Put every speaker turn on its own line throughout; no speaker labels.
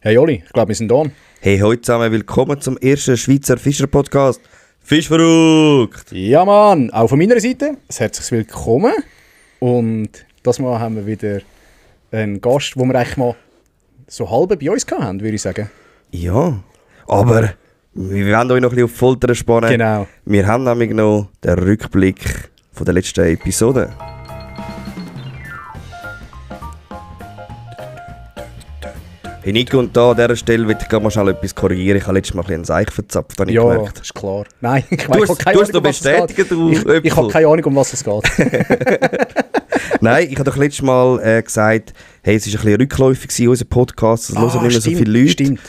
Hey Oli, ich glaube, wir sind da.
Hey, heute zusammen, willkommen zum ersten Schweizer Fischer-Podcast. Fischverrückt!
Ja Mann, auch von meiner Seite ein herzliches Willkommen. Und das Mal haben wir wieder einen Gast, den wir eigentlich mal so halb bei uns hatten, würde ich sagen.
Ja, aber wir wollen euch noch ein bisschen auf die Folter spannen.
Genau.
Wir haben nämlich noch den Rückblick von der letzten Episode. Hey Nico, und da an dieser Stelle will ich gerne mal schnell etwas korrigieren. Ich habe letztes Mal ein bisschen einen Seich verzapft, habe ich
Ja,
gemerkt.
ist klar. Nein, ich
Du hast doch bestätigt,
ich habe keine Ahnung, um was es geht.
Nein, ich habe doch letztes Mal gesagt, hey, es war ein bisschen rückläufig gewesen, unser Podcast, es hören nicht mehr so
stimmt,
viele Leute.
Stimmt.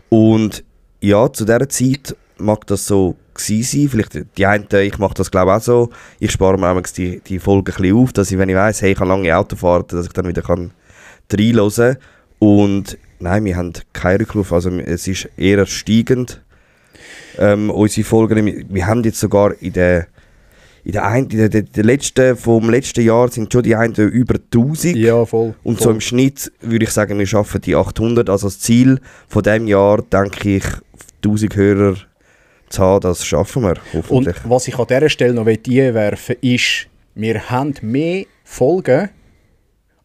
Und ja, zu dieser Zeit mag das so gewesen sein. Vielleicht die einen, ich mache das glaube ich auch so. Ich spare mir die Folge ein bisschen auf, dass ich, wenn ich weiss, hey, ich habe lange Autofahrten, dass ich dann wieder reinhören kann. Und nein, wir haben keinen Rücklauf, also es ist eher steigend. Unsere Folgen, wir haben jetzt sogar in der letzten, vom letzten Jahr sind schon die einen über 1000.
Ja, voll.
Und
voll.
so im Schnitt würde ich sagen, wir schaffen die 800. Also das Ziel von diesem Jahr, denke ich, 1000 Hörer zu haben, das schaffen wir hoffentlich.
Und was ich an dieser Stelle noch einwerfen will, ist, wir haben mehr Folgen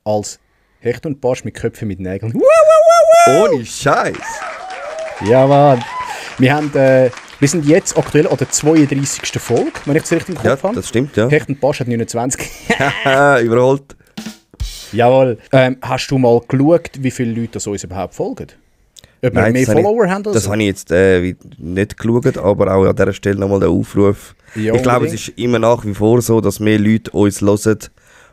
als Hecht und Barsch mit Köpfen mit Nägeln.
Ohne Scheiß.
Ja, Mann. Wir sind jetzt aktuell an der 32. Folge, wenn ich es richtig im Kopf
Ja,
habe.
das stimmt, ja.
Hecht und Barsch hat 29.
Überholt.
Jawohl. Hast du mal geschaut, wie viele Leute das uns überhaupt folgen? Ob wir mehr Follower haben oder
das
so?
habe ich jetzt nicht geschaut, aber auch an dieser Stelle nochmal der Aufruf.
Ja,
ich glaube, es
unbedingt.
ist immer nach wie vor so, dass mehr Leute uns hören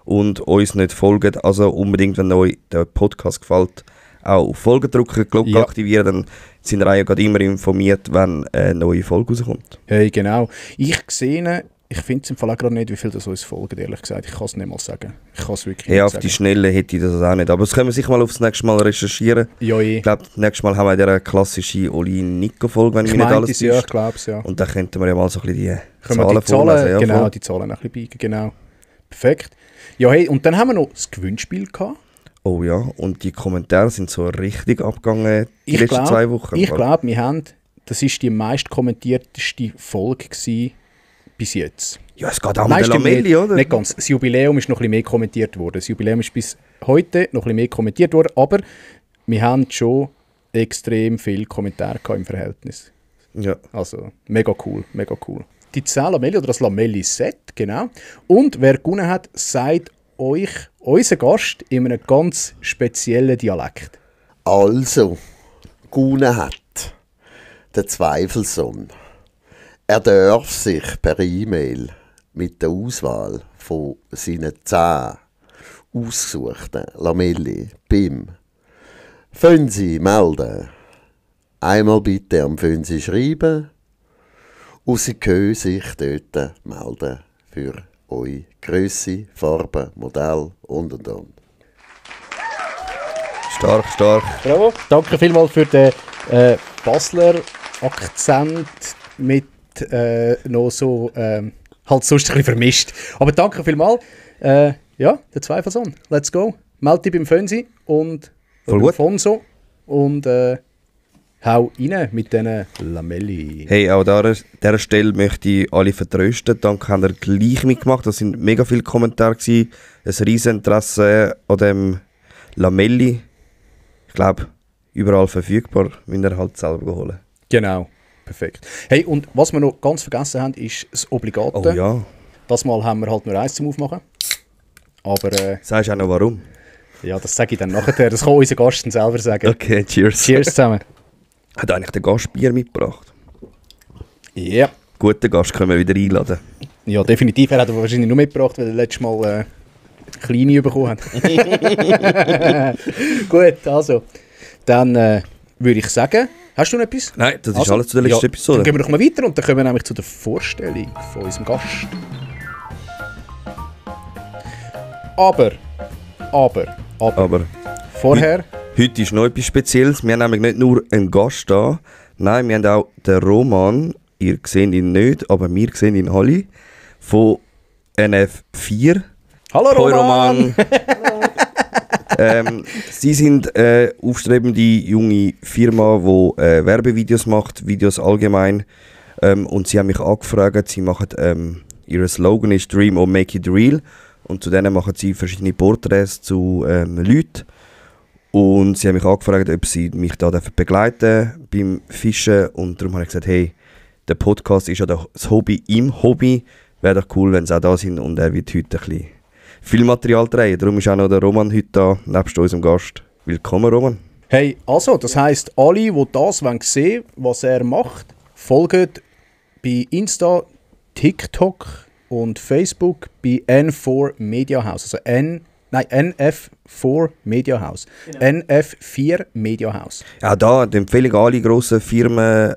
und uns nicht folgen. Also unbedingt, wenn euch der Podcast gefällt, auch auf Folgen drücken, Glocke
Ja.
aktivieren, dann sind ihr auch gerade immer informiert, wenn eine neue Folge rauskommt.
Hey, genau. Ich finde es im Fall auch gerade nicht, wie viele das uns folgen, ehrlich gesagt. Ich kann es nicht mal sagen. Ich kann es wirklich
Hey,
nicht
auf
sagen.
die Schnelle hätte ich das auch nicht. Aber das können wir sicher mal aufs nächste Mal recherchieren.
Ja,
Ich glaube, das nächste Mal haben wir diese klassische Oli-Nico-Folge, wenn ich mich nicht alles
ja, ich
täusche.
glaube es, ja.
Und dann könnten wir ja mal so ein bisschen die
Können wir
Zahlen
die Zahlen,
vorlesen. Ja,
genau,
voll.
die Zahlen ein bisschen biegen, genau. Perfekt. Ja, hey, und dann haben wir noch das Gewinnspiel gehabt.
Oh ja, und die Kommentare sind so richtig abgegangen die letzten 2 Wochen.
Ich glaube, das war die meist kommentierteste Folge gewesen bis jetzt.
Ja, es geht auch
Nein,
mit der
stimmt
Lamelli,
nicht,
oder?
Nicht ganz. Das Jubiläum ist noch ein bisschen mehr kommentiert worden. Das Jubiläum ist bis heute noch ein bisschen mehr kommentiert worden, aber wir haben schon extrem viele Kommentare gehabt im Verhältnis.
Ja.
Also, mega cool, mega cool. Die 10 Lamelli oder das Lamelli-Set, genau. Und wer gewonnen hat, sagt euch unser Gast in einem ganz speziellen Dialekt.
Also, gewonnen hat der Zweifelsohn. Er darf sich per E-Mail mit der Auswahl von seinen 10 ausgesuchten Lamelli BIM Fönsi melden. Einmal bitte am Fönsi schreiben und sie können sich dort melden für eure Grösse, Farbe, Modell und.
Stark, stark.
Bravo. Danke vielmals für den Basler Akzent mit noch so halt sonst ein bisschen vermischt. Aber danke vielmals. Ja, der Zweifelsohn. Let's go. Meld dich beim Fönsi und
Voll
beim
gut.
Fonso und hau rein mit diesen Lamelli.
Hey, auch an dieser Stelle möchte ich alle vertrösten. Danke, habt ihr gleich mitgemacht. Das sind mega viele Kommentare gewesen. Ein riesen Interesse an dem Lamelli. Ich glaube, überall verfügbar, wenn ihr halt selber holen.
Genau. Perfekt. Hey, und was wir noch ganz vergessen haben, ist das Obligate.
Oh ja.
Das Mal haben wir halt nur eins zum Aufmachen. Aber
Sagst du auch noch warum?
ja, das sage ich dann nachher. Das kann unser Gast dann selber sagen.
Okay, cheers.
Cheers zusammen.
Hat eigentlich der Gast Bier mitgebracht?
Ja.
Guten Gast können wir wieder einladen.
Ja, definitiv. Er hat aber wahrscheinlich nur mitgebracht, weil er letztes Mal kleine bekommen hat. Gut, also. Dann würde ich sagen, hast du noch etwas?
Nein, das ist
Also,
alles zu der letzten
ja,
Episode.
Dann gehen wir noch mal weiter und dann kommen wir nämlich zu der Vorstellung von unserem Gast. Aber,
Aber
vorher,
heute ist noch etwas Spezielles. Wir haben nämlich nicht nur einen Gast da, nein, wir haben auch den Roman, ihr seht ihn nicht, aber wir sehen ihn alle, von NF4.
hallo
Hoi
Roman!
Sie sind aufstrebende junge Firma, die Werbevideos macht, Videos allgemein. Und sie haben mich angefragt, sie machen, ihr Slogan ist «Dream or make it real». Und zu denen machen sie verschiedene Porträts zu Leuten. Und sie haben mich angefragt, ob sie mich da begleiten beim Fischen. Und darum habe ich gesagt, hey, der Podcast ist ja das Hobby im Hobby. Wäre doch cool, wenn sie auch da sind. Und er wird heute ein bisschen Filmmaterial drehen. Darum ist auch noch der Roman heute da, nebst unserem Gast. Willkommen, Roman.
Hey, also, das heisst, alle, die das sehen wollen, was er macht, folgen bei Insta, TikTok und Facebook bei N4 Media House. Also NF4 Media House. Genau. NF4 Media House.
Ja, da die Empfehlung an alle grossen Firmen,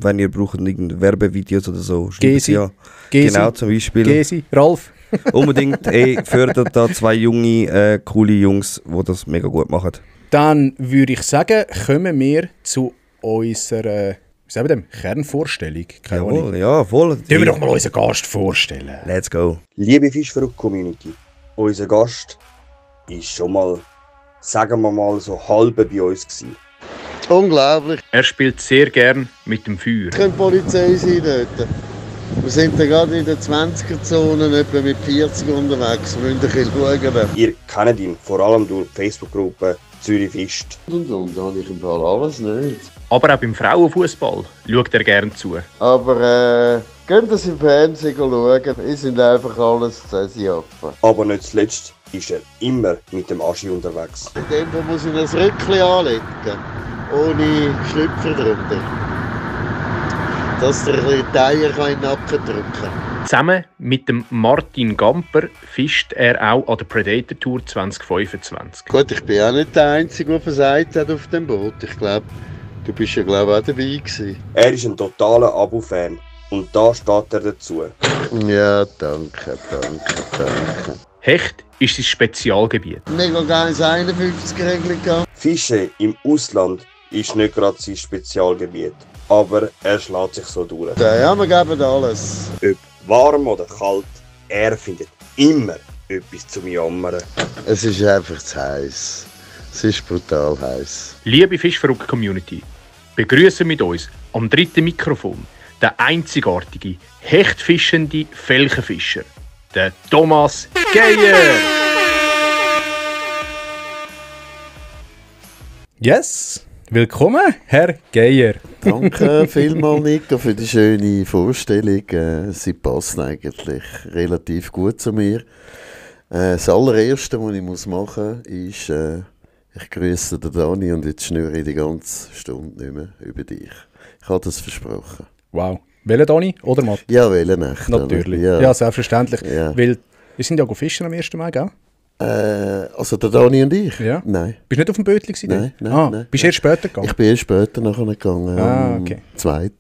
wenn ihr braucht irgendeine Werbevideos oder so.
Gesi.
Ja.
Gesi.
Genau, zum Beispiel.
Gesi, Ralf.
Unbedingt, fördert da 2 junge, coole Jungs, die das mega gut machen.
Dann würde ich sagen, kommen wir zu unserer Kernvorstellung.
Jawohl, ja, voll.
Tun wir doch mal unseren Gast vorstellen.
Let's go.
Liebe Fischverrückt-Community, unser Gast war schon mal, sagen wir mal, so halb bei uns gewesen.
Unglaublich.
Er spielt sehr gern mit dem Feuer.
Könnte Polizei sein dort. Wir sind da gerade in der 20er-Zone, etwa mit 40 unterwegs. Wir müssen ein bisschen schauen.
Ihr kennt ihn vor allem durch die Facebook-Gruppe Zürich fischt.
Und da habe ich im Fall alles nicht.
Aber auch beim Frauenfußball schaut er gern zu.
Aber könnt ihr es im Fernsehen schauen? Wir sind einfach alles Cäsiaffen.
Aber nicht zuletzt ist er immer mit dem Aschi unterwegs.
In dem Fall muss ich ein Röckchen anlegen, ohne Schlüpfer drunter. Dass der ein bisschen die Eier in den Nacken drücken kann.
Zusammen mit dem Martin Gamper fischt er auch an der Predator Tour 2025.
Gut, ich bin auch nicht der Einzige, der versagt hat auf dem Boot. Ich glaube, du bist ja auch dabei gewesen.
Er ist ein totaler Abu-Fan und da steht er dazu.
Ja, danke.
Hecht ist sein Spezialgebiet.
Mega geiles 51-Regelung gehabt.
Fischen im Ausland ist nicht gerade sein Spezialgebiet, aber er schlägt sich so durch.
Ja, wir geben alles.
Ob warm oder kalt, er findet immer etwas zum Jammern.
Es ist einfach zu heiß. Es ist brutal heiß.
Liebe Fischverrückt-Community, begrüßen mit uns am dritten Mikrofon der einzigartige, hechtfischende Felchenfischer, der Thomas Geier.
Yes, willkommen, Herr Geier.
Danke vielmals, Nico, für die schöne Vorstellung. Sie passen eigentlich relativ gut zu mir. Das allererste, was ich machen muss, ist, ich grüße den Dani und jetzt schnüre ich die ganze Stunde nicht mehr über dich. Ich habe das versprochen.
Wow. Welcher Dani oder Matt?
Ja, welchen echt?
Natürlich.
Ja,
Ja, selbstverständlich.
Ja.
Weil wir sind ja fischen am 1. Mai, gell?
also der Dani und ich?
Ja.
Nein.
Bist du nicht auf dem Bötli gewesen?
Nein,
dann?
nein, nein.
Bist du erst später gegangen?
Ich bin erst später nachher gegangen, am
okay.
2.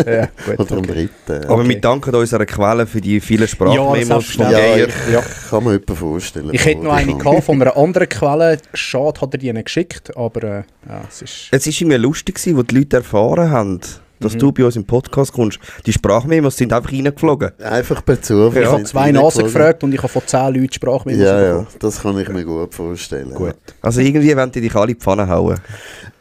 Ja, gut.
oder am 3.
Aber wir danken unserer Quelle für die vielen Sprachmemos von
selbstverständlich.
Geier.
Ja.
Kann man jemanden vorstellen.
Ich hätte noch eine gehabt von einer anderen Quelle. Schade, hat er die nicht geschickt, aber ja, es ist...
Es war irgendwie lustig, als die Leute erfahren haben, dass du bei uns im Podcast kommst. Die Sprachmemos sind einfach reingeflogen.
Einfach per Zufall.
Ich habe
sind
2 Nasen gefragt und ich habe von 10 Leuten Sprachmemos
Ja,
bekommen.
das kann ich mir gut vorstellen.
Gut.
Also irgendwie wollen die dich alle in die Pfanne hauen.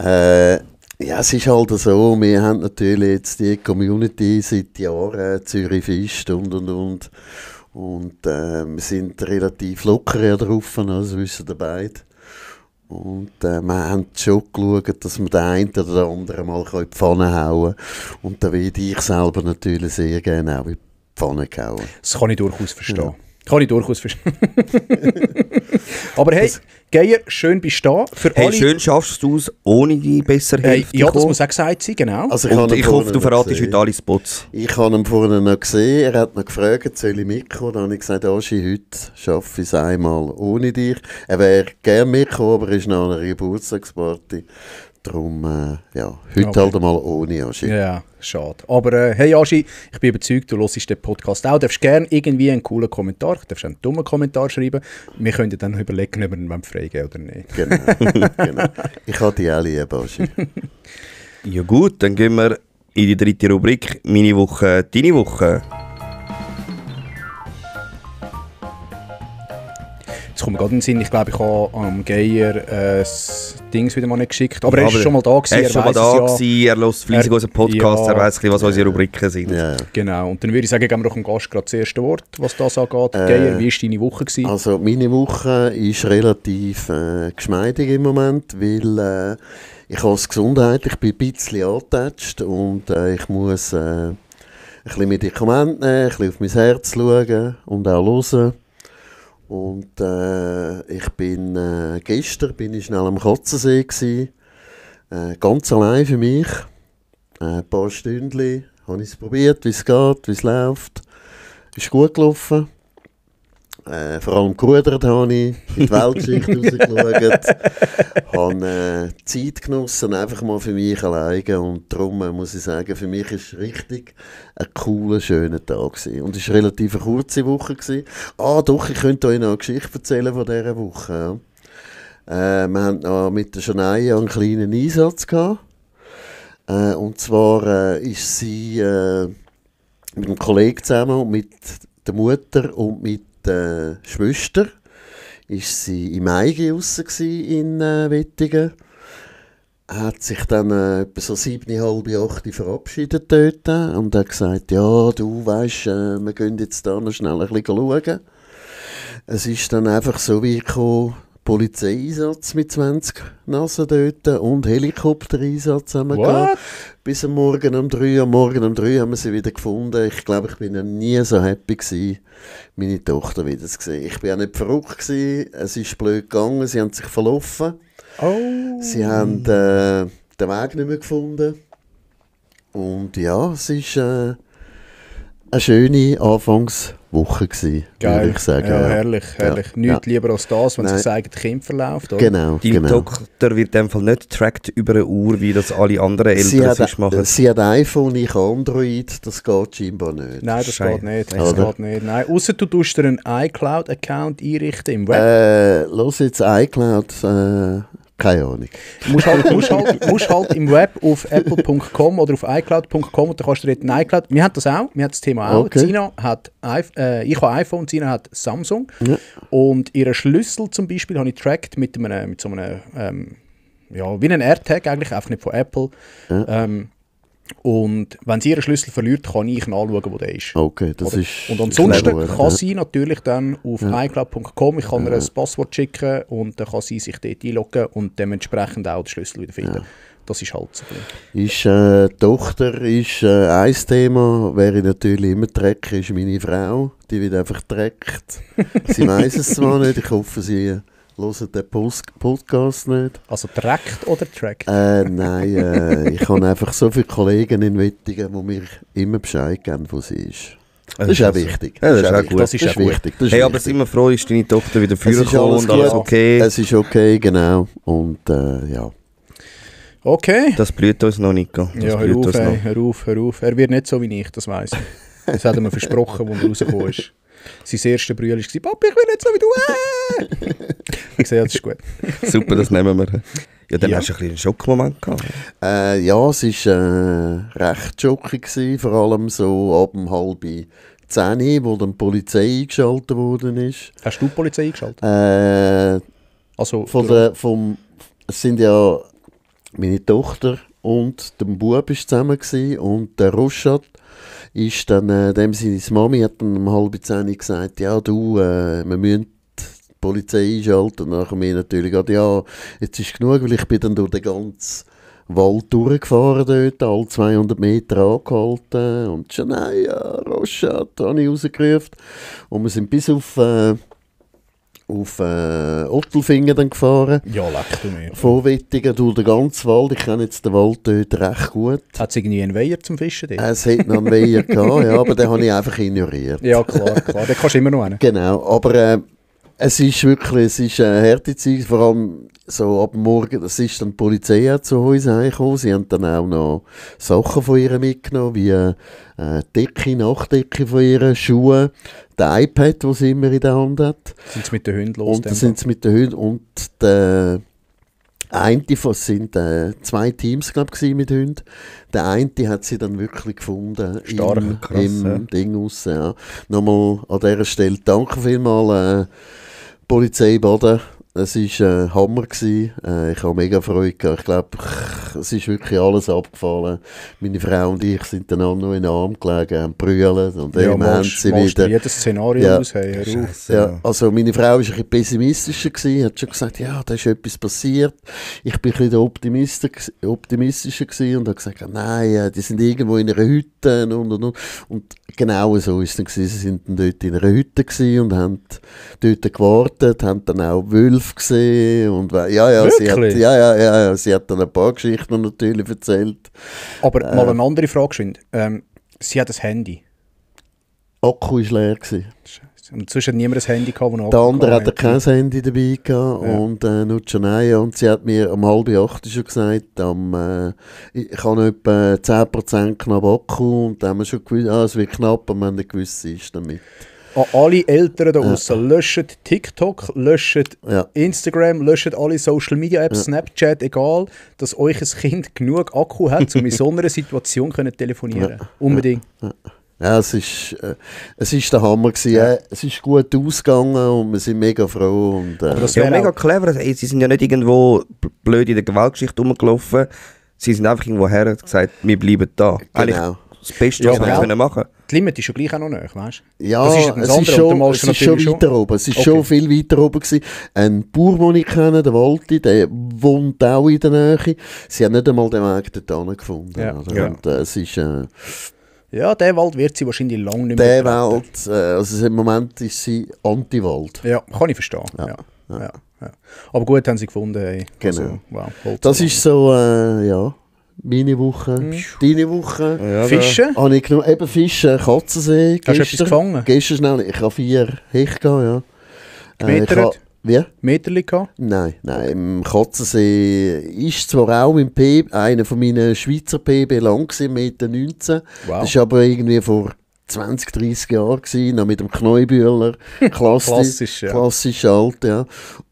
Ja, es ist halt so, wir haben natürlich jetzt die Community seit Jahren, Zürich fischt und. Und wir sind relativ locker drauf, also wissen ihr beide. Und wir haben schon geschaut, dass wir den einen oder den anderen mal in die Pfanne hauen kann. Und da würde ich selber natürlich sehr gerne auch in die Pfanne hauen.
Das kann ich durchaus verstehen.
Ja.
Kann ich durchaus verstehen. Aber hey, Geier, schön bist du da. Für
Hey,
alle,
schön schaffst du es ohne die bessere Hälfte.
ja, das
kommen.
muss auch gesagt sein, genau.
Also
Und
habe ihn
ich hoffe,
vorhin
du
noch
verratest
gesehen.
heute alle Spots.
Ich habe ihn vorhin noch gesehen, er hat noch gefragt, soll ich mitkommen? Dann habe ich gesagt, Aschi, heute schaffe ich es einmal ohne dich. Er wäre gerne mitgekommen, aber er ist noch an einer Geburtstagsparty. Darum, ja, heute
Okay.
halt einmal ohne Aschi.
Ja, schade. Aber hey Aschi, ich bin überzeugt, du hörst den Podcast auch. Du darfst gerne irgendwie einen coolen Kommentar, du darfst einen dummen Kommentar schreiben. Wir können dann überlegen, ob wir ihn freigeben oder nicht.
Genau, genau. Ich habe dich auch lieb, Aschi.
Ja gut, dann gehen wir in die dritte Rubrik. Meine Woche, deine Woche.
Jetzt kommt mir gerade in den Sinn, ich glaube, ich habe am Geier das Dings wieder mal nicht geschickt. Aber er ist schon mal da gewesen,
Er ist schon mal da gewesen, er hört fleissig unseren Podcast,
ja,
er weiss, was unsere Rubriken sind.
Ja.
Genau, und dann würde ich sagen, geben wir doch dem Gast gerade das erste Wort, was das angeht. Geier, wie war deine Woche gewesen?
Also meine Woche ist relativ geschmeidig im Moment, weil ich habe Gesundheit, ich bin ein bisschen angetatscht und ich muss ein bisschen Medikamente nehmen, ein bisschen auf mein Herz schauen und auch hören. Und ich bin gestern bin ich schnell am Katzensee gsi, ganz allein für mich. Ein paar Stündchen habe ich es probiert, wie es geht, wie es läuft. Ist gut gelaufen. Vor allem gerudert habe ich, in die Weltgeschichte rausgeschaut, habe Zeit genossen, einfach mal für mich alleine. Und darum muss ich sagen, für mich war es richtig ein cooler, schöner Tag gewesen. Und es war relativ eine kurze Woche gewesen. Doch, ich könnte euch noch eine Geschichte erzählen von dieser Woche. Ja. Wir hatten noch mit der Shania einen kleinen Einsatz gehabt. Und zwar ist sie mit einem Kollegen zusammen und mit der Mutter und mit der Schwester ist sie im Eigi raus in Wettingen. Hat sich dann etwa so 7:30, 8 verabschiedet dort und hat gesagt, ja, du weisst, wir gehen jetzt da noch schnell ein bisschen schauen. Es ist dann einfach so wie gekommen, Polizeieinsatz mit 20 Nasen dort und Helikoptereinsatz haben wir gehabt. Bis am Morgen um 3. Am Morgen um 3 haben wir sie wieder gefunden. Ich glaube, ich bin noch nie so happy gewesen, meine Tochter wieder zu sehen. Ich war auch nicht verrückt gewesen. Es ist blöd gegangen. Sie haben sich verlaufen. Sie haben den Weg nicht mehr gefunden. Und ja, es war eine schöne Anfangswoche gewesen, würde ich sagen.
Ja, herrlich, herrlich.
Ja.
Nichts lieber als das, wenn sich das eigene Kind verläuft. Oder?
Genau,
Deine
genau.
Tochter wird in dem Fall nicht getrackt über eine Uhr, wie das alle anderen Eltern sonst machen.
Sie hat iPhone, ich Android, das geht scheinbar nicht.
Nein, das
Scheiße.
geht nicht.
Oder?
Das geht nicht. Nein, ausser du tust dir einen iCloud-Account einrichten im Web.
Los jetzt iCloud, keine Ahnung.
Du musst halt im Web auf apple.com oder auf iCloud.com und dann kannst du dort ein iCloud. Wir haben das auch, wir haben das Thema auch.
Okay.
Sina hat ich habe iPhone, Sina hat Samsung.
Ja.
Und ihren Schlüssel zum Beispiel habe ich tracked mit so einem ja, wie ein AirTag eigentlich, einfach nicht von Apple.
Ja.
Und wenn sie ihren Schlüssel verliert, kann ich nachschauen, wo der ist.
Okay, das
Oder?
ist
Und ansonsten
clever,
kann
ja.
sie natürlich dann auf iCloud.com, ich kann ihr ein Passwort schicken und dann kann sie sich dort einloggen und dementsprechend auch den Schlüssel wieder finden. Das ist halt so.
Ist, Tochter ist ein Thema, wer ich natürlich immer trecke, ist meine Frau. Die wird einfach treckt. Sie weiss es zwar nicht, ich hoffe, sie hört den Podcast nicht.
Also trackt oder trackt?
Nein, ich habe einfach so viele Kollegen in Wettingen, die mir immer Bescheid geben, wo sie ist. Das ist auch wichtig.
Ja, das ist auch gut.
Das ist auch gut.
wichtig. Das ist
Hey, aber
wichtig.
sind wir froh, ist deine Tochter wieder
Es ist
vorgekommen
alles
und alles
gut.
okay?
Es ist okay, genau. Und ja.
Okay.
Das blüht uns noch, Nico. Das
Ja, hör
blüht
auf,
uns noch.
hör auf. Er wird nicht so wie ich, das weiss ich. Das hat er mir versprochen, als er rausgekommen ist. Sein erster Brüder war, Papi, ich will nicht so wie du. Ich sehe, das ist gut.
Super, das nehmen wir. Ja, dann
Ja.
hast du ein bisschen einen Schockmoment gehabt.
Ja, es war recht schockig gewesen, vor allem so ab 9:30, wo dann die Polizei eingeschaltet worden ist.
Hast du die Polizei eingeschaltet? Also,
Es sind ja meine Tochter und der Bub ist zusammen gewesen, und der Roschat ist dann, dem seine Mami hat dann um 9:30 gesagt, ja du, wir müssen die Polizei einschalten. Und dann haben wir natürlich gesagt, ja, jetzt ist genug, weil ich bin dann durch den ganzen Wald durchgefahren dort, alle 200 Meter angehalten und schon, nein, ja, Roschat, habe ich rausgerufen. Und wir sind bis auf Ottelfingen dann gefahren.
ja, leck du mir.
Von Wettingen durch den ganzen Wald. Ich kenne jetzt den Wald dort recht gut.
Hat es irgendwie einen Weiher zum Fischen dort?
Es hat noch einen Weiher gehabt, ja, aber den habe ich einfach ignoriert.
Ja, klar. Den kannst du immer noch einen.
Genau, aber es ist wirklich, es ist eine harte Zeit, vor allem so ab Morgen, das ist dann die Polizei auch zu uns heimgekommen. Sie haben dann auch noch Sachen von ihr mitgenommen, wie Decke, Nachtdecke von ihr, Schuhe, der iPad, den sie immer in der Hand hat.
Sind sie mit den Hunden los?
Und dann sind sie mit den Hunden und der eine von, es sind 2 Teams, glaube ich, mit Hunden. Der eine hat sie dann wirklich gefunden
Stark,
krass, ja.
im Ding raus. Ja. Nochmal an dieser Stelle danke vielmals Polizei Baden. Es war ein Hammer. Ich habe mega Freude gehabt. Ich glaube, es ist wirklich alles abgefallen. Meine Frau und ich sind dann auch noch in den Arm gelegen, haben brüllt und
Ja,
eben haben sie wieder.
jedes Szenario
Ja.
aus. Hey, hör auf.
Ja, also meine Frau war ein bisschen pessimistischer gewesen, hat schon gesagt, ja, da ist etwas passiert. Ich bin ein bisschen der optimistischer gewesen und habe gesagt, nein, die sind irgendwo in einer Hütte und. Und genau so ist es dann gewesen. Sie sind dann dort in einer Hütte gewesen und haben dort gewartet, haben dann auch Wölfe gesehen und sie hat dann ein paar Geschichten natürlich erzählt.
Aber mal eine andere Frage geschwind. Sie hat ein Handy.
Akku war leer gewesen.
Scheiße. Und sonst hat niemand ein Handy gehabt, das
Der andere hatte kein Handy dabei gehabt und nur die Shania. Und sie hat mir um 7:30 schon gesagt, ich habe etwa 10% knapp Akku und dann haben wir schon gewusst, es wird knapp, und wir haben nicht gewusst, was ist damit.
An alle Eltern da draussen, löscht TikTok, löscht Instagram, löscht alle Social Media Apps, Snapchat, egal, dass euch ein Kind genug Akku hat, um in so einer Situation können telefonieren. Unbedingt.
Ja, es ist der Hammer gewesen. Es ist gut ausgegangen und wir sind mega froh. Und,
das
Ja,
wäre
mega
auch-
clever. Ey, sie sind ja nicht irgendwo blöd in der Gewaltgeschichte rumgelaufen. Sie sind einfach irgendwo her und gesagt, wir bleiben da. Eigentlich
Genau.
das Beste,
Ja,
was wir
aber
können machen.
Die Limit ist ja gleich auch noch näher, weißt du?
Ja,
Das ist ja das
es
andere,
ist
und
schon,
der Malst
es ist schon
natürlich
weiter oben. Es ist
Okay.
schon viel weiter oben gewesen. Ein Bauer, den ich kenne, der Walti, der wohnt auch in der Nähe. Sie haben nicht einmal den Weg dorthin gefunden.
Ja.
Oder?
Ja.
Und es ist...
Ja, der Wald wird sie wahrscheinlich lange nicht mehr
Der
betreten.
Wald, also im Moment ist sie Anti-Wald.
Ja, kann ich verstehen. Ja. Ja. Aber gut haben sie gefunden. Hey.
Genau.
Also, wow, Holz
Das
so
ist so, meine Woche. Deine Woche.
Ja,
Fischen?
Habe ich genug, eben Fischen, Katzensee.
Hast du etwas gefangen?
Gestern schnell, ich habe 4 Hecht gehabt, ja.
Gemetert?
ich habe- Wie?
Meterli gehabt?
Nein, im Katzensee ist zwar auch im PB, einer von meinen Schweizer PB lang gewesen, 1,19 Meter.
Wow.
Das war aber irgendwie vor 20, 30 Jahren gewesen, noch mit dem Kneubühler.
Klassisch, ja.
Klassisch alt, ja.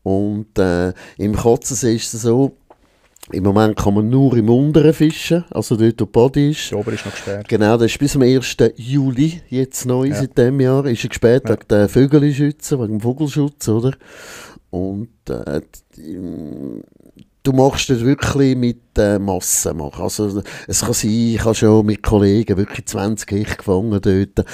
Und im Katzensee ist es so, im Moment kann man nur im Unteren fischen, also dort, wo die Body ist.
Der Ober ist noch gesperrt.
Genau, das ist bis zum 1. Juli, jetzt neu, seit diesem Jahr, ist er gesperrt wegen der Vögelschützen, wegen dem Vogelschutz, oder? Und du machst das wirklich mit Massen machen. Also, es kann sein, ich habe schon mit Kollegen wirklich 20 Hecht gefangen dort.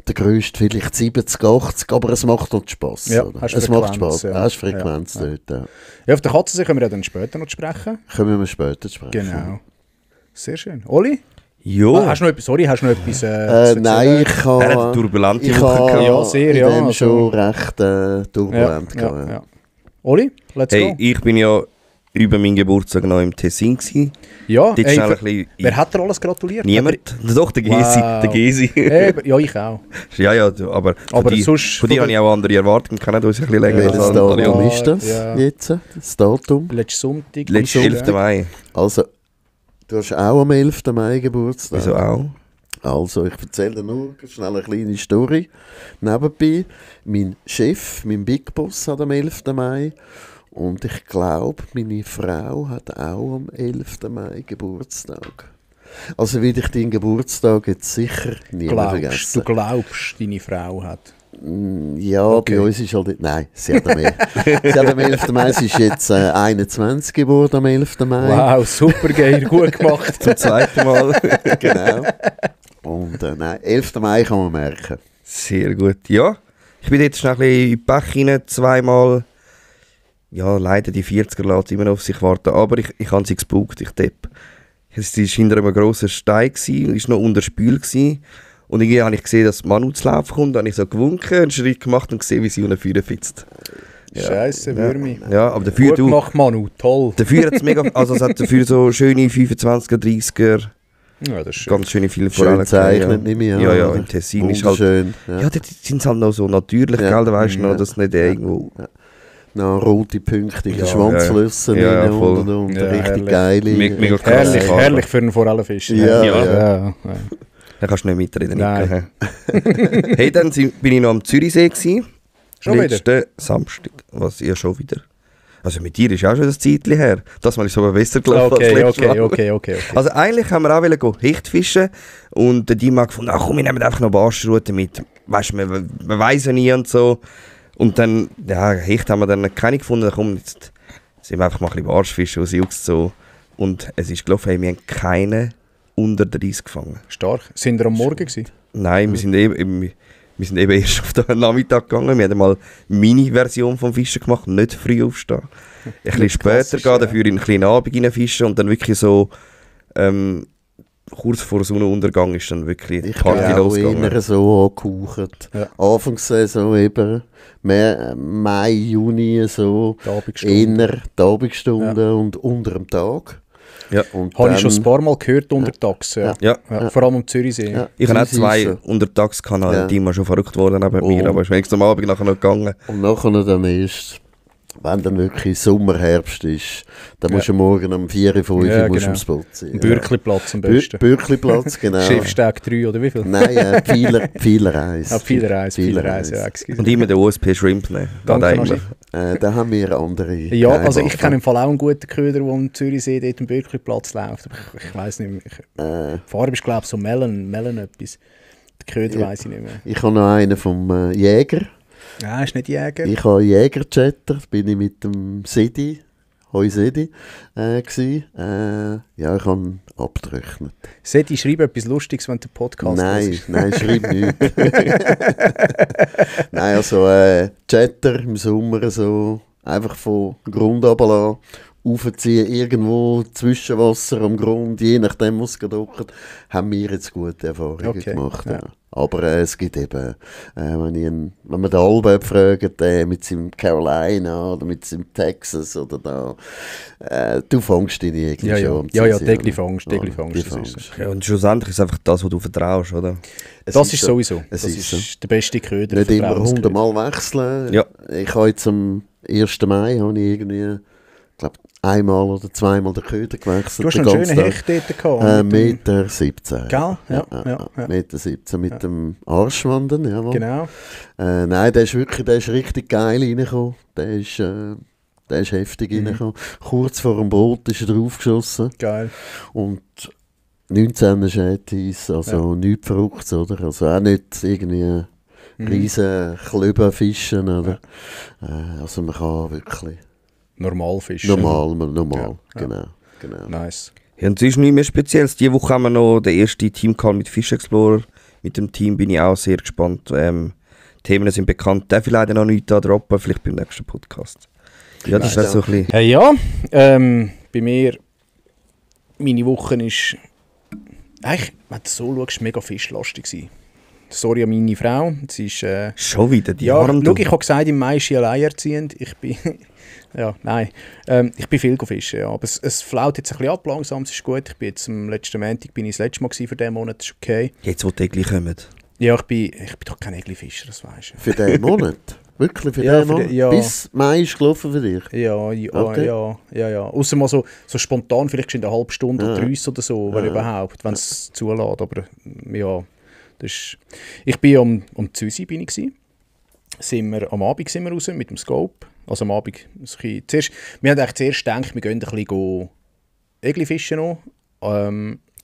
Der grösste vielleicht 70, 80, aber es macht halt Spass.
Ja,
oder?
hast
Es macht
Frequenz,
Spass.
ja.
Hast Frequenz
Ja, ja.
dort, ja.
Ja, auf der Katzensee können wir ja dann später noch sprechen.
Können wir später sprechen.
Genau. Sehr schön. Oli?
Jo.
Hast du noch etwas? Sorry, hast du noch etwas? zu
Nein,
erzählen?
ich
Er hat eine
habe...
turbulente
Ich
Woche
habe
gehabt.
Ja, sehr,
in
ja,
dem
also-
schon recht turbulent
ja,
gehabt.
ja. Oli, let's
Hey,
go.
ich bin ja über meinen Geburtstag noch im Tessin gewesen.
Ja,
Dort
ey,
schnell ein bisschen...
wer hat dir alles gratuliert?
Niemand. Doch, der Gesi.
Wow.
Der Gesi.
Ja, ich auch.
Ja, aber
Aber
von
sonst
von dir
von
habe ich auch andere Erwartungen. Kennen uns ein bisschen länger
Welches
als alle
Datum
anderen.
ist das
Ja.
jetzt? Das Datum?
Letzten Sonntag.
Letzten
am
11.
Sonntag.
Mai.
Also, du hast auch am 11. Mai Geburtstag.
Wieso auch?
Also, ich erzähle dir nur schnell eine kleine Story. Nebenbei, mein Chef, mein Big Boss hat am 11. Mai. Und ich glaube, meine Frau hat auch am 11. Mai Geburtstag. Also werde ich deinen Geburtstag jetzt sicher nie mehr
Du
vergessen.
glaubst, deine Frau hat.
Ja,
Okay.
bei uns ist halt... Nein, sie hat am 11. Sie hat am 11. Mai, sie ist jetzt 21 geworden am 11. Mai.
Wow, super geil, gut gemacht.
Zum zweiten Mal.
Genau. Und nein, 11. Mai kann man merken.
Sehr gut. Ja, ich bin jetzt schnell ein bisschen in die Pech rein, zweimal. Ja, leider die 40er lässt immer noch auf sich warten, aber ich habe sie gespuckt, ich depp. Es war hinter einem grossen Stein, es war noch unter Spül. Und irgendwie habe ich gesehen, dass Manu zu laufen kommt, dann habe ich so gewunken, einen Schritt gemacht und gesehen, wie sie unten Feuer fitzt.
Scheisse, Würmi.
Ja, aber dafür
Gut gemacht, Manu, toll.
Dafür hat es mega, also es hat dafür so schöne 25er, 30er,
Ja, das ist schön.
ganz schöne viele
Schön
Forellen
gezeichnet,
gegeben,
nehme ich an.
Ja, ja,
oder?
im Tessin ist halt...
Wunderschön.
Ja, dort sind sie halt noch so natürlich,
Ja.
gell, da weisst du noch,
Ja.
dass nicht irgendwo...
Noch rote Pünktliche
Ja,
Schwanzflüsse
ja. Ja,
rein
voll.
und
Ja,
richtig
herrlich.
geile.
Mega krass.
Herrlich,
Ja.
herrlich für einen Forellenfisch.
Ja,
ja.
Da kannst du nicht mitreden.
Nein.
Nico. Hey, dann bin ich noch am Zürichsee gewesen.
Schon wieder?
Letzten Samstag. Was, ja, schon wieder. Also mit dir ist auch schon ein Zeitchen her. Das Mal ist es aber besser gelaufen als letztes Mal.
Okay.
Also eigentlich haben wir auch wollen Hecht fischen und der Dima hat gefunden, ach komm, wir nehmen einfach noch Barschrute mit. Weißt du, man weiss ja nie und so. Und dann, ja, Hecht haben wir dann keine gefunden, komm, jetzt sind wir einfach mal ein bisschen Barschfische aus Jux so. Und es ist gelaufen, hey, wir haben keine unter 30 gefangen.
Stark. Sind wir am Morgen gewesen?
Nein, wir sind eben erst auf den Nachmittag gegangen. Wir haben mal eine Mini-Version vom Fischen gemacht, nicht früh aufstehen. Ein bisschen später gehen, dafür in einen kleinen Abend reinfischen und dann wirklich so kurz vor Sonnenuntergang ist dann wirklich die
Ich
Party
bin auch
losgegangen.
eher so angehaucht.
Ja.
Anfangssaison eben, mehr Mai, Juni so,
Die Abendstunde.
eher die Abendstunden und unter dem Tag.
Ja.
Und
Habe ich
dann-
schon ein paar Mal gehört untertags. Ja.
Ja.
Ja. Vor allem am Zürichsee.
Ja.
Ich habe auch
Züsi
2
so.
Untertagskanäle,
Ja.
die sind schon verrückt worden neben mir,
Oh.
aber ist wenigstens am Abend nachher noch gegangen.
Und nachher dann erst, wenn dann wirklich Sommer, Herbst ist, dann musst du morgen um 4, 5
Ja,
musst du
genau.
am Spot sein.
Am Bürkliplatz am besten.
Bürkliplatz, genau.
Schiffsteg 3 oder wie viel?
Nein, Pfeiler 1.
Ah, Pfeiler 1, ja, excuse.
Und immer den USP Shrimp nehmen.
Danke,
Da
Naschi.
Da haben wir andere.
Ja, also ich
Geheimwaffe.
kenne im Fall auch einen guten Köder, der am Zürichsee dort am Bürkliplatz läuft. Aber ich weiss nicht mehr. Die Farbe ist, glaube ich, so Melon etwas. Den Köder weiss ich nicht mehr.
Ich habe noch einen vom Jäger.
Ja, ist nicht Jäger.
Ich habe Jägerchatter, da bin ich mit dem Sedi, Hoi Sedi, gsi. Ja, ich habe ihn abgetrocknet.
Seti, schreib etwas Lustiges, wenn du den Podcast
Nein,
hörst.
nein, schreib nichts. Nein, also Chatter im Sommer so, einfach von Grund runterlassen, aufziehen, irgendwo Zwischenwasser am Grund, je nachdem, was es gerade hockt, haben wir jetzt gute Erfahrungen
Okay,
gemacht.
ja.
Ja. Aber es gibt eben, wenn man den Albert fragt, mit seinem Carolina oder mit seinem Texas oder da, du fängst ihn irgendwie
Ja, ja.
schon. am
Ja, ja,
Ziel,
täglich
oder?
fängst,
Ja,
täglich fängst,
die
das ist
fängst.
es.
Ja, und schlussendlich ist es einfach das, was du vertraust, oder?
Es
Das ist
so.
sowieso.
Es
Das
ist
ist der beste Köder.
Nicht immer
Vertrauensköder.
100 Mal wechseln.
Ja.
Ich habe jetzt am 1. Mai habe ich irgendwie, glaube einmal oder zweimal den Köder gewechselt.
Du hast
den
einen
ganzen
schönen
Tag.
Hecht dort gehabt. mit dem-
Meter 17.
Gell? Ja.
Meter 17 mit dem Arschwanden, jawohl.
Genau.
Nein, der ist richtig geil reingekommen. Der ist heftig reingekommen. Kurz vor dem Boot ist er draufgeschossen.
Geil.
Und 19 Schätis, also nichts Verrücktes, oder? Also auch nicht irgendwie riesen Klöben fischen, oder? Also man kann wirklich
Normal fischen.
normal,
Ja.
genau.
Nice.
Ja, und es ist nicht mehr Spezielles. Diese Woche haben wir noch den ersten Teamcall mit Fish Explorer. Mit dem Team bin ich auch sehr gespannt. Themen sind bekannt. Darf ich leider noch nichts da droppen, vielleicht beim nächsten Podcast. Ja, das ist halt so ein bisschen...
Ja, bei mir, meine Woche ist, eigentlich, wenn du so schaust, mega fischlastig gewesen. Sorry an meine Frau, sie ist,
Schon wieder, die
ja,
Arme.
schau, ich habe gesagt, im Mai ist sie alleinerziehend. Ich bin, ja, nein, ich bin viel fischen, ja, aber es flaut jetzt ein bisschen ab langsam, es ist gut. Ich bin jetzt am letzten Montag, bin ich das letzte Mal gewesen für diesen Monat, das ist okay.
Jetzt, wo die Egli kommen.
Ja, ich bin doch kein Egli-Fischer, das weisst du.
Für den Monat? Wirklich für
Ja,
den
für
Monat?
den- ja.
Bis Mai ist gelaufen für dich?
Ja,
Okay.
ja. Außer mal so spontan, vielleicht in einer halben Stunde oder 3 oder so, wenn überhaupt, wenn es zulässt. Aber ja, das ist... Ich bin am Züsi bin ich gsi. Am Abend sind wir raus mit dem Scope. Also am Abend, wir haben eigentlich zuerst gedacht, wir gehen ein bisschen Egli fischen noch.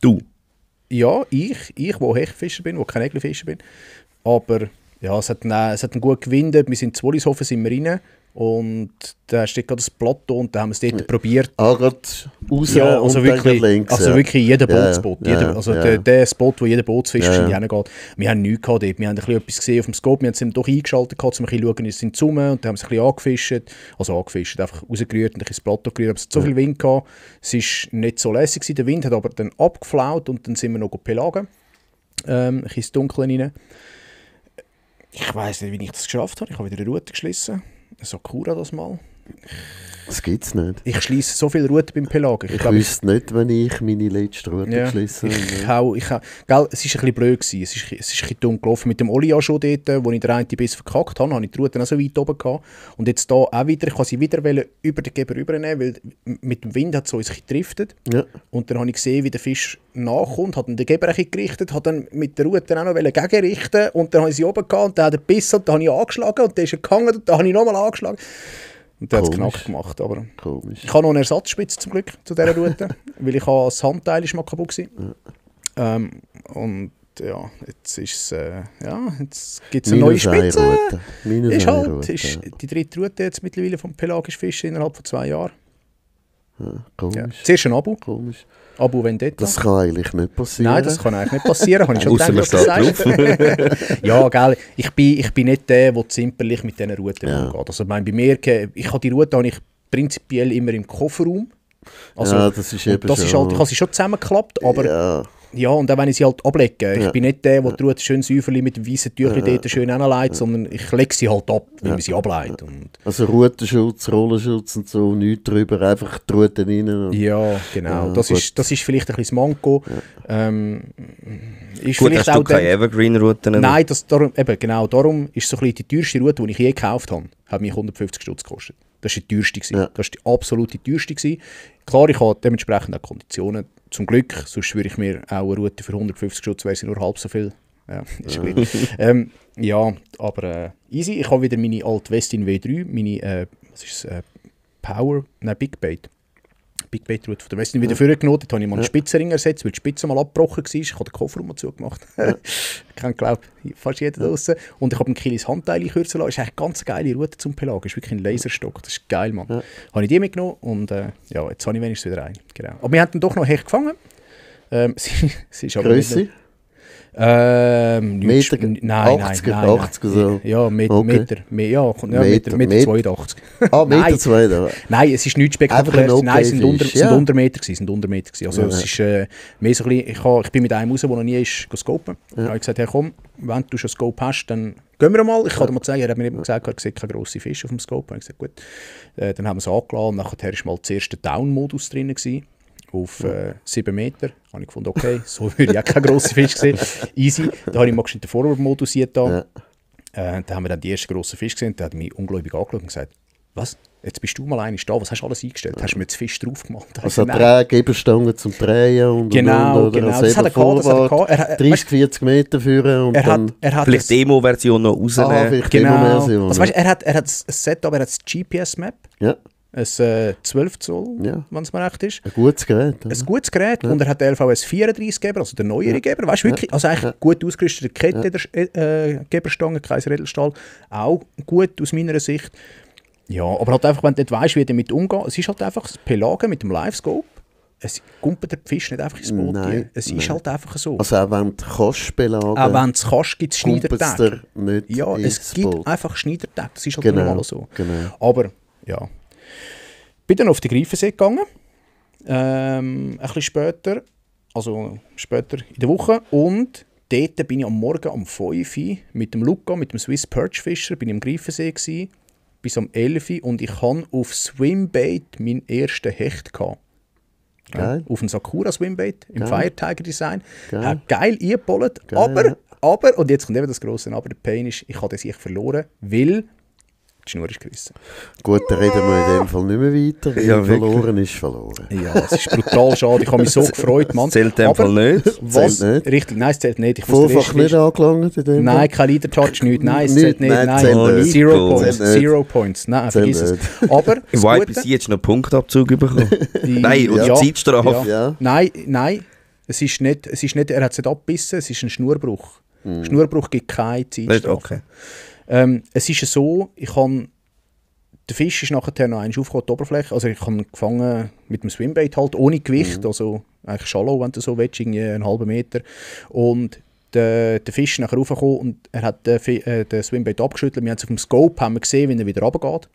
Du?
Ja, ich, wo Hechtfischer bin, wo kein Egli-Fischer bin. Aber ja, es hat dann gut gewindet. Wir sind in Wollishofen sind wir rein und da steht gerade das Plateau und da haben wir es dort probiert.
Gerade raus
Ja,
und
also
dann
wirklich,
links.
also
ja.
wirklich jeder
Ja,
Bootspot.
ja.
Der Spot, wo jeder Bootsfischer
Ja, ja.
hingeht. Wir haben nichts gehabt dort. Wir haben ein bisschen etwas gesehen auf dem Scope. Wir haben es doch eingeschaltet, um ein bisschen zu schauen, es sind Zoomen und dann haben wir es ein bisschen angefischt, einfach rausgerührt und ein bisschen das Plateau gerührt. Aber es hat so viel Wind gehabt, es war nicht so lässig gewesen. Der Wind hat aber dann abgeflaut und dann sind wir noch pelagen. Ein bisschen ins Dunkle rein. Ich weiss nicht, wie ich das geschafft habe. Ich habe wieder eine Route geschlissen. Sakura das mal.
Das gibt es nicht.
Ich schließe so viele Routen beim Pelagen.
Ich
glaube,
wüsste nicht, wenn ich meine letzte Route
Ja,
geschlossen
gell, es
habe.
war ein bisschen blöd gewesen. Es ist ein bisschen dumm gelaufen. Mit dem Oli auch schon dort, wo ich den einen Biss verkackt habe, habe ich die Route auch so weit oben gehabt. Und jetzt da auch wieder, ich kann sie wieder über den Geber rübernehmen, weil mit dem Wind hat es so ein bisschen gedriftet.
Ja.
Und dann habe ich gesehen, wie der Fisch nachkommt, hat dann den Geber ein bisschen gerichtet, hat dann mit der Route auch noch gegenrichten und dann habe ich sie oben gehabt und dann hat er gebissen und dann habe ich angeschlagen und dann ist er gehangen und dann habe ich nochmal angeschlagen. Und der hat es
Komisch.
knack gemacht, aber...
Komisch.
Ich habe noch eine Ersatzspitze zum Glück zu dieser Route, weil das Handteil ist mal kaputt gewesen. Und ja, jetzt ist es, jetzt gibt es eine neue Spitze. Ist die dritte Route jetzt mittlerweile vom pelagischen Fisch innerhalb von 2 Jahren.
Ja, komisch.
Ja. Zuerst ein Abu.
Komisch.
Abu Vendetta.
Das kann eigentlich nicht passieren.
Nein, das kann eigentlich nicht passieren. Habe ich schon
Ausser
gedacht,
man
dass du sagst. Ja, gell. Ich bin nicht der, der zimperlich mit diesen Routen umgeht. Also, bei mir, ich habe die Route prinzipiell immer im Kofferraum. Also,
ja, das ist eben
das ist halt, ich habe sie schon zusammengeklappt, aber ja, und auch wenn ich sie halt ablege. Ich bin nicht der, der die Route schön säuferli mit dem weißen Tüchlein dort schön hinlegt, sondern ich lege sie halt ab, wie man sie ableitet. Und
also Routenschutz, Rollenschutz und so, nichts drüber, einfach die Routen rein.
Ja, genau. Das ist vielleicht ein bisschen das Manko.
Ja.
Ist
Gut,
vielleicht
hast du
auch
keine Evergreen-Routen?
Nein, darum ist so ein bisschen die teuerste Route, die ich je gekauft habe, hat mich 150 Stutz gekostet. Das war die teuerste.
Ja.
Das war die absolute teuerste. Klar, ich habe dementsprechend auch Konditionen. Zum Glück, sonst würde ich mir auch eine Route für 150 Stutz, wäre sie nur halb so viel. Ja, ist gleich. Ja, aber easy. Ich habe wieder meine alte Westin W3, meine Big Bait. Big Bait Route von der Westin wieder vorgenommen. Dort habe ich mal einen Spitzenring ersetzt, weil die Spitze mal abgebrochen war. Ich habe den Kofferraum mal zugemacht. Kennt, glaube ich, fast jeder draussen. Und ich habe einen Kilis Handteile kürzen lassen. Das ist eigentlich eine ganz geile Route zum Pelagen. Das ist wirklich ein Laserstock. Das ist geil, Mann. Habe ich die mitgenommen und ja, jetzt habe ich wenigstens wieder einen. Genau. Aber wir haben dann doch noch Hecht gefangen. Sie ist aber
Grösse?
Meter, nein,
80,
nein,
80 so.
Ja, Meter,
Okay.
Meter 82.
Ah, Meter 2.
Nein, es ist nichts spektakuläres.
Einfach ein
Nein, es sind
Okay-Fisch,
Untermeter gewesen. Also es ist mehr so ein bisschen, ich bin mit einem raus, der noch nie ist, scopen. Ich habe gesagt, hey, komm, wenn du schon Scope hast, dann gehen wir mal. Ich kann dir mal sagen, er hat mir eben gesagt, er sieht keine grossen Fische auf dem Scope. Ich habe gesagt, gut. Dann haben wir es angelassen und nachher war mal der erste Down-Modus drin gewesen. Auf 7 Meter. Da habe ich gefunden, okay, so würde ich auch kein grosser Fisch sehen. Easy. Da habe ich mal den Forward-Modus hier. Da haben wir dann die ersten grossen Fische gesehen. Da hat er mich ungläubig angeschaut und gesagt, was? Jetzt bist du mal einmal da. Was hast du alles eingestellt? Hast du mir jetzt Fisch drauf gemacht?
Also Geberstangen zum Drehen und
genau. Das hat er gehabt.
30, 40 Meter führen und
vielleicht Demo-Version noch rausnehmen.
Vielleicht
genau.
Demo-Version.
Also, weißt, er hat ein Setup, er hat ein GPS-Map.
Ja.
Ein 12 Zoll, wenn es mir recht ist.
Ein gutes Gerät.
Ein gutes Gerät. Und er hat den LVS 34 Geber, also der neuere Geber. Weißt du, wirklich, also eigentlich gut ausgerüstete Kette der Geberstange, Kaiser Edelstahl. Auch gut aus meiner Sicht. Ja, aber halt einfach, wenn du nicht weißt, wie du damit umgehst, es ist halt einfach das Pelagen mit dem Live-Scope. Es kumpelt der Fisch nicht einfach ins Boot. Es ist halt einfach so.
Also auch wenn du kannst belagen.
Auch wenn du es kannst, gibt es Schneidertage. Ja, es gibt
Boot.
einfach Schneidertage. Das ist halt
Genau,
normal so.
Genau.
Aber, ja. Bin dann auf den Greifensee gegangen. Ein bisschen später. Also später in der Woche. Und dort bin ich am Morgen um 5 Uhr mit dem Luca, mit dem Swiss Perch Fischer, bin ich am Greifensee gewesen, bis um 11 Uhr. Und ich hatte auf Swimbait meinen ersten Hecht gehabt. Ja, auf dem Sakura Swimbait im Fire Tiger Design. Hat geil eingepollt, aber, und jetzt kommt eben das grosse Aber, der Pain ist, ich habe das sich verloren, weil die Schnur ist gerissen.
Gut, dann reden wir in dem Fall nicht mehr weiter.
Ja,
verloren ist verloren.
Ja, es ist brutal schade. Ich habe mich so gefreut, Mann.
Zählt in dem Fall nicht?
Was?
Zählt nicht.
Richtig, nein, es zählt nicht. Ich
Vorfach nicht angelangt in dem
Nein, kein Leader-Touch, nichts. Nein, es zählt nicht. Nein,
nicht.
Zero Points.
Zählt nicht.
Zero Points. Nein, vergiss es. Aber das
Why
Gute-
bis jetzt noch Punktabzug bekommen? Nein, und
Ja.
Zeitstrafe.
Ja.
Nein, es ist nicht, er hat es nicht abgebissen, es ist ein Schnurbruch. Schnurbruch gibt keine Zeitstrafe.
Okay.
Es ist so, der Fisch ist nachher noch einmal aufgekommen, die Oberfläche. Also ich habe ihn gefangen mit dem Swimbait halt, ohne Gewicht, also eigentlich shallow, wenn du so willst, irgendwie einen halben Meter. Und der Fisch ist nachher raufgekommen und er hat den Swimbait abgeschüttelt. Wir haben es auf dem Scope haben wir gesehen, wie er wieder runtergeht.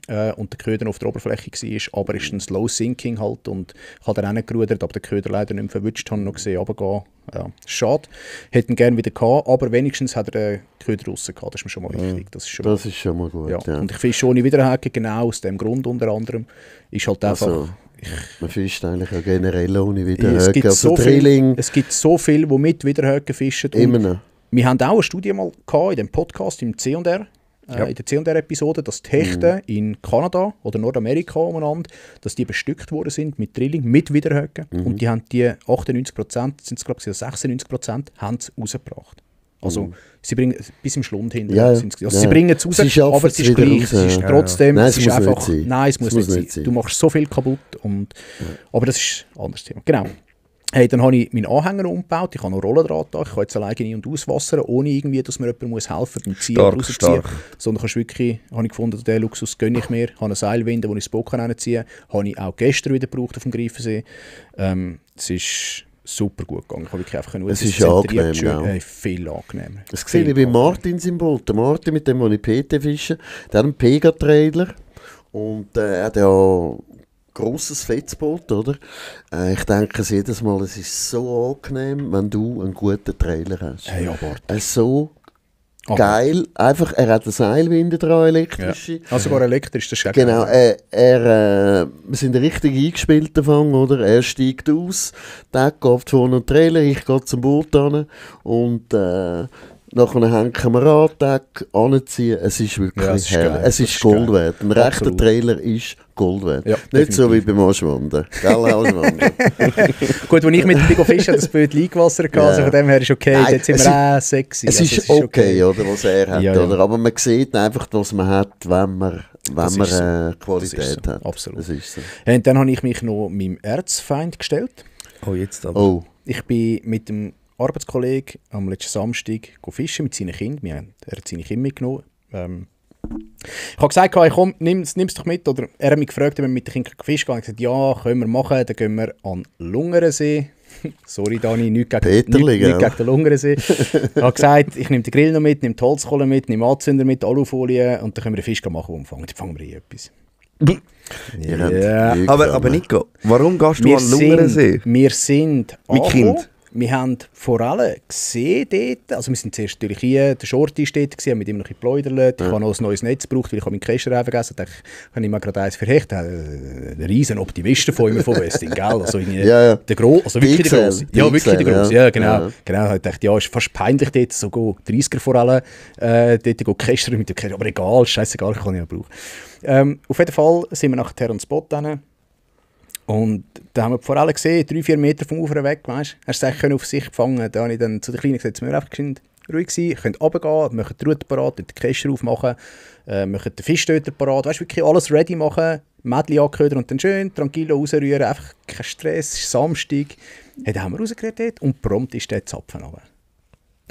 Und der Köder auf der Oberfläche war, aber es ist ein Slow Sinking halt und ich habe dann auch nicht gerudert, aber den Köder leider nicht mehr verwutscht, habe noch gesehen, runtergehen. Ja, schade. Hätten gerne wieder gehabt, aber wenigstens hat er den Köder raus gehabt, das ist mir schon mal wichtig. Das ist schon mal
gut,
ja.
ja.
Und ich fische ohne Wiederhaken, genau aus dem Grund unter anderem, ist halt einfach...
Also, man fischt eigentlich auch generell ohne
es
Wiederhaken.
gibt,
Also
so
Drilling,
es gibt so viele, die mit Wiederhaken fischen.
immer noch.
Wir haben auch eine Studie mal gehabt in dem Podcast im C&R, in der C&R-Episode, dass die Hechte in Kanada oder Nordamerika umeinander, dass die bestückt worden sind mit Drilling, mit Wiederhaken. Und die haben die 98%, sind es glaube ich 96%, haben es rausgebracht. Also sie bringen sie im Schlund hin.
Ja,
sie bringen es raus,
Sie
aber es ist
wieder
gleich.
raus,
Es ist
ja.
trotzdem,
Nein,
es ist
muss
einfach,
nicht sein.
nein, es muss nicht sein. Du machst so viel kaputt. Und, aber das ist ein anderes Thema. Genau. Hey, dann habe ich meinen Anhänger umgebaut, ich habe noch Rollendraht da, ich kann jetzt alleine ein- und auswassern, ohne irgendwie, dass mir jemand muss helfen muss beim Ziehen oder rausziehen. Sondern kannst wirklich, habe ich gefunden, den Luxus gönne ich mir. Ich habe eine Seilwinde, die ich das Boot reinziehen kann. Habe ich auch gestern wieder gebraucht auf dem Greifensee. Es ist super gut gegangen. Ich habe wirklich einfach
Es ist angenehm, ja.
Viel angenehmer.
Das sehe ich bei Martin im Boot. Der Martin, mit dem, wo ich PT fische, der hat einen Pega-Trailer und er hat ja grosses Fetzboot, oder? Ich denke jedes Mal, es ist so angenehm, wenn du einen guten Trailer hast.
Hey, aber
So geil. Einfach, er hat eine Seilwinde dran, elektrische.
ja. Also sogar elektrisch, das ist ja
Genau,
geil.
wir sind ein richtig eingespielter Fang, oder? Er steigt aus, der geht vorne an den Trailer, ich gehe zum Boot hin und nachher hängen wir an, Tag anziehen. Es ist wirklich
Ja, es ist
herrlich.
geil.
Es ist
Das ist
Gold
geil.
wert. Ein rechter
Absolut.
Trailer ist Gold wert.
Ja,
Nicht so wie
definitiv.
beim Aschwanden. Gell, Aschwanden?
Gut, als ich mit dem Big Fish das Bild Eingewassert hatte,
Ja.
also von dem her ist okay,
Nein,
jetzt sind
es
wir auch sexy.
Es
Also,
ist okay, oder, was er hat.
Ja, ja.
Oder? Aber man sieht einfach, was man hat, wenn man
Das ist so.
Qualität
Das ist so.
hat.
Absolut.
Das ist so.
Und dann habe ich mich noch meinem Erzfeind gestellt.
Oh, jetzt aber.
Oh,
Ich bin mit dem Arbeitskollegen am letzten Samstag fischen mit seinen Kindern. Er hat seine Kinder mitgenommen. Ich habe gesagt, hey, komm, nimm's doch mit. Oder er hat mich gefragt, ob wir mit den Kindern fischen gehen. Ich habe gesagt, ja, können wir machen. Dann gehen wir an Lungerensee. Sorry, Dani, nichts
Peterli,
gegen
gell?
den Lungerensee. Ich habe gesagt, ich nehme den Grill noch mit, nehme die Holzkohle mit, nehme Anzünder mit, Alufolie und dann können wir den Fisch machen, umfangen. Dann fangen wir etwas.
ihr habt
Ja.
Glück
Aber
gehabt.
Nico, warum gehst du an Lungerensee?
Wir sind
Mit
angekommen.
Kind?
Wir haben vor allem gesehen dort, also wir sind zuerst natürlich hier, der Shorty ist dort, haben mit ihm noch ein bisschen geplaudert. Ich habe noch ein neues Netz gebraucht, weil ich meinen Käster vergessen habe. Ich habe immer gerade eins verhecht. Ein riesen Optimisten von immer von Westing, gell? Also,
Ja.
der also wirklich der Grosse. Ja, wirklich der Grosse.
ja.
Ja, genau.
Ja.
Genau, ich dachte, ja, ist fast peinlich dort, so 30er vor allem, dort Käster mit dem Käster. Aber egal, scheißegal, ich kann ihn ja brauchen. Auf jeden Fall sind wir nachher an den Spot hin. Und da haben wir vor allem gesehen, 3-4 Meter vom Ufer weg, weißt du, hast du es eigentlich auf sich gefangen. Da habe ich dann zu den Kleinen gesagt, jetzt müssen wir einfach ruhig sein, ihr könnt runtergehen, machen die Route parat, den Käster aufmachen, machen den Fischtöter parat, weißt du, wirklich alles ready machen, Mädchen anködern und dann schön tranquilo rausrühren, einfach kein Stress, es ist Samstag. Hey, dann haben wir rausgeredet und prompt ist der Zapfen runter.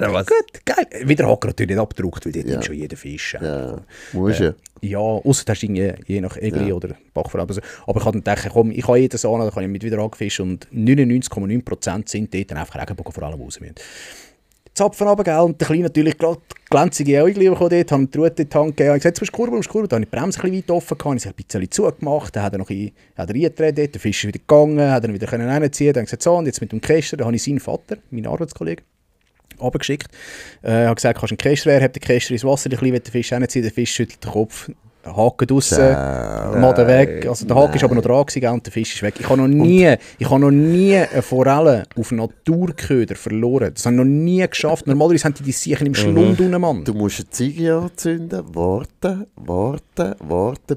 Was?
Gut, geil. Wieder Hacker natürlich nicht abgedruckt, weil dort
Ja.
nimmt schon jeder Fisch.
Ja, muss ja.
Ja, ausser du hast irgendwie, je nach Egli
Ja.
oder Bachverarbeitung. Aber ich habe dann gedacht, komm, ich habe jedes an, dann kann ich mit wieder angefischt und 99,9% sind dort dann einfach Regenbogen vor allem raus. Zapfen runter, gell, und der Kleine natürlich gerade glänzige Äugel bekommen dort, haben die Route in die Hand gegeben, ich gesagt, jetzt musst du Kurve, dann habe ich die Bremse ein bisschen weit offen gehabt, ich habe ein bisschen zugemacht, dann hat er noch reingetreten, der Fisch ist wieder gegangen, hat er wieder reinziehen, dann habe ich gesagt, so, und jetzt mit dem Käster, dann habe ich seinen Vater, meinen Arbeitskollegen, runtergeschickt, habe gesagt, kannst du einen Käster her, habe den Käster ins Wasser, ein bisschen den Fisch reinziehen, der Fisch schüttelt den Kopf, Haken draussen, Maden weg. Also der Haken war aber noch dran gewesen, und der Fisch ist weg. Ich habe noch nie eine Forelle auf Naturköder verloren. Das habe ich noch nie geschafft. Normalerweise haben die Siechen im Schlund unten, Mann.
Du musst eine Ziege anzünden, warten,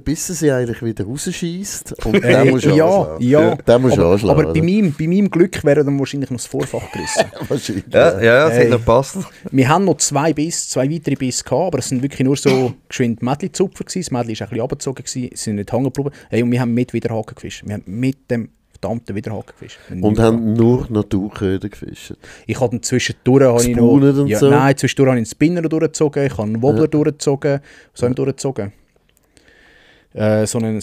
bis sie eigentlich wieder rausschießt. Und dann musst du anschlagen.
ja.
Dann musst du anschlagen.
Aber bei meinem Glück wäre dann wahrscheinlich noch das Vorfach gerissen.
Wahrscheinlich.
Ja, es
Hey.
hat noch gepasst.
Wir haben noch zwei weitere Bisse gehabt, aber es sind wirklich nur so geschwind Mädchen-Zupfer gewesen. Das Mädchen war ein bisschen runtergezogen, sie sind nicht hängen geblieben. Hey, und wir haben mit Widerhaken gefischt. Wir haben mit dem verdammten Widerhaken gefischt.
Und haben nur Naturköder gefischt.
Ich habe dann zwischendurch
Spoonen und so?
Nein, zwischendurch habe ich einen Spinner durchgezogen, ich habe einen Wobbler durchgezogen. Was habe ich durchgezogen? So einen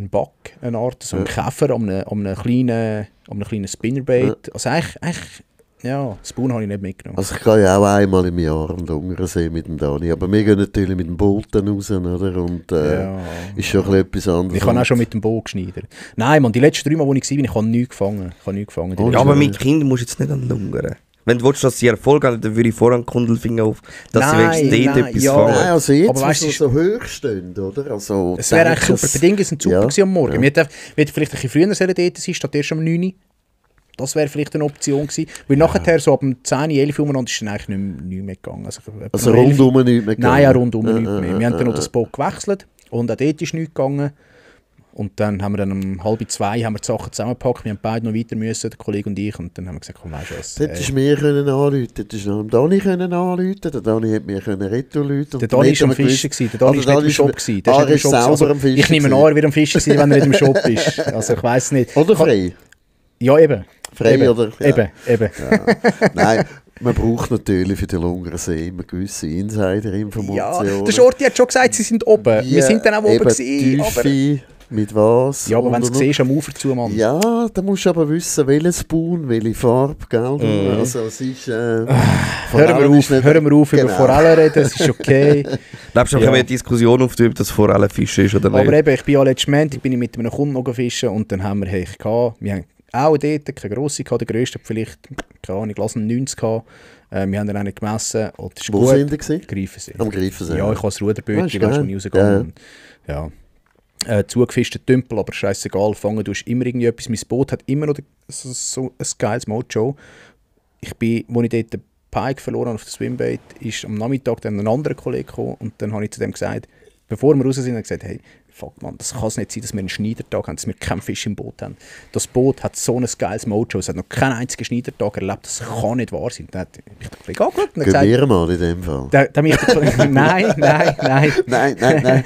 Back, eine Art, so einen Käfer an einem kleinen Spinnerbait. Also eigentlich, ja, Spoon habe ich nicht mitgenommen.
Also ich gehe ja auch einmal im Jahr am Lungerensee mit dem Dani. Aber wir gehen natürlich mit dem Boot dann raus, oder? Und
Ja.
ist schon ein bisschen etwas anderes.
Ich habe auch schon mit dem Boot geschneidert. Nein, man, die letzten 3 Mal, wo ich war, ich habe nichts gefangen.
Oh,
Ja, aber mit Kindern musst du jetzt nicht an Lungern. Wenn du willst, dass sie Erfolg haben, dann würde ich vorher einen Kundelfinger auf, dass sie wenigstens dort etwas
ja.
fangen.
Nein, also jetzt,
Aber
wo
weißt
sie
du,
so hoch stehen, oder? Also,
es wäre eigentlich
denke
super.
es-
Die Bedingungen sind super
Ja,
gewesen am Morgen.
ja.
Wir hätten vielleicht ein bisschen früher sollen dort sein, statt erst um 9 Uhr. Das wäre vielleicht eine Option gewesen. Weil nachher, so ab dem 10, 11 Uhr umeinander, ist dann eigentlich nicht mehr gegangen.
Also rundum nicht mehr
Nein, ja, rundum
gegangen.
nichts mehr. Wir haben dann noch das Boot gewechselt und auch dort ist nichts gegangen. Und dann haben wir dann um 1:30 haben wir die Sachen zusammengepackt. Wir haben beide noch weiter müssen, der Kollege und ich. Und dann haben wir gesagt, komm, weißt du was.
Dort hättest du mir anrufen, dort hättest du noch dem Dani anrufen, der Dani hätte mir retour rufen.
Der Dani war am Fischen, der Dani war nicht im Shop. Der ist nicht im
ist
Shop.
selber am Fischen.
Ich nehme an, er wird am Fischen sein, wenn er nicht im Shop ist. Also ich weiss nicht.
Oder frei?
Ja, eben.
Frei
eben.
oder? Ja.
Eben.
Ja. Nein, man braucht natürlich für den Lungersee immer gewisse Insider-Informationen.
Ja, der Shorty hat schon gesagt, sie sind oben. Wir sind dann auch oben gewesen, aber...
Tiefe, mit was?
Ja, aber wenn du es siehst, am Ufer zu, Mann.
Ja, da musst du aber wissen, welches Spoon, welche Farbe, gell? Also es ist...
Hören wir auf über Forellen reden, das ist okay.
Glaubst du, eine Diskussion auf, ob das Forellenfisch ist oder nicht?
Aber eben, ich bin ja letzten Montag mit einem Kunden noch fischen und dann haben wir Hecht gehabt. Wir haben auch dort keine grosse gehabt, der grösste hat vielleicht, keine Ahnung, lass ihn 90 gehabt. Wir haben dann auch nicht gemessen. Und das ist
Wo
gut.
sind die gewesen?
Greifensee.
Am Greifensee.
Ja, ich habe das Ruderbötchen,
Ah,
da ist man rausgegangen. Ja. Zugefischte Tümpel, aber scheißegal, fangen du immer irgendwie etwas. Mein Boot hat immer noch so ein geiles Mojo. Als ich dort den Pike verloren habe auf dem Swimbait, ist am Nachmittag dann ein anderer Kollege gekommen und dann habe ich zu dem gesagt, bevor wir raus sind, habe ich gesagt, hey, fuck man, das kann es nicht sein, dass wir einen Schneidertag haben, dass wir keinen Fisch im Boot haben. Das Boot hat so ein geiles Mojo, es hat noch keinen einzigen Schneidertag erlebt, das kann nicht wahr sein. Dann hat mich der Kollege angeschaut und gesagt...
Gehen wir mal in dem Fall.
Nein.
Nein.
Dann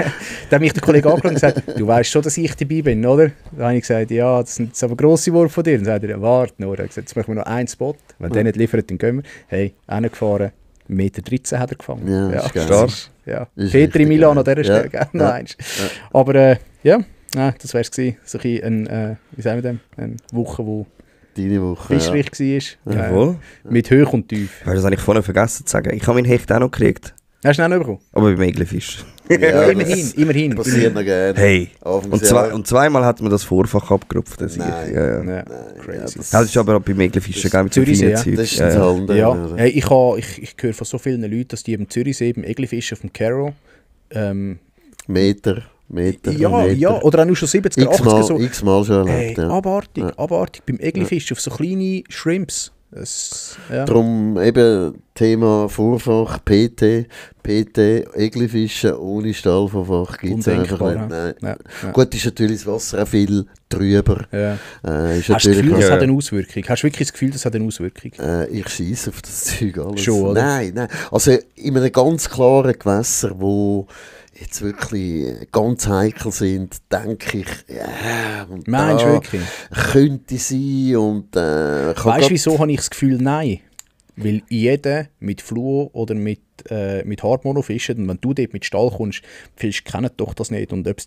hat mich der Kollege angeschaut und gesagt, du weißt schon, dass ich dabei bin, oder? Dann habe ich gesagt, ja, das sind jetzt aber grosse Worte von dir. Dann sagt er, ja, warte nur. Er hat gesagt, jetzt machen wir noch einen Spot. Wenn der nicht liefert, dann gehen wir. Hey, hingefahren. 1,13 Meter hat er gefangen.
Ja, ist geil.
Stark.
Ja.
Ist
Peter in
richtig
Milan an
geil.
dieser Stelle,
Ja.
gerne noch eins. Aber das wäre es gewesen. So ein wie sagen wir dem? Eine Woche, wo
Deine Woche,
fischreich war.
Jawohl.
Mit Hoch und Tief.
Das habe ich vorhin vergessen zu sagen. Ich habe meinen Hecht auch noch gekriegt.
Hast du ihn auch noch bekommen?
Aber beim Egelfisch.
Ja,
Immerhin.
passiert noch gerne.
Hey.
Anfangsjahr.
Und zweimal hat man das Vorfach abgerupft. Das
Nein.
ja.
Ja,
Ja,
crazy.
Das ist aber auch beim Egelfischen, gell, mit
Zürichsee,
so vielen
Das
Zeug.
ist ein Zander.
Ja, hey, ich höre von so vielen Leuten, dass die im Zürichsee beim Eglifischen auf dem Carrow
Meter.
ja, oder auch nur schon 70er, 80er so.
X-mal schon
Hey,
erlebt, ja.
abartig. Beim Eglifisch auf so kleine Shrimps. Ja.
Darum eben Thema Vorfach, PT, Eglifischen ohne Stahlvorfach gibt es einfach
Undenkbar,
nicht. Nein.
Ja.
Gut, ist natürlich das Wasser auch viel trüber.
Ja.
Ist
Hast du das Gefühl,
natürlich
das
Ja.
hat eine Auswirkung? Hast du wirklich das Gefühl, das hat eine Auswirkung?
ich schieße auf das Zeug alles.
Schon, oder?
Nein. Also in einem ganz klaren Gewässer, wo jetzt wirklich ganz heikel sind, denke ich, ja, und
Meinst du
da
wirklich?
könnte sein und
Weißt du, wieso habe ich das Gefühl, nein? Weil jeder mit Fluo oder mit Hartmono fischt und wenn du dort mit Stall kommst, die Fische kennen doch das nicht und ob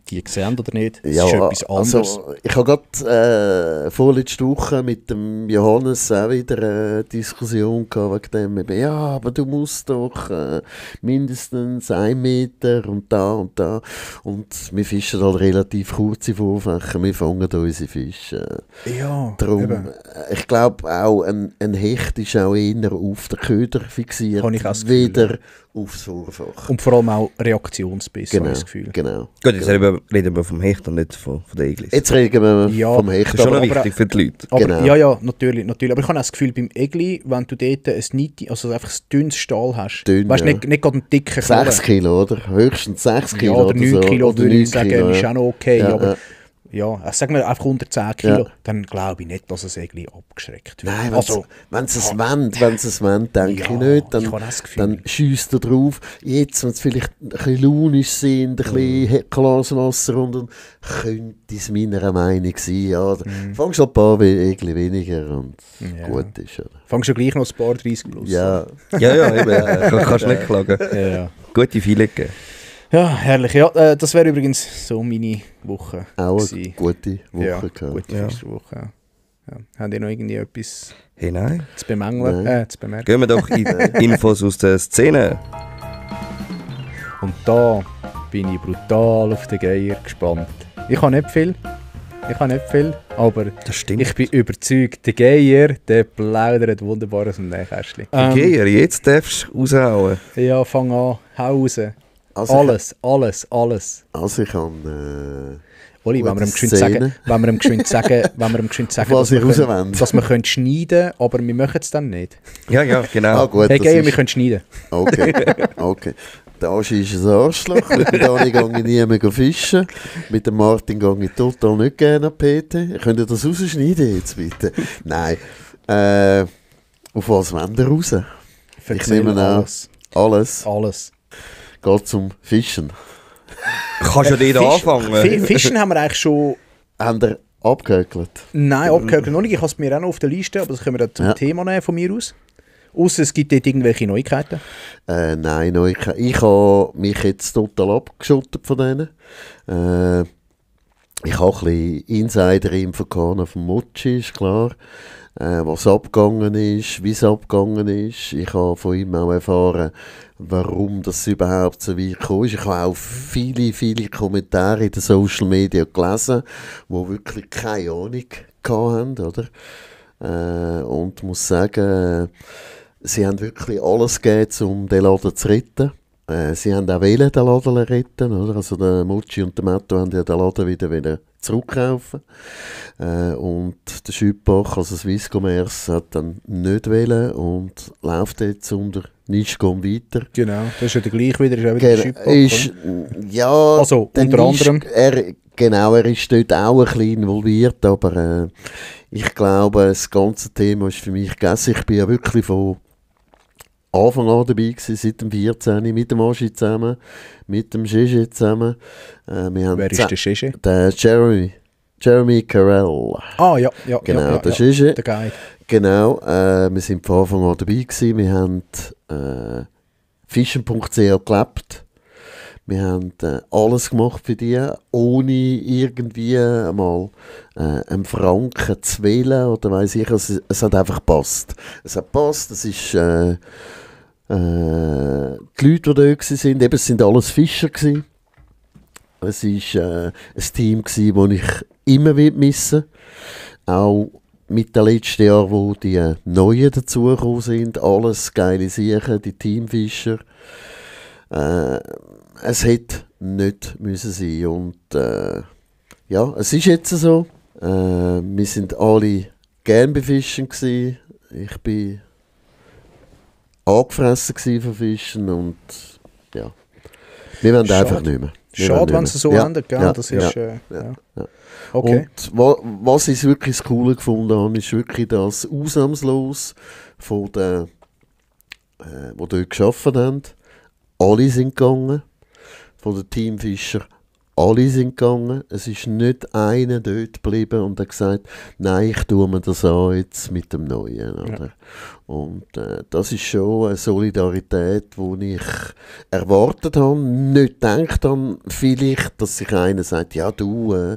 die sehen oder nicht, das ist etwas anderes.
Also, ich habe gerade vorletzte Woche mit dem Johannes auch wieder eine Diskussion gehabt wegen dem, eben, ja, aber du musst doch mindestens 1 Meter und da und wir fischen halt relativ kurze Vorfächer, wir fangen unsere Fische.
Ja,
Darum,
eben.
ich glaube auch, ein Hecht ist auch eher auf den Köder fixiert,
Habe ich auch das Gefühl,
weder aufs Vorfach.
Und vor allem auch reaktionsbiss, habe ich das Gefühl.
Genau.
Gut, jetzt reden wir vom Hecht und nicht von der Eglis.
Jetzt reden wir
Ja,
vom
Das
Hecht.
ist schon noch
aber-
wichtig für die Leute.
Aber,
Genau.
Ja, natürlich. Aber ich habe auch das Gefühl, beim Egli, wenn du dort ein Nitti, also einfach ein dünnes Stahl hast,
Dünn,
weißt du,
ja.
nicht gerade einen dicken
6 Kilo, oder? Höchstens 6
Ja,
Kilo
oder 9
so.
Kilo
Oder
würde
9
ich sagen,
Kilo,
ist
ja.
auch noch okay.
Ja,
aber
ja.
ja, sagen wir einfach unter 10 Kilo,
Ja.
dann glaube ich nicht, dass ein Egli abgeschreckt wird.
Nein,
also,
wenn sie es wollen, denke
Ja,
ich nicht.
ich
Dann,
habe das Gefühl.
dann schiesst er drauf. Jetzt, wenn sie vielleicht ein bisschen launisch sind, ein bisschen Glaswasser und dann könnte es meiner Meinung sein. Ja, fangst halt ein paar Egli weniger und
Ja.
gut ist. Oder?
fangst du gleich noch ein paar 30 plus.
Ja,
Ja, eben. Kannst du nicht klagen.
Ja.
Gute Filet gegeben.
Ja, herrlich. Ja, das wäre übrigens so meine Woche.
auch
gewesen.
eine gute Woche
Ja,
gehabt.
gute
Ja.
Fischerwoche. Ja. Habt ihr noch irgendwie etwas
Hey, nein.
zu bemängeln?
Nein.
Zu bemerken?
Gehen wir doch in Infos aus der Szene.
Und da bin ich brutal auf den Geier gespannt. Ich habe nicht viel, aber
Das stimmt.
ich bin überzeugt, der Geier, der plaudert wunderbar aus dem Nähkästchen.
Okay, jetzt darfst du raushauen.
Ja, fang an, hau raus.
Also
Alles.
Also ich kann...
Oli, wenn
Gute
wir ihm geschwind
Szene.
sagen,
Was ich
dass
rauswende.
dass wir können schneiden, aber wir machen es dann nicht.
Ja, genau.
Ah, gut,
Hey
das
Geier,
ist-
wir können schneiden.
Okay. Der Aschi ist ein Arschloch. Mit dem Dani gehe ich nie mehr fischen. Mit dem Martin gehe ich total nicht gerne an PT. Könnt ihr das rausschneiden jetzt bitte? Nein. Auf was wollt ihr raus?
Erzähl
nehme an. Alles geht zum Fischen.
Kannst du ja dort anfangen.
Fischen haben wir eigentlich schon...
Habt ihr abgehökelt?
Nein, abgehört noch nicht. Ich habe es mir auch noch auf der Liste, aber das können wir dann zum Thema nehmen von mir aus. Ausser es gibt dort irgendwelche Neuigkeiten.
Nein, Neuigkeiten. Ich habe mich jetzt total abgeschottet von denen. Ich habe ein bisschen Insider-Info auf dem Mochi, ist klar. Was abgegangen ist, wie es abgegangen ist. Ich habe von ihm auch erfahren, warum das überhaupt so weit gekommen ist. Ich habe auch viele Kommentare in den Social Media gelesen, die wirklich keine Ahnung hatten, oder? Und muss sagen, sie haben wirklich alles gegeben, um den Laden zu retten. Sie haben auch den Laden retten, oder? Also der Mochi und der Matto haben ja den Laden wieder zurückkaufen. Und der Schüppach, also Swisscommerce, hat dann nicht wollen und läuft jetzt unter Nischcom weiter.
Genau, das ist ja der gleiche wieder, ist auch wieder der Schüppach.
Ja,
also unter anderem.
Er ist dort auch ein bisschen involviert, aber ich glaube, das ganze Thema ist für mich gegessen. Ich bin ja wirklich von Anfang an dabei gewesen, seit dem 14. mit dem Aschi zusammen, mit dem Gigi zusammen.
Wer ist der Gigi?
Der Jeremy Carell.
Ah, ja.
Genau, der Gigi.
Der Guide.
Genau, wir sind von Anfang an dabei gewesen. Wir haben fischen.ch gelebt. Wir haben alles gemacht für die, ohne irgendwie einmal einen Franken zu wählen oder weiss ich. Also, es hat einfach gepasst. Es hat gepasst, es ist die Leute, die da waren, eben, es sind alles Fischer gewesen. Es war ein Team gewesen, das ich immer missen will. Auch mit den letzten Jahren, wo die Neuen dazugekommen sind. Alles geile Sachen, die Teamfischer. Es hätte nicht müssen sein. Und ja, es ist jetzt so. Wir sind alle gern befischen gewesen. Ich bin angefressen von Fischen und ja, wir wollen einfach nicht mehr.
Schade, wenn es so endet, gell? Das ist, Okay.
Und was ich wirklich das Coole gefunden habe, ist wirklich das ausnahmslos von den, die dort gearbeitet haben. Alle sind gegangen, von den Teamfischer. Alle sind gegangen. Es ist nicht einer dort geblieben und hat gesagt, nein, ich tue mir das an jetzt mit dem Neuen. Oder? Ja. Und das ist schon eine Solidarität, die ich erwartet habe. Nicht gedacht habe, vielleicht, dass sich einer sagt, ja du,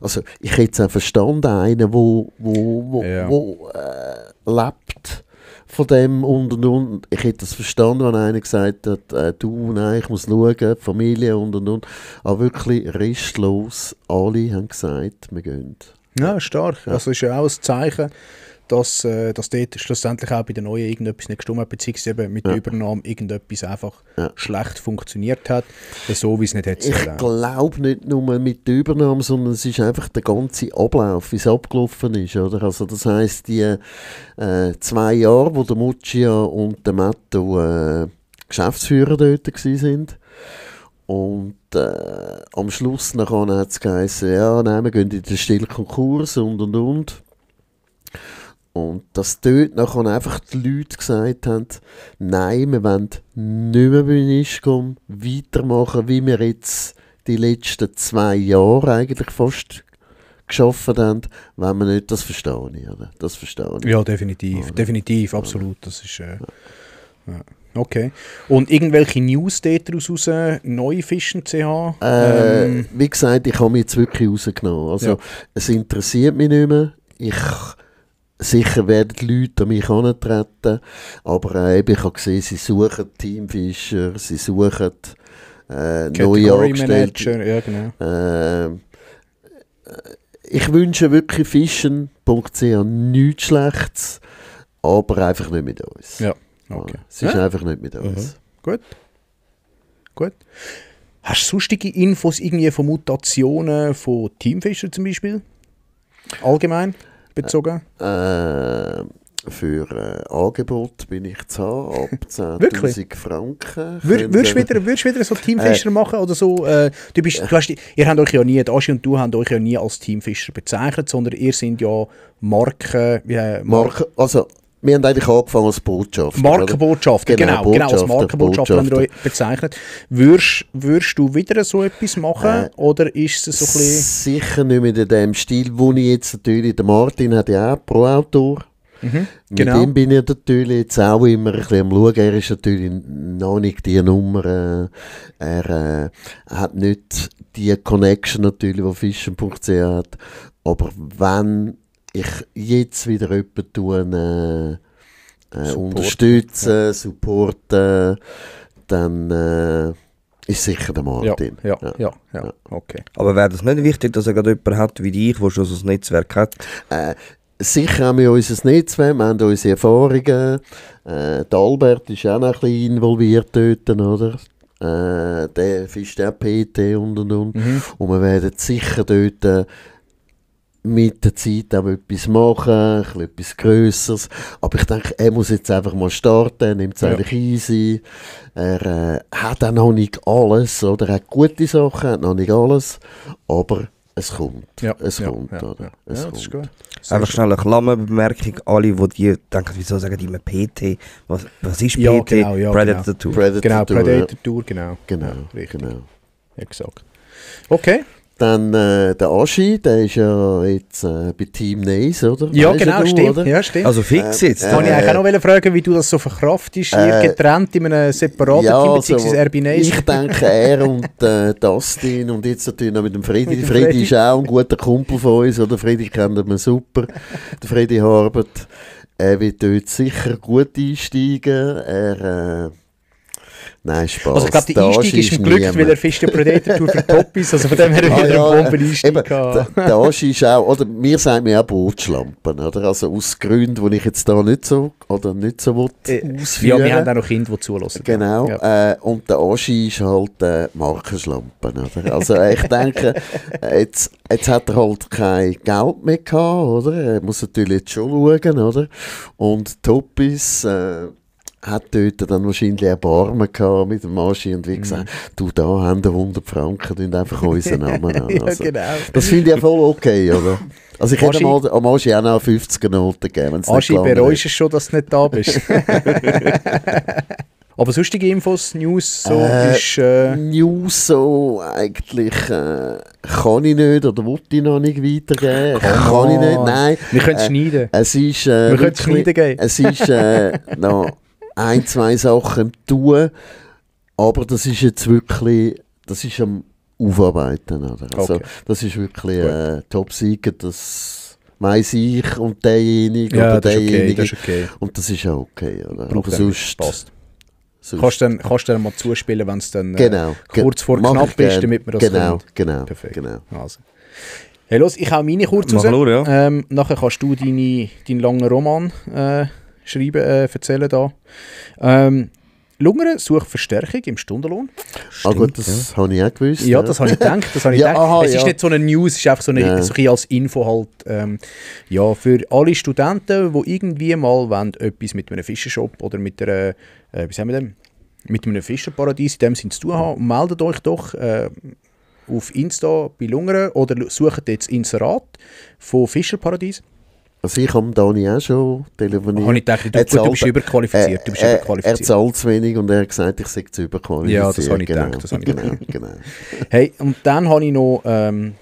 also ich hätte es auch verstanden, einer, der lebt von dem und. Ich hätte das verstanden, wenn einer gesagt hat, du, nein, ich muss schauen, Familie und. Aber wirklich restlos, alle haben gesagt, wir gehen.
Ja, stark. Ja. Also ist ja auch ein Zeichen, dass dort schlussendlich auch bei den Neuen irgendetwas nicht gestimmt hat, beziehungsweise eben mit der Übernahme irgendetwas einfach schlecht funktioniert hat, so wie es nicht hätte
sollen. Ich glaube nicht nur mit der Übernahme, sondern es ist einfach der ganze Ablauf, wie es abgelaufen ist. Oder? Also das heisst, die 2 Jahre, wo der Muccia und der Matto Geschäftsführer dort waren, und am Schluss hat es geheißen, ja, nein, wir gehen in den stillen Konkurs und. Und dass dort nachher einfach die Leute gesagt haben, nein, wir wollen nicht mehr bei Nischcom weitermachen, wie wir jetzt die letzten 2 Jahre eigentlich fast geschafft haben, wenn wir nicht, das verstehe ich. Oder? Das verstehe ich.
Ja, definitiv, absolut. Das ist, okay. Und irgendwelche News daraus raus, Neufischen.ch?
Wie gesagt, ich habe mich jetzt wirklich rausgenommen. Also, es interessiert mich nicht mehr. Sicher werden die Leute an mich herantreten, aber ich habe gesehen, sie suchen Teamfischer, sie suchen neue Angestellte.
Ja, genau.
Ich wünsche wirklich Fischen.ch nichts Schlechtes, aber einfach nicht mit uns.
Ja, okay.
Es ist einfach nicht mit uns.
Gut. Hast du sonstige Infos irgendwie von Mutationen von Teamfischen zum Beispiel? Allgemein bezogen?
Für Angebot bin ich zu haben, ab 10'000 Franken.
Würdest du wieder so Teamfischer machen? Oder so, ihr habt euch ja nie, Aschi und du haben euch ja nie als Teamfischer bezeichnet, sondern ihr seid ja Marken.
Also wir haben eigentlich angefangen als Botschafter.
Markenbotschafter, genau, als Markenbotschafter haben wir euch
Botschafter.
bezeichnet. Würdest du wieder so etwas machen, oder ist es so ein bisschen...
Sicher nicht mehr in dem Stil, wo ich jetzt natürlich, der Martin hat ja auch Pro-Autor. Mit
genau.
ihm bin ich natürlich jetzt auch immer ein bisschen am Schauen. Er ist natürlich noch nicht die Nummer. Er hat nicht die Connection natürlich, die Fischen.ch hat. Aber wenn ich jetzt wieder jemanden unterstützen, supporten, dann ist sicher der Martin.
Ja, okay.
Aber wäre das nicht wichtig, dass er gerade jemanden hat wie dich, der schon so ein Netzwerk hat?
Sicher haben wir unser Netzwerk, wir haben unsere Erfahrungen. Der Albert ist auch noch ein bisschen involviert dort, oder? Der fischt auch PT und. Und wir werden sicher dort mit der Zeit auch etwas machen, etwas Grösseres. Aber ich denke, er muss jetzt einfach mal starten, er nimmt es eigentlich easy. Er hat auch noch nicht alles, oder? Er hat gute Sachen, hat noch nicht alles, aber es kommt. Es kommt, oder? Es
das ist
kommt.
gut.
Einfach schnell eine Klammerbemerkung. Alle, die denken, wieso sagen die immer PT? Was ist PT?
Ja, genau,
Predator Tour.
Genau, Predator Tour, genau.
Genau,
Richtig.
genau.
Exakt. Okay.
Dann der Aschi, der ist ja jetzt bei Team Nice, oder?
Ja,
Weisst
genau,
du,
stimmt.
oder?
Ja, stimmt.
Also fix jetzt.
Da wollte ich eigentlich auch noch fragen, wie du das so verkraftest, ihr getrennt in einem separaten Team, beziehungsweise RB Nice.
Ich denke, er und Dustin und jetzt natürlich noch mit dem Freddy.
Mit dem
Freddy
Freddy.
ist auch ein guter Kumpel von uns, oder? Freddy kennt man super. Der Freddy Harbert, er wird dort sicher gut einsteigen. Nein, Spaß.
Also ich glaube, der Einstieg ist ein Glück, weil er fischt ja Predator Tour für Toppies, also von dem her wieder einen Bombeneinstieg gehabt.
Der Aschi ist auch, oder mir sagt mir auch Bootschlampen, oder? Also aus Gründen, die ich jetzt da nicht so will ausführen.
Ja, wir haben auch noch Kinder, die zulassen.
Genau,
Ja.
und der Aschi ist halt Markenschlampen, oder? Also ich denke, jetzt hat er halt kein Geld mehr gehabt, oder? Er muss natürlich jetzt schon schauen, oder? Und Toppies hat dort dann wahrscheinlich Erbarmen gehabt mit dem Aschi und wie gesagt, du, da haben wir 100 Franken, tun einfach unseren Namen an.
Ja,
Also,
genau.
das finde ich ja voll okay, oder? Also ich hätte
Aschi-
mal am Aschi auch noch 50er Noten gegeben, wenn's nicht
Aschi,
gelangt
bereust es schon, dass du nicht da bist. Aber sonstige Infos, News, so ist...
News so eigentlich kann ich nicht oder will ich noch nicht weitergeben. Kann ich nicht, nein.
Wir können es schneiden.
Es ist
Wir können es schneiden gehen.
es ist noch ein, zwei Sachen im Tun, aber das ist jetzt wirklich, das ist am Aufarbeiten. Oder? Also,
Okay.
das ist wirklich Top Secret, das weiss ich und derjenige
Ja,
oder
das ist okay,
derjenige.
das ist okay.
Und das ist auch okay. Oder?
Braucht
Aber
er nicht.
sonst,
Passt.
sonst
Kannst du dann mal zuspielen, wenn es dann
genau,
kurz vor
mach
knapp
ich gern.
ist, damit wir das
genau,
können.
genau,
Perfekt.
genau.
Also. Hey, los, ich hau meine kurz
Mach
raus.
nur, ja.
Nachher kannst du deinen langen Roman schreiben, erzählen da. Lungern sucht Verstärkung im Stundenlohn.
Ah gut, das habe ich auch gewusst.
Ja, das habe ich gedacht. Es
aha,
ist
ja.
nicht so eine News, es ist einfach so,
Ja.
so ein bisschen als Info halt. Ja, für alle Studenten, die irgendwie mal wollen, etwas mit einem Fischershop oder mit einer, wie sagen wir denn, mit einem Fischerparadies in dem Sinn zu tun haben, meldet euch doch auf Insta bei Lungern oder sucht jetzt Inserat von Fischerparadies.
Also ich habe Dani auch schon telefoniert.
Habe ich gedacht, du bist überqualifiziert. Du bist
Er
überqualifiziert.
zahlt zu wenig und er hat gesagt, ich sei zu überqualifiziert.
Ja, das habe ich
genau,
gedacht, das habe ich
genau, genau.
Hey, und dann habe ich noch eine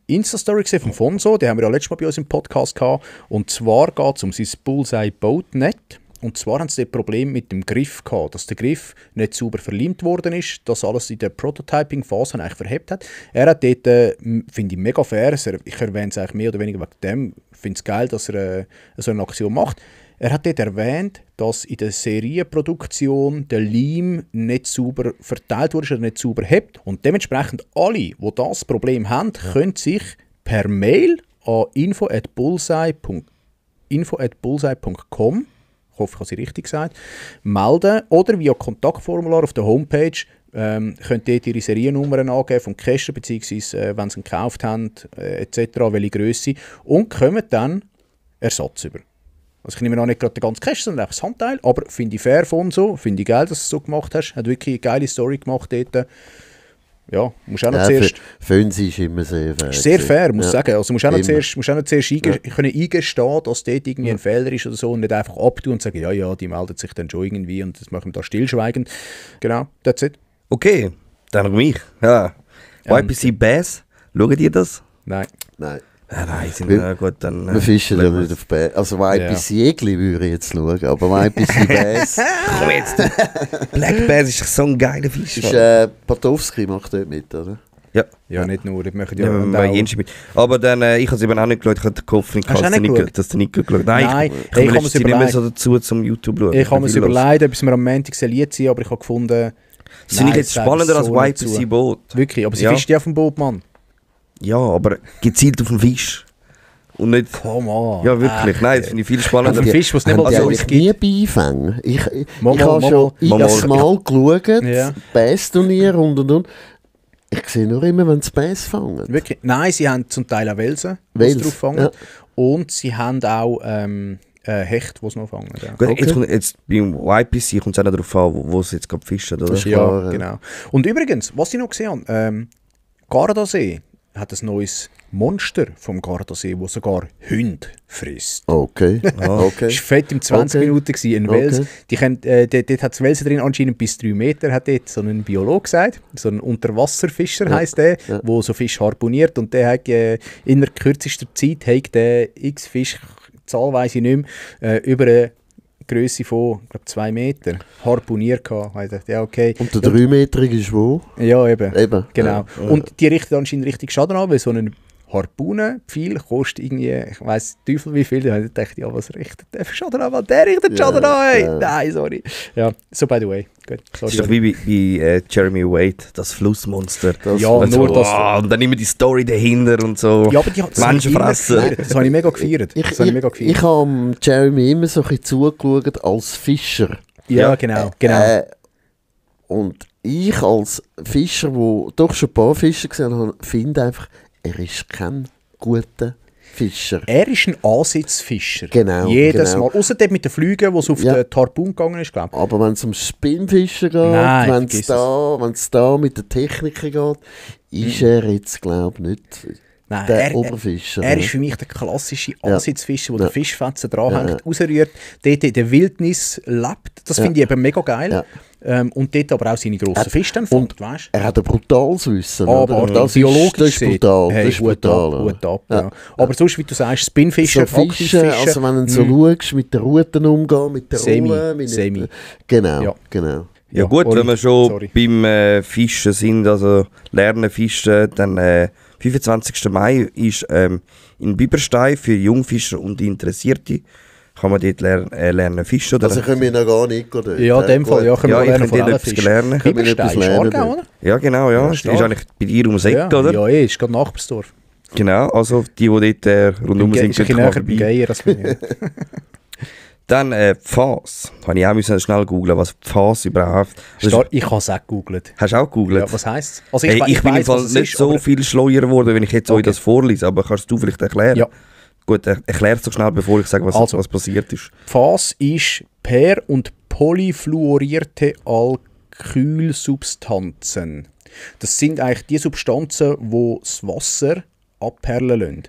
Insta-Story gesehen von Fonso, die haben wir ja letztes Mal bei uns im Podcast gehabt. Und zwar geht es um sein Bullseye Boatnet. Und zwar haben sie das Problem mit dem Griff gehabt, dass der Griff nicht sauber verleimt worden ist, dass alles in der Prototyping-Phase eigentlich verhebt hat. Er hat dort, finde ich mega fair, ich erwähne es eigentlich mehr oder weniger wegen dem, ich finde es geil, dass er so eine Aktion macht. Er hat dort erwähnt, dass in der Serienproduktion der Leim nicht sauber verteilt wurde, oder nicht sauber hebt. Und dementsprechend alle, die das Problem haben, können sich per Mail an info@bullseye.com, ich hoffe, ich habe sie richtig gesagt, melden oder via Kontaktformular auf der Homepage könnt ihr ihre Seriennummern angeben vom Kästen, beziehungsweise wenn sie ihn gekauft haben, etc., welche Grösse, und kommen dann Ersatz über. Also ich nehme an, nicht gerade den ganzen Kästen, sondern einfach das Handteil, aber finde ich fair von so, finde ich geil, dass du es so gemacht hast, hat wirklich eine geile Story gemacht dort. ja, musst auch noch
Ja,
zuerst...
Fünsi ist immer sehr fair.
Ist sehr fair, muss ich sagen. Also musst auch noch
Immer.
zuerst können eingestehen, dass dort irgendwie ein Fehler ist oder so und nicht einfach abtun und sagen, ja, die meldet sich dann schon irgendwie und das machen wir da stillschweigend. Genau, that's it.
Okay, dann noch mich. Ja. YPC Bass, schaut ihr das?
Nein.
Nein.
Nein, sind
Wir-
gut, dann...
Wir fischen ja nicht auf Bass. Also YPC Egli würde ich jetzt schauen, aber YPC Bass
Komm jetzt! Black Bass ist so ein geiler Fisch.
ist... Patowski macht dort mit, oder?
Ja, nicht nur. Ich möchte
Ja,
ja,
wir
und
machen
auch-
Jensch mit. Aber dann, ich habe es eben auch nicht geschaut, ich hatte den Hoffnung,
Hast du auch nicht geschaut?
dass der Nico geschaut. Nein,
Nein,
ich komme
ich habe
jetzt
mir's
nicht mehr
überlegt.
so dazu zum YouTube schauen.
Ich habe mir
will das.
überlegt, ob es mir am Montag lieb sein, aber ich habe gefunden...
Das finde ich
Nein,
jetzt
das
spannender als
wäre so
YPC Boot.
Wirklich, aber sie
Ja.
fischt ja auf dem Boot, Mann.
Ja, aber gezielt auf den Fisch. Und nicht...
Komm an.
Ja, wirklich. Nein, das finde ich viel
Auf
spannender.
dem Fisch, was es nicht
Haben
mal
die
so
eigentlich
gibt.
nie Beifänge? Ich
Mal,
habe
mal,
schon
mal.
x-mal geschaut,
Ja.
Bass-Turnier und. Ich sehe nur immer, wenn sie Bass fangen.
Wirklich? Nein, sie haben zum Teil auch Welsen, die
Wels,
sie drauf fangen.
ja.
Und sie haben auch Hecht, die sie noch fangen. Ja,
Gut,
Okay.
jetzt beim YPC kommt es auch noch darauf an, wo sie jetzt gerade fischen, oder?
Das ist
ja
klar, ja.
genau. Und übrigens, was ich noch gesehen habe, Gardasee hat ein neues Monster vom Gardasee, das sogar Hunde frisst.
Okay.
Das
Okay.
war fett im 20
Okay.
Minuten gewesen, in Wels.
Okay.
Die können, dort hat es Welsen drin, anscheinend bis 3 Meter, hat dort so ein Biologe gesagt. So ein Unterwasserfischer heisst der, der so Fisch harpuniert. Und der hat innerhalb kürzester Zeit hat der x Fisch, Zahl weiss ich nicht mehr, über eine Grösse von, glaube 2 Meter harpuniert gehabt. Ich dachte, ja, okay.
Und der 3-Metrige ist wo?
Ja, eben.
Eben.
Genau.
Ja.
Und die richten anscheinend richtig Schaden an, weil so ein Harpunenpfeil kostet irgendwie, ich weiss Teufel wie viel. Da dachte ich, ja, was richtet der für Schaden an? Der richtet Schaden an, hey!
ja.
Nein, sorry. Ja, so by the way. Gut,
Das ist
sorry.
doch wie bei Jeremy Wade, das Flussmonster.
Das-
Ja,
Und
nur
so,
das.
und dann immer die Story dahinter und so.
Ja, aber die das habe ich immer
Menschenfressen.
gefeiert. Das habe ich mega gefeiert. Das habe ich mega gefeiert.
Ich habe Jeremy immer so ein bisschen zugeschaut als Fischer.
Ja,
Ja.
genau.
Und ich als Fischer, der doch schon ein paar Fischer gesehen habe, finde einfach, er ist kein guter Fischer.
Er ist ein Ansitzfischer.
Genau,
Jedes
genau.
Mal. Außer dort mit den Flügen, wo es auf
Ja.
den Harpun gegangen ist, glaube ich.
Aber wenn es um Spinnfischen geht,
Nein,
wenn
vergiss
es da mit der Technik geht, ist er jetzt, glaube ich, nicht
Nein,
der Oberfischer.
Er
ne?
ist für mich der klassische
Ja.
Ansitzfischer, der
Ja.
den Fischfetzen dranhängt,
Ja.
rausrührt, dort in der Wildnis lebt. Das
Ja.
finde ich eben mega geil.
Ja.
Und dort aber auch seine grossen Fische dann fängt, weißt du?
Er hat ein brutales Wissen.
Aber
oder? Das
biologisch
ist
gesehen,
brutal.
hey,
das ist
Hut
brutal.
ab,
ja.
Hut ab,
Ja.
ja. Aber sonst, wie du sagst, Spinnfischer,
So Fische, also wenn du so schaust, mit den Routen umgehen, mit der
Semi,
Rolle. mit-
Semi.
Genau,
Ja.
genau.
Ja gut,
Oli,
wenn wir schon
sorry.
beim Fischen sind, also lernen Fischen, dann 25. Mai ist in Biberstein für Jungfischer und Interessierte, kann man dort lernen fischen. Oder?
Also können wir noch gar nicht dort.
Ja, in dem Fall, ja, können
Ja,
wir
ich
lernen
könnte
von
dort etwas
Ellenfisch.
lernen.
Können wir
Biberstein
etwas
ist
lernen
Aargau,
dort.
oder?
Ja genau, ja.
Ja,
Das
stark.
ist eigentlich bei dir ums Eck,
Ja,
oder?
ja, ist gerade Nachbarsdorf.
Genau, also die dort rundum sind,
Ist ein bisschen
können
näher
vorbei.
beim Geier als bei mir.
Dann Pfas. Habe ich auch müssen schnell googlen, was Pfas überhaupt ist.
Stark, ich habe es auch gegoogelt.
Hast du auch gegoogelt?
Ja, was heisst es? Also
Hey, ich bin im
weiss,
Fall
was es
nicht
ist,
so
aber-
viel schleuer geworden, wenn ich jetzt euch
Okay.
das vorlese, aber kannst du vielleicht erklären?
Ja.
Gut, erklär es doch schnell, bevor ich sage, was,
Also.
was passiert ist.
Pfas ist per- und polyfluorierte Alkylsubstanzen. Das sind eigentlich die Substanzen, die das Wasser abperlen lassen.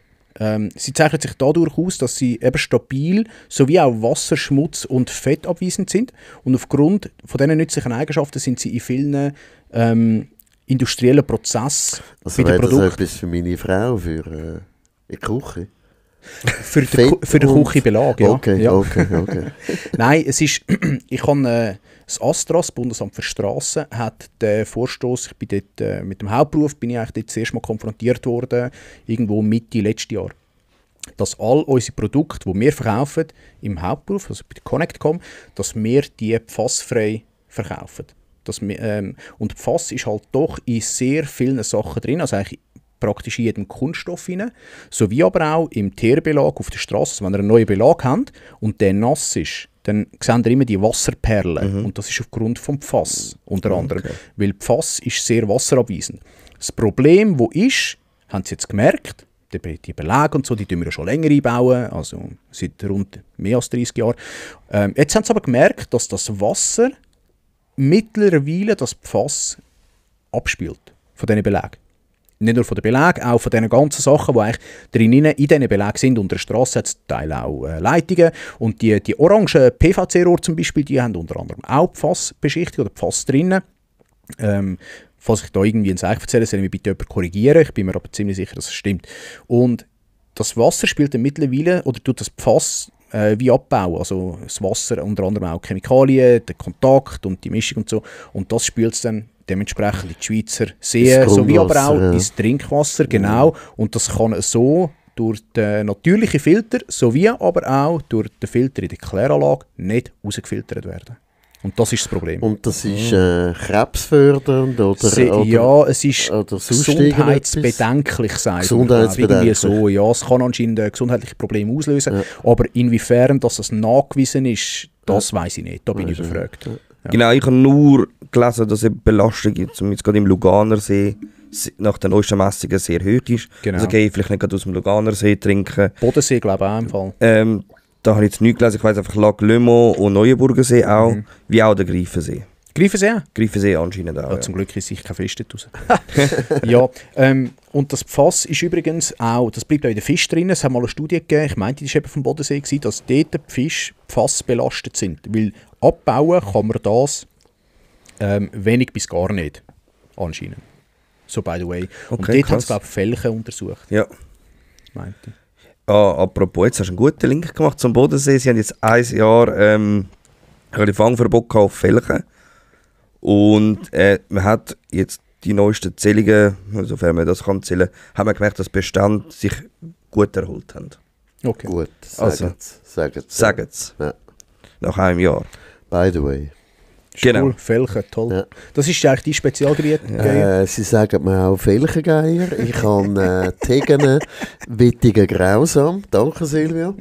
Sie zeichnen sich dadurch aus, dass sie eben stabil sowie auch Wasser-, Schmutz- und fettabweisend sind. Und aufgrund von diesen nützlichen Eigenschaften sind sie in vielen industriellen Prozessen
Also
bei den
wäre das
Produkten
etwas für meine Frau, für in die Küche?
für den
und-
Küchenbelag. Ja.
Okay,
Ja.
okay.
Nein, es ist, ich habe das ASTRA, das Bundesamt für Strassen, hat den Vorstoß, ich bin dort, mit dem Hauptberuf bin ich eigentlich dort zuerst mal konfrontiert worden, irgendwo Mitte letztes Jahr, dass all unsere Produkte, die wir verkaufen, im Hauptberuf, also bei der Connect.com, dass wir die pfassfrei verkaufen. Und Pfass ist halt doch in sehr vielen Sachen drin, also eigentlich praktisch in jedem Kunststoff rein, sowie aber auch im Teerbelag auf der Straße. Also wenn ihr einen neuen Belag habt und der nass ist, dann seht ihr immer die Wasserperlen. Und das ist aufgrund vom Pfass unter anderem. Weil Pfass ist sehr wasserabweisend. Das Problem, wo ist, haben Sie jetzt gemerkt, die Belege und so, die tun wir ja schon länger einbauen, also seit rund mehr als 30 Jahren. Jetzt haben Sie aber gemerkt, dass das Wasser mittlerweile das Pfass abspült. von diesen Belägen. Nicht nur von den Belägen, auch von diesen ganzen Sachen, die eigentlich drinnen in diesen Belägen sind. Unter der Strasse hat es Teil auch Leitungen. Und die orangen PVC-Rohre zum Beispiel, die haben unter anderem auch Pfassbeschichtung oder Pfass drinnen. Falls ich da irgendwie ein Zeichen erzähle, soll ich mich bitte jemand korrigieren. Ich bin mir aber ziemlich sicher, dass es stimmt. Und das Wasser spielt dann mittlerweile, oder tut das Pfass wie abbauen. Also das Wasser, unter anderem auch Chemikalien, der Kontakt und die Mischung und so. Und das spült es dann dementsprechend in die Schweizer Seen, sowie aber auch ins Trinkwasser. Genau. Und das kann so durch den natürlichen Filter, sowie aber auch durch den Filter in der Kläranlage nicht rausgefiltert werden. Und das ist das Problem.
Und das ist krebsfördernd oder
ja, es ist
oder
gesundheitsbedenklich, sagt
Gesundheitsbedenklich.
So. Ja, es kann anscheinend gesundheitliche Probleme auslösen, aber inwiefern dass das nachgewiesen ist, das weiss ich nicht. Da bin ich überfragt. Ja.
Genau, ich habe nur gelesen, dass die Belastung jetzt gerade im Luganersee nach den neuesten Messungen sehr hoch ist.
Genau.
Also gehe ich vielleicht nicht gerade aus dem Luganersee trinken.
Bodensee, glaube ich, auch im Fall.
Da habe ich jetzt nichts gelesen. Ich weiss einfach Lac Le Mans und Neuenburgersee auch, wie auch der Greifensee.
Greifensee?
Greifensee anscheinend auch.
Ja, zum Glück ist sicher kein Fisch dort raus. Ja, und das Pfass ist übrigens auch, das bleibt auch in den Fisch drin. Es hat mal eine Studie gegeben, ich meinte, das war eben vom Bodensee, dass dort die Fische pfassbelastet sind. Weil abbauen kann man das wenig bis gar nicht, anscheinend. So by the way.
Okay,
und dort haben
krass.
sie, glaube ich, Felchen untersucht.
Ja.
Meinte ich.
Apropos, jetzt hast du einen guten Link gemacht zum Bodensee. Sie haben jetzt 1 Jahr ein Fangverbot auf Felchen. Und man hat jetzt die neuesten Zählungen, sofern man das kann zählen, haben wir gemerkt, dass die Bestände sich gut erholt haben.
Okay.
Gut,
Also, sagen sie.
Ja.
Nach einem Jahr.
By the way.
Genau.
Cool, Felchen, toll.
Ja.
Das ist eigentlich dein Spezialgebiet.
Sie sagen mir auch Felchengeier. Ich habe Tegen, Wittigen grausam. Danke, Silvia.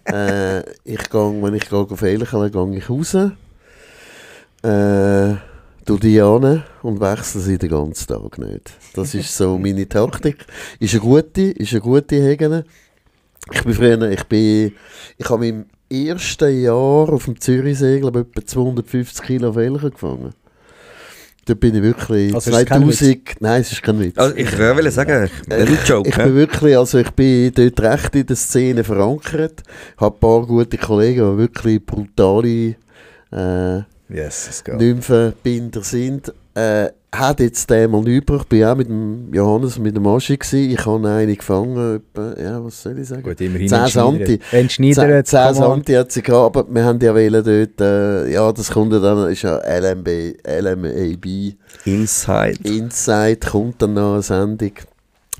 Wenn ich gehe Felchen, gehe ich raus. Du die an und wechsle sie den ganzen Tag nicht. Das ist so meine Taktik. Ist eine gute Hegen. Ich habe im ersten Jahr auf dem Zürichsee, glaube ich, etwa 250 Kilo Felchen gefangen. Da bin ich wirklich
Also
2000... Nein, es ist kein Witz.
Also ich wollte sagen, ein Joke.
Ich bin wirklich, also ich bin dort recht in der Szene verankert. Ich habe ein paar gute Kollegen, die wirklich brutale
Yes, es geht.
Nymphenbinder sind. Hat jetzt den mal nicht gebracht. Ich war auch mit dem Johannes und mit dem Aschi gewesen. Ich habe einen gefangen, etwa, ja, was soll ich sagen?
Gut, immerhin
10 Santi.
Entschneidert.
10 Santi hat sie gehabt, aber wir haben ja wollen dort, ja, das kommt ja dann, ist ja LMAB. Inside kommt dann noch eine Sendung.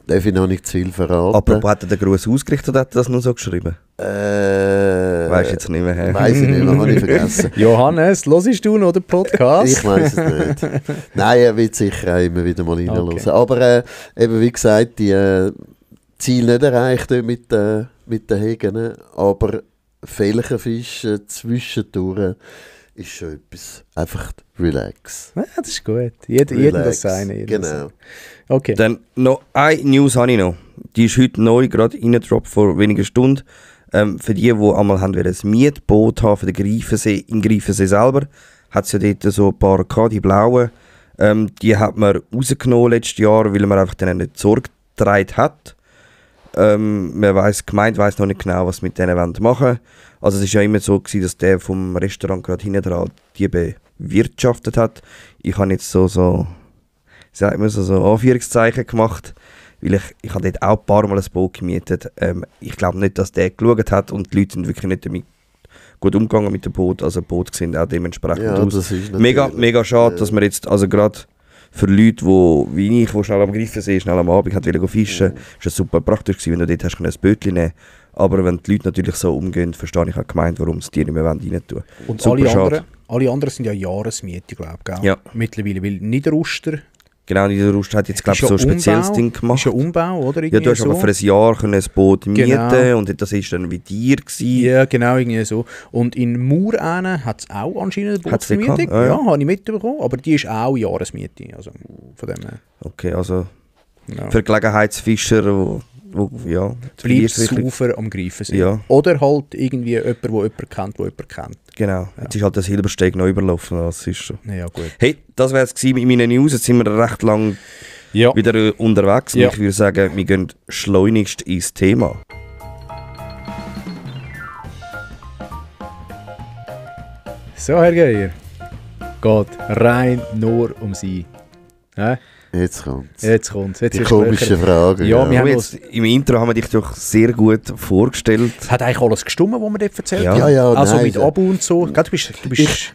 Darf ich noch nicht zu viel verraten.
Apropos, hat er den Gruß ausgerichtet oder hat er das nur so geschrieben? Weißt du jetzt nicht mehr.
Weiss ich nicht mehr, habe ich vergessen.
Johannes, hörst du noch den Podcast?
Ich weiss es nicht. Nein, er wird sicher auch immer wieder mal reinhören.
Okay.
Aber eben wie gesagt, die Ziel nicht erreicht dort mit den Hegen, aber Felchenfischen zwischendurch ist schon etwas. Einfach relax.
Ja, das ist gut. Jeden das seine.
Genau.
Okay.
Dann noch eine News habe ich noch. Die ist heute neu, gerade reingedroppt vor wenigen Stunden. Für die, die einmal haben ein Mietboot haben für den Greifensee, in Greifensee selber, hat es ja dort so ein paar gehabt, die blauen. Die hat man rausgenommen letztes Jahr, weil man einfach denen nicht Sorge getragen hat. Die Gemeinde weiss noch nicht genau, was mit denen machen wollen. Also es war ja immer so gewesen, dass der vom Restaurant gerade hinten dran die bewirtschaftet hat. Ich habe jetzt so Anführungszeichen gemacht, weil ich habe dort auch ein paar Mal ein Boot gemietet. Ich glaube nicht, dass der geschaut hat und die Leute sind wirklich nicht damit gut umgegangen mit dem Boot. Also die Boote sehen auch dementsprechend
Ja,
aus.
das ist
Mega schade, dass man jetzt, also gerade für Leute, wie ich, die schnell am Greifensee, schnell am Abend wollen fischen, ist es super praktisch gewesen, wenn du dort hast ein Bötchen nehmen. Aber wenn die Leute natürlich so umgehen, verstehe ich auch gemeint, warum sie die nicht mehr rein tun.
Und
Super
alle anderen sind ja Jahresmiete, glaube ich.
Ja.
Mittlerweile, weil Niederuster
Genau, Niederrust hat jetzt, glaube ich, so ein spezielles Ding gemacht.
Ist ein Umbau, oder?
Ja, du hast aber für ein Jahr ein Boot mieten
Genau.
und das war dann wie dir gewesen.
Ja, genau, irgendwie so. Und in Mur hat es auch anscheinend eine
Hat's die
Bootsvermietung.
gehabt?
Ja, habe ich mitbekommen, aber die ist auch Jahresmiete. Also von dem her.
Okay, also
Ja.
für Gelegenheitsfischer, wo ja,
Bleibt
das wirklich-
saufer am Greifen sein.
Ja.
Oder halt irgendwie jemand, der jemanden kennt.
Genau, jetzt ist halt der Silbersteg neu überlaufen, das ist so.
Ja, gut.
Hey, das wäre es mit meinen News, jetzt sind wir recht lang wieder unterwegs. Und
Ja.
ich würde sagen, wir gehen schleunigst ins Thema.
So, Herr Geier. Geht rein nur um Sie. Hä?
Jetzt kommt's.
Jetzt kommt's. Jetzt
Die
wirst
komischen
du löchern.
Fragen.
Ja, wir haben
Jetzt, im Intro haben wir dich doch sehr gut vorgestellt.
Hat eigentlich alles gestimmt, was wir dort erzählt
Ja.
haben?
Ja,
Also
nein,
mit
ja.
Abu und so. Gell, du bist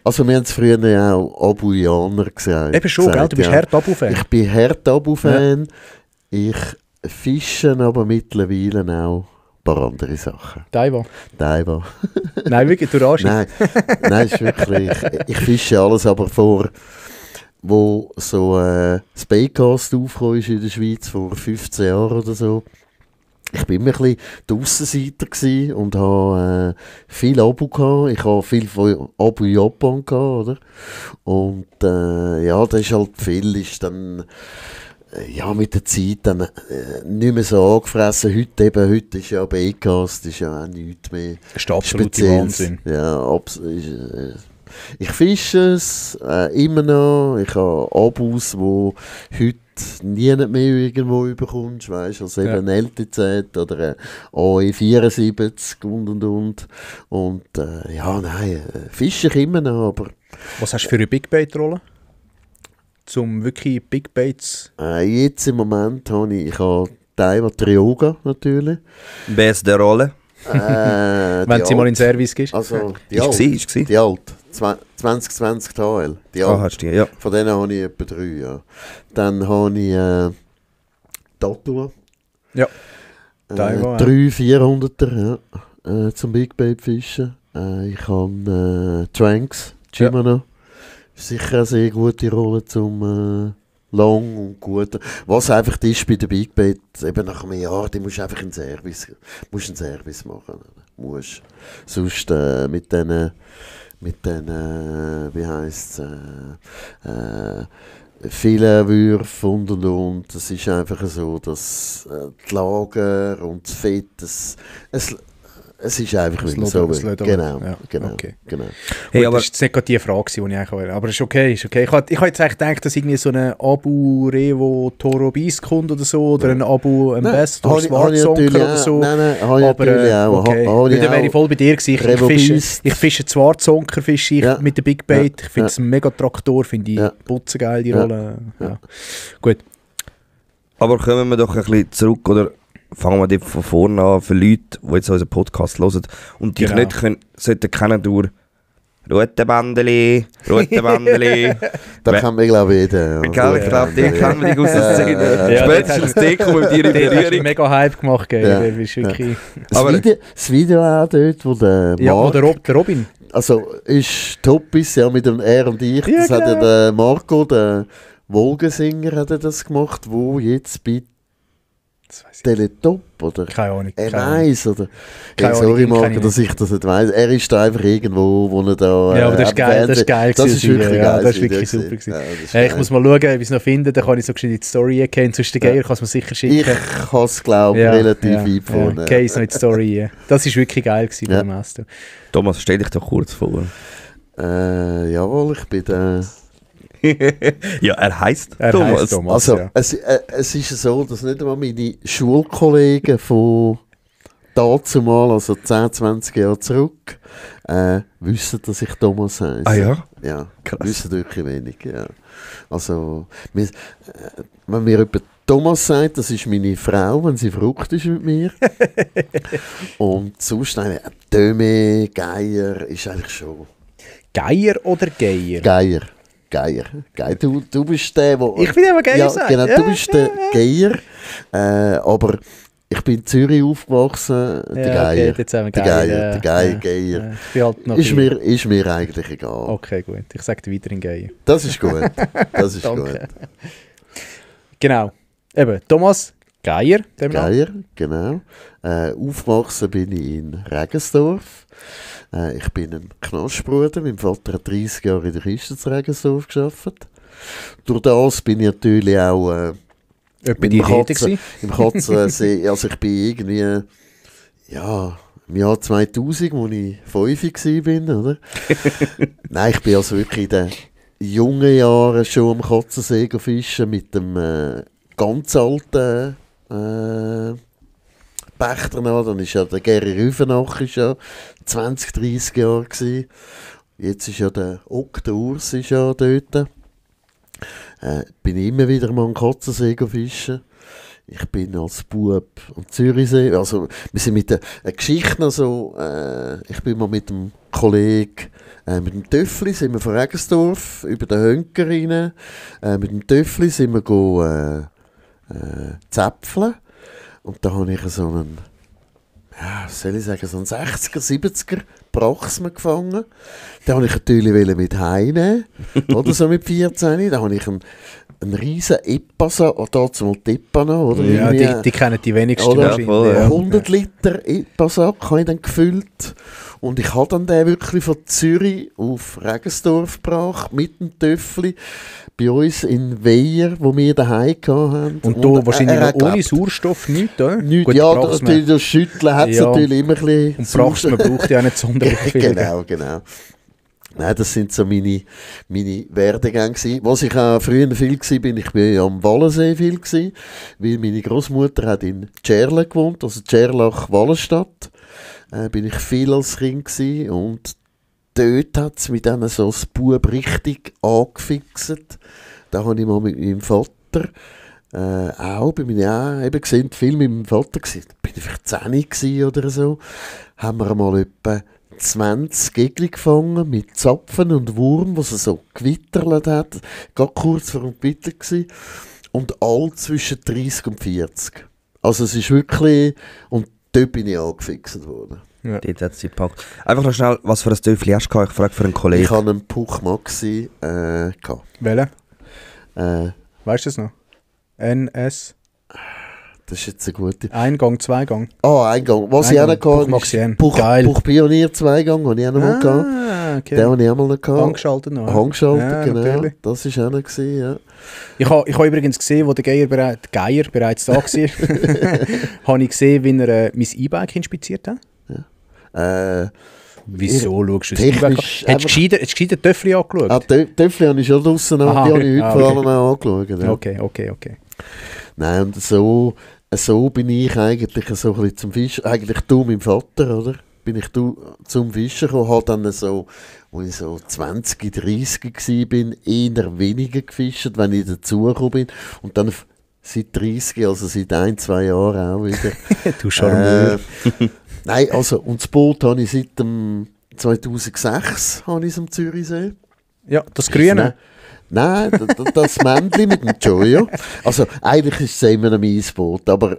Also wir haben es früher ja auch Abujaner gesagt.
eben schon, gell? Du bist hart Abu-Fan.
Ich bin hart Abu-Fan. Ich fische aber mittlerweile auch ein paar andere Sachen.
Taiwan.
Taiwan.
Nein, wirklich, du raschst.
Nein, ist wirklich. Ich fische alles, aber vor, wo so das Baycast aufgekommen ist in der Schweiz, vor 15 Jahren oder so. Ich bin immer ein bisschen der Aussenseiter gewesen und habe viel Abu gehabt. Ich habe viel von Abu Japan gehabt, oder? Und ja, das ist halt viel, ist dann ja, mit der Zeit dann nicht mehr so angefressen. Heute ist ja Baycast, ist ja auch nichts mehr.
Das ist der absolute
Spezielles.
Wahnsinn.
Ja, ich fische es immer noch. Ich habe Abus, die heute nie mehr irgendwo überkommst, weißt du, also eben ein LTZ oder ein AE74 und. Und ja, nein, fische ich immer noch, aber
Was hast du für eine Big Bait-Rolle? Zum wirklich Big Baits...
jetzt im Moment habe ich habe Taiwan Trioga natürlich.
Beste Rolle.
Wenn sie mal in den Service gehst.
Also, die
Ist
alte.
gewesen.
Die alte. 2020 TL. Die
Ah,
alte.
hast du die, ja.
Von denen habe ich etwa 3, ja. Dann habe ich Tattoo.
Ja. Taiwan,
3 400er, ja. Zum Big Bait Fischen. Ich habe Tranks, Shimano. Sicher eine sehr gute Rolle zum lang und gut. Was einfach ist bei der Big Bait, eben nach einem Jahr, die musst du einfach einen Service machen. Musst. Sonst mit den wie heisst viele Würfe und. Es ist einfach so, dass die Lager und das Fett, es ist einfach
Das
wieder so.
Leder.
Genau,
Ja,
genau,
okay.
genau.
Hey,
Gut,
aber
das war jetzt nicht gerade die Frage, die ich eigentlich wollte. Aber ist okay, ist okay. Ich habe jetzt eigentlich gedacht, dass irgendwie so ein Abu Revo Toro Beast kommt oder so, oder ein Abu Ambassador
Habe ich natürlich
Schwarzonker oder
auch.
so.
Nein, habe ich
Aber
natürlich auch.
okay.
Habe ich
Dann wäre ich
auch.
voll bei dir gewesen.
Revo Beast.
Ich fische Schwarzonker fische ich
Ja.
mit der Big Bait.
Ja.
Ich finde es ein mega Traktor, finde ich
Ja.
putzengeil, die
Ja.
Rolle. Ja. Gut.
Aber kommen wir doch ein bisschen zurück, oder fangen wir dort von vorne an, für Leute, die jetzt unseren Podcast hören und dich
Genau.
nicht sollten kennen durch rote Bändeli.
Da kann man, glaube ich, jeder.
Gell, ich glaube, den kennen wir dich aus der Szene.
Ja,
Spätestens den kommen wir mit dir in
Den hast du
Berührung.
mega Hype gemacht, gell?
Ja.
Du bist wirklich...
Aber-
Das Video auch dort, wo der
Ja,
Marc,
oder der Robin.
also ist Toppis, ja, mit dem R und ich,
Ja,
das hat ja
genau.
der Marco, der Wolkensinger, hat er das gemacht, wo jetzt bei
Das weiss ich.
Teletop, oder?
Keine Ahnung.
Er
keine Ahnung.
weiss, oder?
Keine
Hey,
Ahnung,
sorry,
ihn kenn
Marco,
ich
dass ich das nicht weiss. Er ist da einfach irgendwo, wo er da.
Ja, aber das ist geil, das ist geil.
Das ist
gewesen,
wirklich
ja,
geil.
das ist wirklich super gewesen. Ich muss mal schauen, ob ich es noch finde, dann kann ich so gescheit in die Story erkennen, sonst der Geier kann es mir sicher schicken.
Ich habe es, glaube ich, relativ weit vorne.
Case noch in die Story. Das war wirklich geil gewesen
Ja.
beim Master.
Thomas, stell dich doch kurz vor.
Jawohl, ich bin der.
Ja, er heisst
Er
Thomas.
heisst Thomas.
Also,
ja.
es ist so, dass nicht einmal meine Schulkollegen von dazumal, also 10, 20 Jahre zurück, wissen, dass ich Thomas heiße.
Ah ja?
Ja,
Krass.
wissen wirklich wenig, ja. Also, wenn mir jemand Thomas sagt, das ist meine Frau, wenn sie verrückt ist mit mir. Und sonst, Döme, Geier, ist eigentlich schon...
Geier oder Geier?
Geier. Du bist der, der...
Ich bin immer Geier
Ja,
sagen.
genau,
Ja,
du bist der Geier. Aber ich bin in Zürich aufgewachsen. Der Geier.
Okay, jetzt haben wir
Der
Geier.
Geier, Geier.
Ja, ich bin halt noch
Ist
ein-
mir eigentlich egal.
Okay, gut. Ich sage dir weiterhin Geier.
Das ist gut. Das ist
Danke.
gut.
Genau. Eben, Thomas Geier. dem Namen.
Geier, genau. Aufgewachsen bin ich in Regensdorf. Ich bin ein Knastbruder. Mein Vater hat 30 Jahre in der Kiste zu Regensdorf gearbeitet. Durch das bin ich natürlich auch
Etwa
mit
die
dem
Rede gewesen.
im Katzensee. Also ich bin irgendwie, ja, im Jahr 2000, wo ich 5 war, oder? Nein, ich bin also wirklich in den jungen Jahren schon am Katzensee fischen mit dem ganz alten Pächter an. Dann ist ja der Geri Rüfenach ist ja 20, 30 Jahre gewesen. Jetzt ist ja der Urs ist ja dort. Bin immer wieder mal am Katzensee fischen. Ich bin als Bub am Zürichsee. Also, wir sind mit der Geschichte noch so. Ich bin mal mit dem Kollegen, mit dem Töffli, sind wir von Regensdorf über den Hönker rein. Mit dem Töffli sind wir zäpfeln. Und da habe ich so einen, was soll ich sagen, so einen 60er, 70er Brachsmann gefangen. Den wollte ich natürlich mit heimnehmen, oder so mit 14. Da habe ich einen riesen Epasa, oder dazu mal die Epana, oder?
Ja, die kennen die wenigsten
oder?
wahrscheinlich.
voll, ja.
100 Liter Epasack habe ich dann gefüllt. Und ich habe dann den wirklich von Zürich auf Regensdorf gebracht, mit dem Töffli, bei uns in Weiher, wo wir daheim hatten.
Und da wahrscheinlich noch ohne Sauerstoff nichts, oder?
Nichts,
Gut,
ja,
Brachsmann.
natürlich das Schütteln hat es
Ja.
natürlich immer ein bisschen...
Und Brachsmann braucht ja nicht sonderlich viel.
Genau. Nein, das sind so meine Werdegänge gewesen. Was ich auch früher viel war, ich bin ja am Wallensee viel gewesen, weil meine Großmutter hat in Tscherle gewohnt, also Tscherlach-Wallenstadt. Bin ich viel als Kind gewesen und dort hat es mit denen so das Bub richtig angefixt. Da habe ich mal mit meinem Vater eben gesehen, viel mit meinem Vater gewesen. Da bin ich vielleicht 10 gewesen oder so. Haben wir mal etwa 20 Gegli gefangen mit Zapfen und Wurm, was er so gewitterlet hat. Gerade kurz vor dem Gewitter gewesen. Und all zwischen 30 und 40. Also es ist wirklich... Und dort bin ich angefixt worden.
Dort hat es sie gepackt. Einfach noch schnell, was für ein Töffel hast du gehabt? Ich frage für einen Kollegen.
Ich hatte einen Puch Maxi gehabt.
Welchen?
Äh,
Weißt du das noch? NS?
Das ist jetzt eine gute...
Eingang, Zweigang?
Eingang. Was ich auch noch
Puch
hatte,
Maxi
ist
M.
Puch
Geil.
Pionier Zweigang, habe ich auch noch mal gehabt.
Okay.
Den habe ich auch mal noch gehabt.
Angeschaltet noch.
Handgeschaltet,
Ja,
genau.
natürlich.
Das war auch noch gewesen, ja.
Ich habe übrigens gesehen, wo der Geier bereits da war, habe ich gesehen, wie er mein E-Bike inspiziert hat. Wieso schaust du das E-Bike an?
technisch
Hättest du gescheiter Töffli angeschaut?
Töffel habe ich schon draussen an, die habe ich heute vor allem auch angeschaut. Ja.
Okay.
Nein, und so bin ich eigentlich so ein bisschen zum Fischen, eigentlich du, mein Vater, oder? Bin ich zum Fischen gekommen, habe dann so, als ich so 20, 30 war, eher weniger gefischt, wenn ich dazugekommen bin. Und dann seit 30, also seit 1-2 Jahren auch wieder.
Du Charmeur.
Nein, also, und das Boot habe ich seit dem 2006 habe ich am Zürichsee.
Ja, das Grüne.
Nein, das Männchen mit dem Jojo. Also eigentlich ist es immer ein Eisboot, aber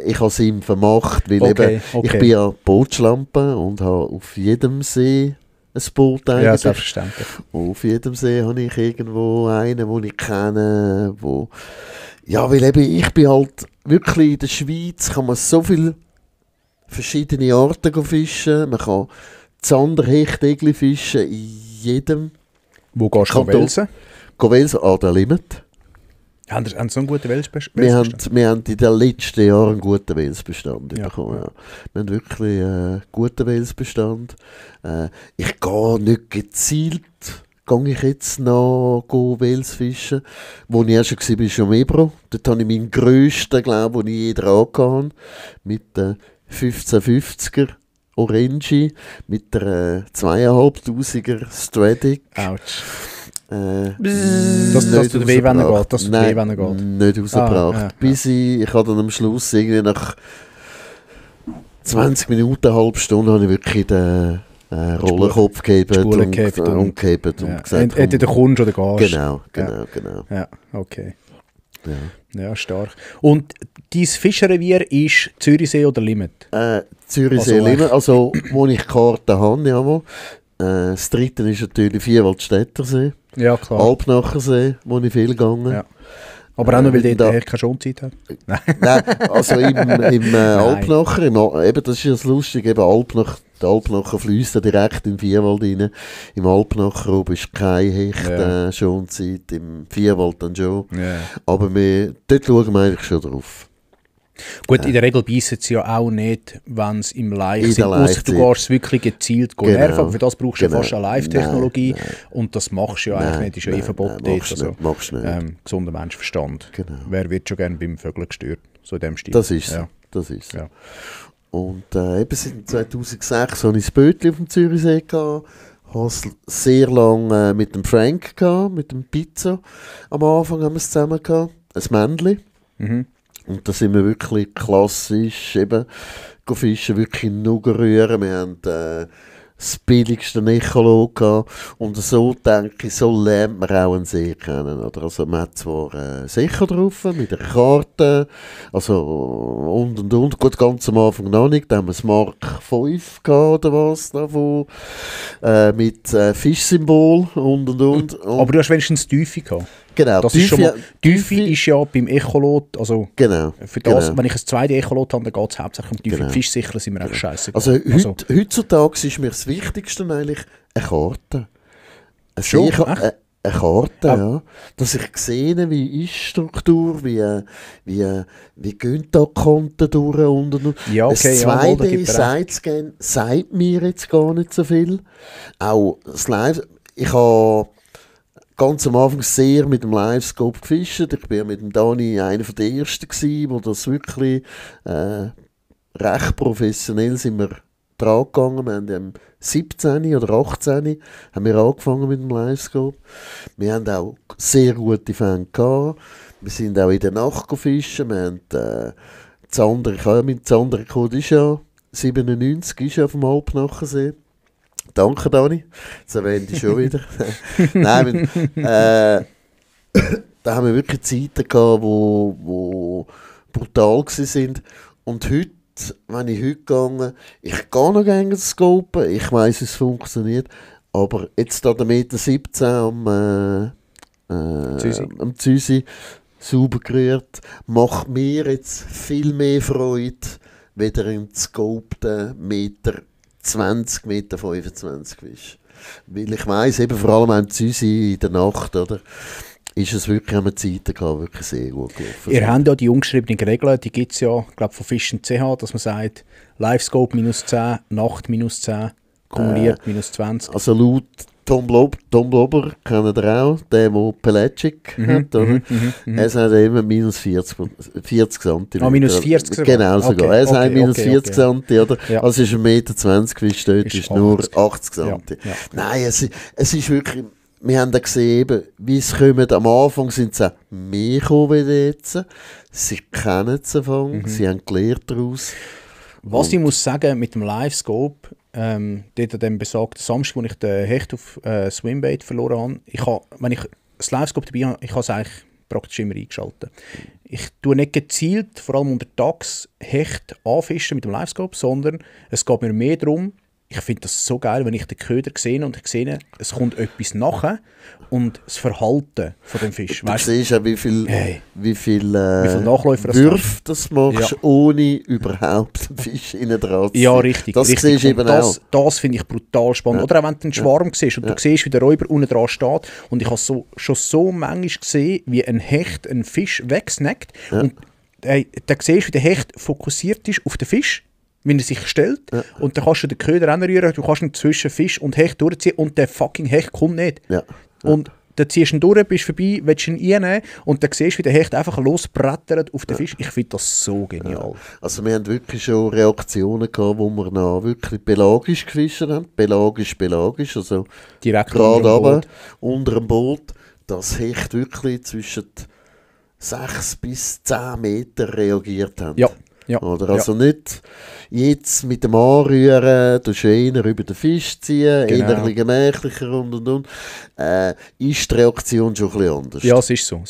ich habe es ihm vermacht, weil
Okay.
ich bin ja Bootsschlampe und habe auf jedem See ein Boot eigentlich.
Ja, selbstverständlich.
Auf jedem See habe ich irgendwo einen, den ich kenne, ja, weil eben ich bin halt wirklich in der Schweiz, kann man so viele verschiedene Arten fischen. Man kann Zander, Hecht, Egli fischen in jedem
Wo gehst du
Kanton.
Welsen?
Welsen an der Limit.
Haben Sie so einen guten Welsbestand?
Wir haben in den letzten Jahren einen guten Welsbestand
Ja,
bekommen. Ja. Wir haben wirklich einen guten Welsbestand. Ich gehe nicht gezielt, gehe ich jetzt noch Wels fischen. Wo ich auch schon war, war schon im Ebro. Dort habe ich meinen grössten, glaube ich, den ich je dran hatte, mit den 1550er Orange, mit der 2500er Stradic.
Autsch.
Dass
tut weh, wenn er geht. Das tut weh, wenn er geht.
Nicht rausgebracht.
ja.
Bis ich habe dann am Schluss irgendwie nach 20 Minuten, eine halbe Stunde, habe ich wirklich den Rollenkopf gegeben
Spule
und
gehabt
und gesagt,
entweder du kommst oder gehst.
Genau.
Ja, okay.
Ja.
Ja, stark. Und dein Fischrevier ist Zürichsee oder Limit?
Zürichsee,
Also
Limmer, also wo ich Karten habe, jawohl. Das dritte ist natürlich Vierwaldstättersee,
Ja, klar.
Alpnachersee, wo ich viel gegangen.
Ja. Aber auch noch, weil
wenn
der
da-
keine Schonzeit hat.
Nein, also im Alpnacher, eben, das ist ja das Lustige, eben der Alpnacher fließt ja direkt in den Vierwald rein. Im Alpnacher oben ist keine Hecht
Ja.
Schonzeit, im Vierwald dann schon.
Ja.
Aber dort schauen wir eigentlich schon drauf.
Gut, in der Regel beißen sie ja auch nicht, wenn es im Live
In
sind,
der
ausser du
Live-Zeit.
gehst wirklich gezielt
Genau.
nerven, aber für das brauchst du ja
Genau.
fast eine Live-Technologie
Nein, nein.
und das machst du ja eigentlich nicht, ist ja eh verboten dort.
Machst du
Also,
nicht, machst du nicht.
gesunder Menschenverstand.
Genau.
Wer wird schon gerne beim Vögeln gestört? So in dem Stil.
Das ist so.
Ja.
Das ist so.
Ja.
Und eben seit 2006 hatte ich das Bötchen auf dem Zürichsee gehabt. Habe es sehr lange mit dem Frank gehabt, mit dem Pizza. Am Anfang haben wir es zusammen gehabt. Ein Männchen.
Mhm.
Und da sind wir wirklich klassisch eben fischen, wirklich nur rühren. Wir haben das billigste Echolot gehabt. Und so denke ich, so lernt man auch einen See kennen. Oder? Also man hat zwar sicher drauf, mit einer Karte, also und. Gut, ganz am Anfang noch nicht. Da haben wir das Mark 5 gehabt, oder was, davon, mit Fischsymbol und.
Aber du hast wenigstens Tiefe gehabt.
Genau,
Das ist schon mal, Tiefe ist ja beim Echolot, also
genau,
für das,
genau.
wenn ich ein zweites Echolot habe, dann geht es hauptsächlich um Tiefe.
Genau.
Fischsichern sind mir echt scheiße.
Also, heutzutage ist mir das Wichtigste eigentlich eine Karte.
Schon? Echt?
Eine Karte, ja. Dass ich sehe, wie ist die Struktur, wie gehen da die Konten durch und.
Ja, okay,
das 2D
ja,
Sidescan sagt mir jetzt gar nicht so viel. Auch das Live, ich habe ganz am Anfang sehr mit dem Livescope gefischt. Ich war mit dem Dani einer der ersten gewesen, wo das wirklich recht professionell sind wir dran gegangen. Wir haben am 17 oder 18 haben wir angefangen mit dem Livescope. Wir haben auch sehr gute Fänge gehabt. Wir sind auch in der Nacht gefischt. Wir haben das andere Code ist ja 97, ist ja auf dem Alpnachensee. Danke, Dani. Das erwähne ich schon wieder. Nein, da haben wir wirklich Zeiten gehabt, wo brutal waren. Und heute, wenn ich heute gehe, ich gehe noch gerne das Scopen, ich weiss, es funktioniert, aber jetzt da der Meter 17 am Züsi sauber gerührt, macht mir jetzt viel mehr Freude, weder im gescopten Meter 20 Meter 25 ist. Weil ich weiss, eben vor allem am Züsi in der Nacht, oder, ist es wirklich, haben wir Zeiten gehabt, wirklich sehr gut gelaufen.
Ihr habt ja die ungeschriebenen Regeln, die gibt es ja, glaube von Fischen.ch, dass man sagt, Livescope -10, Nacht -10, kumuliert -20.
Also laut Tom Blober, kennt ihr auch, der Pelagic hat, oder? Er sagt immer -40 cm.
Ah, -40 sogar?
Genau, sogar.
Okay,
Er sagt
okay,
-40 cm, oder?
Ja.
Also es ist 1,20 Meter, wie es steht, ist nur 80 cm.
Ja, ja.
Nein, es ist wirklich, wir haben da gesehen, eben, wie es kommt. Am Anfang sind es auch mehr gekommen wie jetzt. Sie kennen es Anfang, sie haben gelernt daraus.
Was ich muss sagen, mit dem Livescope, dort an dem besagten Samstag, wo ich den Hecht auf Swimbait verloren habe, wenn ich das Livescope dabei habe, ich habe es eigentlich praktisch immer eingeschaltet. Ich tue nicht gezielt, vor allem untertags, Hecht anfischen mit dem Livescope, sondern es geht mir mehr darum, ich finde das so geil, wenn ich den Köder sehe und ich sehe, es kommt etwas nachher und das Verhalten von dem Fisch.
Du
Weißt,
siehst auch, wie viel
Nachläufer das
Würfe das machst,
Ja.
ohne überhaupt den Fisch innen dran zu
ja,
ziehen.
richtig.
Das
richtig.
siehst du eben
Und
auch.
das finde ich brutal spannend.
Ja.
Oder auch wenn du einen Schwarm siehst und du siehst, wie der Räuber unten dran steht. Und ich habe schon so manchmal gesehen, wie ein Hecht einen Fisch wegsnackt.
Ja.
Und da siehst du, wie der Hecht fokussiert ist auf den Fisch, wie er sich stellt.
Ja.
Und dann kannst du den Köder anrühren, du kannst ihn zwischen Fisch und Hecht durchziehen und der fucking Hecht kommt nicht.
Ja.
Und dann ziehst du ihn durch, bist vorbei, willst ihn einnehmen und dann siehst du, wie der Hecht einfach losbrettert auf den Fisch. Ich finde das so genial.
Also wir haben wirklich schon Reaktionen gehabt, wo wir noch wirklich pelagisch gefischt haben. Pelagisch, also
Direkt
gerade
unter dem
runter,
Boot.
unter dem Boot. Das Hecht wirklich zwischen 6 bis 10 Meter reagiert haben.
Ja. Ja.
Oder? Also nicht jetzt mit dem Anrühren, du eher über den Fisch ziehen,
Genau.
eher ein bisschen gemächlicher und. Ist die Reaktion schon ein bisschen anders.
Ja, es ist so.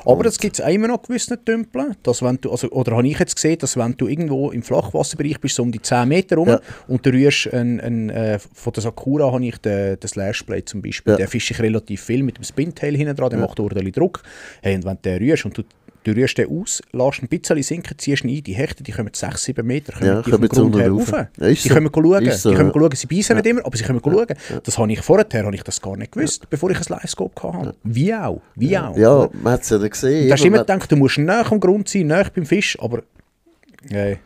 Aber es gibt auch immer noch gewisse Tümpel, dass wenn du, oder habe ich jetzt gesehen, dass wenn du irgendwo im Flachwasserbereich bist, so um die 10 Meter rum,
Ja.
und du rührst von der Sakura habe ich den Slashblade zum Beispiel,
Ja.
den fische ich relativ viel mit dem Spintail hinten dran, der macht ordentlich Druck. Hey, und wenn du den rührst und du rührst den aus, lässt ein bisschen sinken, ziehst ihn ein, die Hechte, die kommen 6-7 Meter,
Ja,
die vom
kommen
Grund
zu
her
unten
rauf.
rauf. Ja, ist
Die
so.
können schauen,
Ist so,
die können
ja.
schauen, sie beißen nicht immer, aber sie können schauen. Das habe ich vorher das gar nicht gewusst, bevor ich ein Livescope hatte. Wie auch.
Ja, man hat es ja dann gesehen.
Du hast
eben,
immer
man-
gedacht, du musst näher am Grund sein, näher beim Fisch, aber Ja.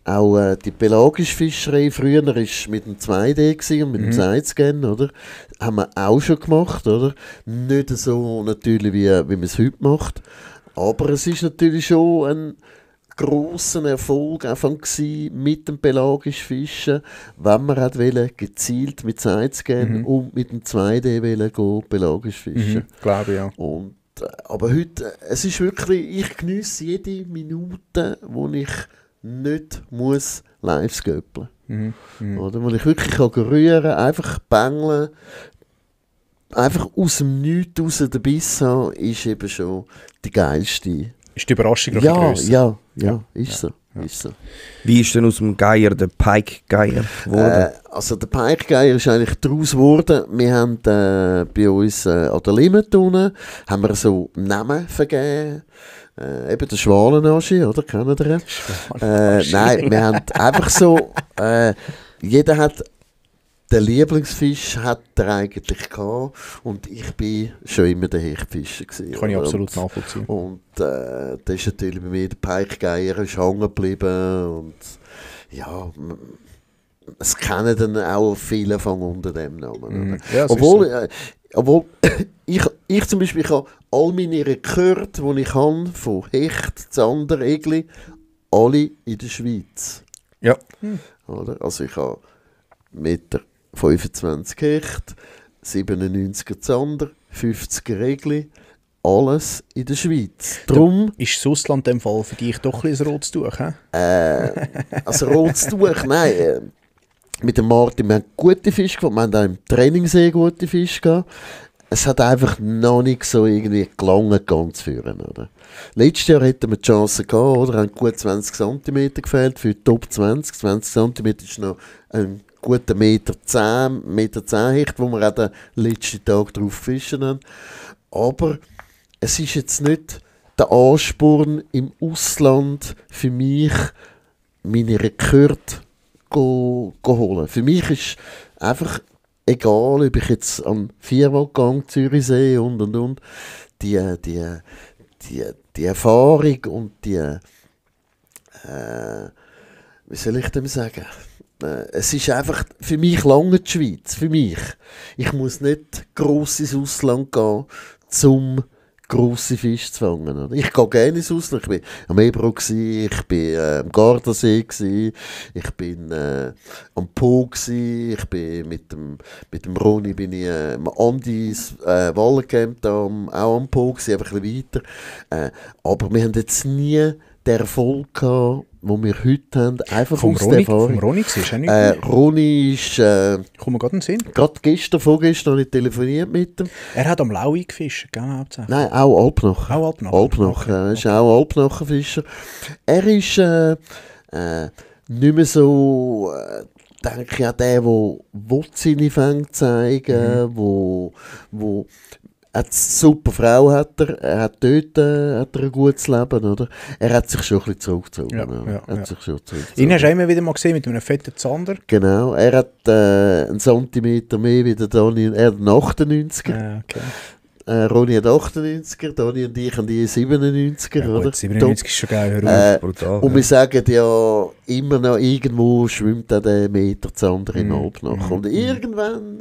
Auch die pelagische Fischerei früher war mit dem 2D gewesen und mit dem Sidescan, oder? Haben wir auch schon gemacht, oder? Nicht so natürlich, wie man es heute macht. Aber es ist natürlich schon ein grosser Erfolg mit dem pelagischen Fischen, wenn man gezielt mit Sidescan und mit dem 2D pelagisch fischen.
Glaube ich, ja.
Und, aber heute, es ist wirklich, ich geniesse jede Minute, wo ich nicht muss live sköppeln. Oder? Wo ich wirklich kann rühren, einfach bängeln, einfach aus dem Nichts raus den Biss haben, ist eben schon die geilste.
Ist die Überraschung noch grösser?
Ja, ist so.
Wie ist denn aus dem Geier der Pike-Geier geworden?
Also der Pike-Geier ist eigentlich daraus geworden. Wir haben bei uns an der Limit unten, haben wir so Namen vergeben. Eben der Schwalenaschi, oder? Kennen ihr? Nein, wir haben einfach so, jeder hat den Lieblingsfisch hat er eigentlich gehabt und ich bin schon immer der Hechtfischer gewesen.
Kann ich absolut nachvollziehen.
Und das ist natürlich bei mir der Pike-Geier ist hängen geblieben und ja, es kennen dann auch viele von unter dem Namen.
Ja,
obwohl ich zum Beispiel, ich habe all meine Rekorde, die ich habe, von Hecht, Zander, Egli, alle in der Schweiz.
Ja.
Oder? Also ich habe 1,25 Meter Hecht, 97er Zander, 50er Egli, alles in der Schweiz. Drum,
ist das Ausland in dem Fall für dich doch ein bisschen ein rotes Tuch?
also rotes Tuch, nein. Mit dem Martin, wir haben gute Fische gehabt, wir haben auch im Training sehr gute Fische gehabt. Es hat einfach noch nicht so irgendwie gelangt, ganz führen, oder? Letztes Jahr hätten wir die Chance gehabt, oder? Haben gut 20 cm gefehlt für die Top 20. 20 cm ist noch ein guter Meter 10 Hecht, wo wir auch den letzten Tag drauf fischen haben. Aber es ist jetzt nicht der Ansporn im Ausland für mich, meine Rekorde holen. Für mich ist einfach egal, ob ich jetzt am Vierwaldgang, Zürichsee und. Die Erfahrung und die, wie soll ich dem sagen? Es ist einfach für mich lange die Schweiz. Für mich. Ich muss nicht gross ins Ausland gehen, um grosse Fische zu fangen. Oder? Ich gehe gerne ins Ausland. Ich war am Ebro, ich war am Gardasee, ich bin am Po, ich bin mit dem Roni bin ich am Andis Wallencamp auch am Po, einfach ein bisschen weiter. Aber wir haben jetzt nie den Erfolg gehabt, den wir heute haben, einfach
vom
aus der Erfahrung.
Vom Roni siehst du nicht?
Roni ist...
Kommt mir gerade in den Sinn.
Gerade vorgestern habe ich telefoniert mit ihm.
Er hat am Laui gefischt, gell, hauptsächlich?
Nein, auch Alpnacher.
Auch Alpnacher?
Alpnacher,
Okay.
er ist auch Alpnacher-Fischer. Er ist nicht mehr so... denke ich auch der seine Fänge zeigen, wo eine super Frau hat er hat dort hat er ein gutes Leben, oder? Er hat sich schon ein bisschen zurückgezogen.
Ihn hast du immer wieder mal gesehen mit einem fetten Zander.
Genau, er hat einen Zentimeter mehr wie der Daniel, er hat einen 98er.
Okay.
Ronny hat 98er, Dani und ich haben die 97er,
Ja,
oder?
gut, 97 ist schon geil, hör auf.
Brutal.
Und wir sagen ja immer noch, irgendwo schwimmt auch der Meter Zander in Alpnach. Und irgendwann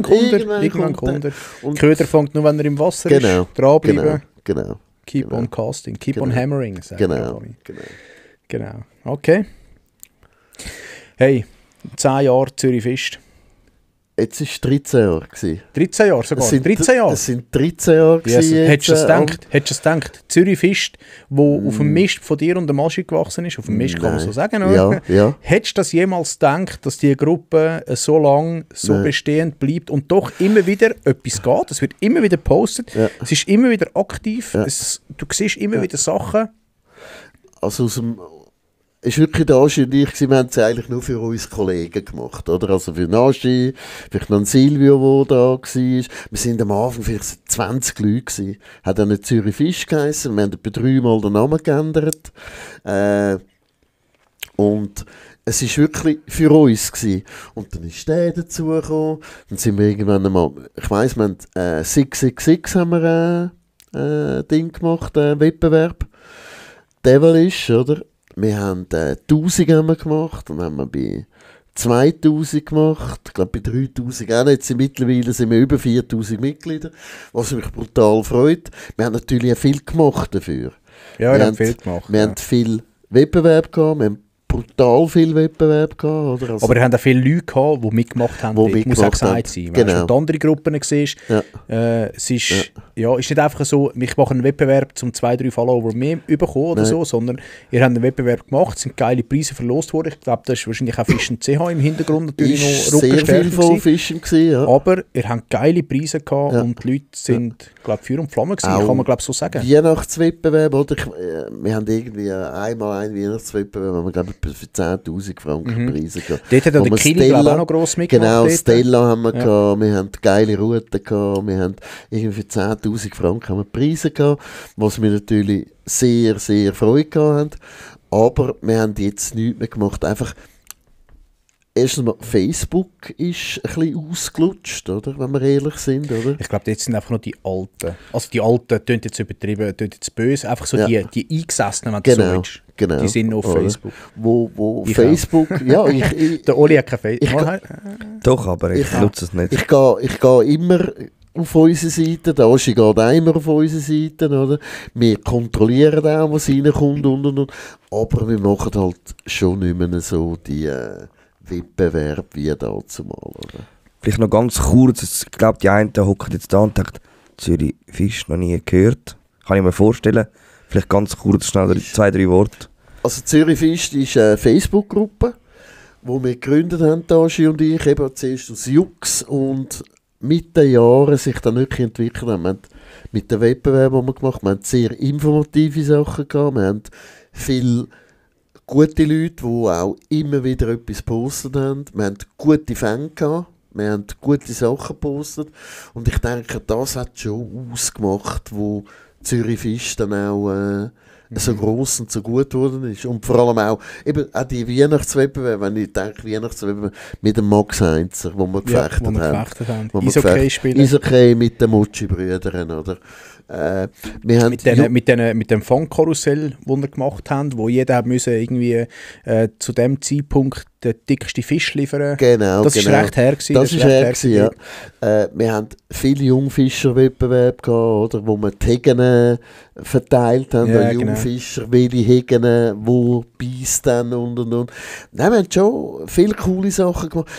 kommt er. Und Köder fängt nur, wenn er im Wasser ist. Dranbleiben.
Genau.
Keep on casting, keep on hammering. Genau. Okay. Hey, 10 Jahre Zürich Fischt.
Jetzt war es 13 Jahre.
13 Jahre sogar? 13 Jahre?
Es sind 13 Jahre.
Yes. Hättest du es gedacht? Zürich Fischt, wo auf dem Mist von dir und dem Maschi gewachsen ist, auf dem Mist kann man so sagen, oder?
Ja.
Hättest du das jemals gedacht, dass die Gruppe so lange so bestehend bleibt und doch immer wieder etwas geht? Es wird immer wieder gepostet, es ist immer wieder aktiv, du siehst immer wieder Sachen.
Also aus dem... Es war wirklich der Aschi und ich, wir haben es eigentlich nur für uns Kollegen gemacht, oder? Also für Aschi, vielleicht noch ein Silvio, der da war. Wir sind am Anfang vielleicht 20 Leute gewesen. Hat dann nicht Zürich Fisch geheißen. Wir haben etwa 3-mal den Namen geändert. Und es war wirklich für uns gewesen. Und dann ist der dazugekommen. Dann sind wir irgendwann einmal, ich weiss, wir haben 666 haben wir Ding gemacht, Wettbewerb. Devilish, oder? wir haben 1000 haben wir gemacht, dann haben wir bei 2000 gemacht, ich glaube bei 3000 auch nicht. Mittlerweile sind wir über 4000 Mitglieder, was mich brutal freut. Wir haben natürlich auch viel gemacht dafür.
Ja, wir haben viel gemacht.
Wir haben viel Wettbewerb gehabt, wir haben brutal viel Wettbewerb gehabt. Oder? Also,
aber wir haben auch viele Leute gehabt, die mitgemacht haben. Das muss auch gesagt sein.
Genau.
Wenn du die andere Gruppen siehst, es ist, ist nicht einfach so, ich mache einen Wettbewerb zum 2-3 Follower mehr bekommen oder so, sondern ihr habt einen Wettbewerb gemacht, es sind geile Preise verlost worden. Ich glaube, das ist wahrscheinlich auch Fischen CH im Hintergrund natürlich noch
sehr viel von Fischen gewesen, ja.
Aber ihr habt geile Preise gehabt und die Leute sind, glaube ich, Feuer und Flamme gewesen, kann man glaube so sagen.
Weihnachtswettbewerb, oder? Wir haben irgendwie einmal einen Weihnachtswettbewerb, wo wir glaube ich für 10'000 Franken Preise gehabt.
Dort hat der Kili auch noch gross mitgemacht.
Genau, Stella haben wir gehabt, wir haben geile Routen gehabt, wir haben irgendwie für 10'000 Franken haben wir Preise gehabt, was wir natürlich sehr, sehr Freude gehabt haben. Aber wir haben jetzt nichts mehr gemacht, einfach erstens mal, Facebook ist ein bisschen ausgelutscht, oder? Wenn wir ehrlich sind, oder?
Ich glaube, jetzt sind einfach noch die Alten. Also die Alten, tönt jetzt übertrieben, tönt jetzt böse, einfach so die Eingesessenen, wenn du so willst.
Genau.
Die sind noch auf Facebook.
Wo Facebook, ja,
der Oli hat kein Facebook.
Doch, aber ich nutze es nicht.
Ich gehe immer auf unsere Seite, der Oschi geht auch immer auf unsere Seite, oder? Wir kontrollieren auch, was reinkommt und. Aber wir machen halt schon nicht mehr so die Wettbewerb wie dazu mal, oder?
Vielleicht noch ganz kurz, ich glaube, die einen hocken jetzt da und denken, Zürich Fisch noch nie gehört. Kann ich mir vorstellen. Vielleicht ganz kurz, schnell 2-3 Worte.
Also Zürich Fisch ist eine Facebook-Gruppe, die wir gegründet haben, Oschi und ich, eben zuerst aus Jux und mit den Jahren sich dann wirklich entwickelt haben. Wir haben mit den Wettbewerben, die wir gemacht haben, wir haben sehr informative Sachen gehabt, wir haben viele gute Leute, die auch immer wieder etwas gepostet haben. Wir haben gute Fans gehabt, wir haben gute Sachen gepostet und ich denke, das hat schon ausgemacht, wo Zürich Fisch dann auch so gross und so gut geworden ist. Und vor allem auch, eben auch die Weihnachtswettbewerbe, wenn ich denke, Weihnachtswettbewerbe mit dem Max Heinzer, wo wir gefechtet haben.
Eishockey spielen.
Eishockey mit den Mutschi-Brüdern, oder?
Mit dem Fangkarussell, das wir gemacht haben, wo jeder müssen irgendwie zu dem Zeitpunkt den dicksten Fisch liefern.
Genau,
das ist recht her gewesen.
Das ist her gewesen, ja. Wir haben viele Jungfischerwettbewerbe gehabt, oder, wo wir die Hegen verteilt haben,
ja,
Jungfischer, welche Hegen, wo beißt dann und. Nein, wir haben schon viele coole Sachen gemacht.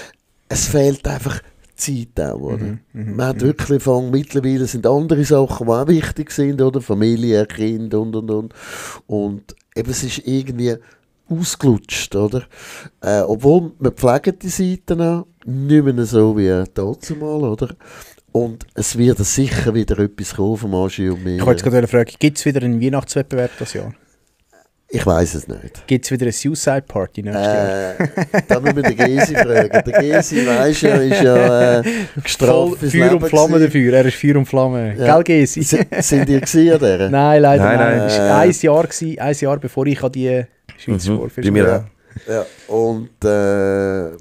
Es fehlt einfach Zeit auch, oder? Man hat wirklich mittlerweile sind andere Sachen, die auch wichtig sind, oder? Familie, Kind und. Und eben, es ist irgendwie ausgelutscht, oder? Obwohl, wir pflegen die Seiten auch, nicht mehr so wie dazu mal, oder? Und es wird sicher wieder etwas kommen vom Aschi und mir.
Ich wollte gerade fragen, gibt es wieder einen Weihnachtswettbewerb dieses Jahr?
Ich weiss es nicht.
Gibt es wieder eine Suicide Party nächstes Jahr?
Da müssen wir den Gesi fragen. Der Gesi, weisst du, ist ja gestraft fürs
Feuer
Leben
und Flamme
gewesen.
dafür, er ist Feuer und Flamme.
Ja.
Gell, Gesi?
Sind ihr gewesen an dieser?
Nein, leider
Nein.
nicht. Es war ein Jahr, bevor ich an die Schweizer
Bei mir auch.
Ja, und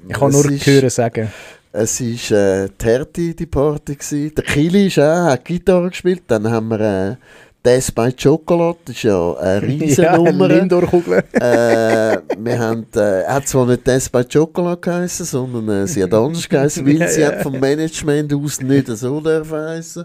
ich kann nur hören sagen.
Es war die Herti, die Party gewesen. Der Kili hat Gitarre gespielt. Dann haben wir Death by Chocolate, das ist ja eine Riesennummer.
Ja, Lindor-Kugel.
Wir haben, hat zwar nicht Death by Chocolate geheißen, sondern sie hat anders geheißen, weil sie hat vom Management aus nicht so heißen.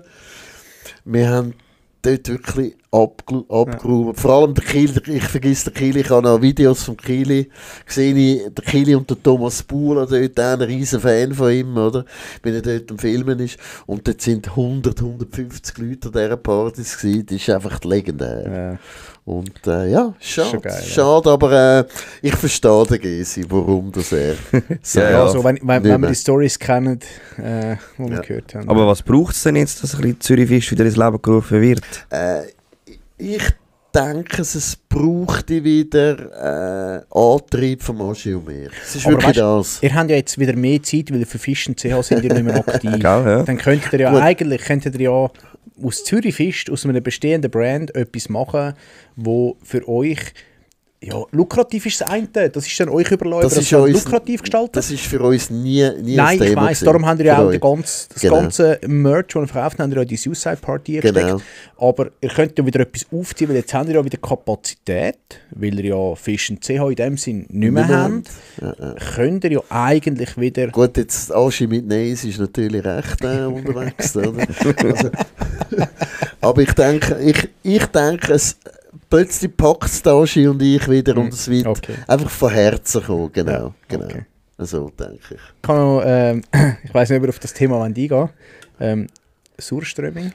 Wir haben dort wirklich abgeräumt. Vor allem der Kili, ich vergesse den Kili, ich habe noch Videos von Kili gesehen, der Kili und der Thomas Buhler, dort ein riesen Fan von ihm, oder? Wenn er dort am Filmen ist. Und dort sind 150 Leute an dieser Partys gewesen, das ist einfach legendär.
Ja.
Und ja, schade,
geil,
schade, aber ich verstehe den Gesi, warum das er sagt.
Ja, also, wenn wir die Storys kennen, die wir gehört haben.
Aber was braucht es denn jetzt, dass ein bisschen Zürich Fisch wieder ins Leben gerufen wird?
Ich denke, es braucht wieder Antrieb vom Aschi und mir. Es ist
aber
wirklich das.
Ihr habt ja jetzt wieder mehr Zeit, weil ihr für Fisch und CH sind ihr nicht mehr aktiv.
Ja.
Dann könntet ihr ja aus Zürich Fisch, aus einem bestehenden Brand etwas machen, wo für euch Ja, lukrativ ist das eine, das ist dann euch überlassen,
Das
das
ist uns-
lukrativ gestalten.
Das ist für uns nie ein
Nein, ich
Thema
weiss,
gewesen.
darum haben wir ja
Für
auch
euch.
das
Genau.
ganze Merch, das ihr verkauft, haben wir ja in die Suicide Party gesteckt.
Genau.
Aber ihr könnt ja wieder etwas aufziehen, weil jetzt habt ihr ja wieder Kapazität, weil ihr ja Fish & CH in dem Sinn nicht mehr habt. Könnt ihr ja eigentlich wieder...
Gut, jetzt Aschi mit Neis ist natürlich recht unterwegs. Oder? Also, aber ich denke plötzlich packt es Aschi und ich wieder und es wird
Okay.
einfach von Herzen kommen. Genau.
okay.
So denke ich.
Kann noch, ich weiss nicht, ob ihr auf das Thema eingehen Surströmming.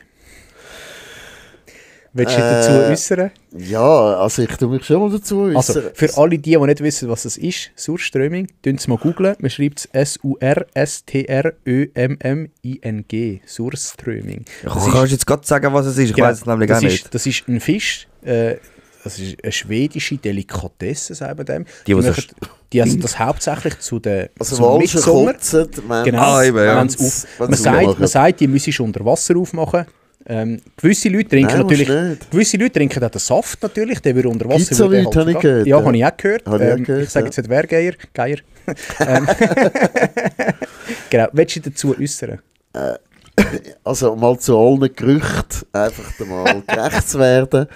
Willst du dich dazu äußern?
Ja, also ich tue mich schon mal dazu äußern.
Also, für alle die nicht wissen, was es ist, Surströmming, tun es mal googlen. Man schreibt es Surströmming. Surströmming.
Kannst du jetzt gerade sagen, was es ist? Ich
Genau,
weiß es nämlich gar nicht.
Das ist ein Fisch, das ist eine schwedische Delikatesse, sagen wir dem.
Die
essen das hauptsächlich zu den
also
zum
Walschen
Mitsommer.
kotzen, wenn
Genau,
eben, ja.
wenn's man sagt, die müssen unter Wasser aufmachen. Gewisse Leute trinken
Nein,
natürlich,
musst nicht.
gewisse Leute trinken auch den Saft natürlich, der würde unter Wasser.
Gibt's so
würde
Leute, habe ich
vergehen.
gehört,
Ja,
ja.
habe ich auch gehört.
Habe ich auch gehört,
Ich sage
ja.
jetzt nicht, wer Geier. Genau, willst du dich dazu äußern?
Also mal zu allen Gerüchten einfach mal gerecht zu werden.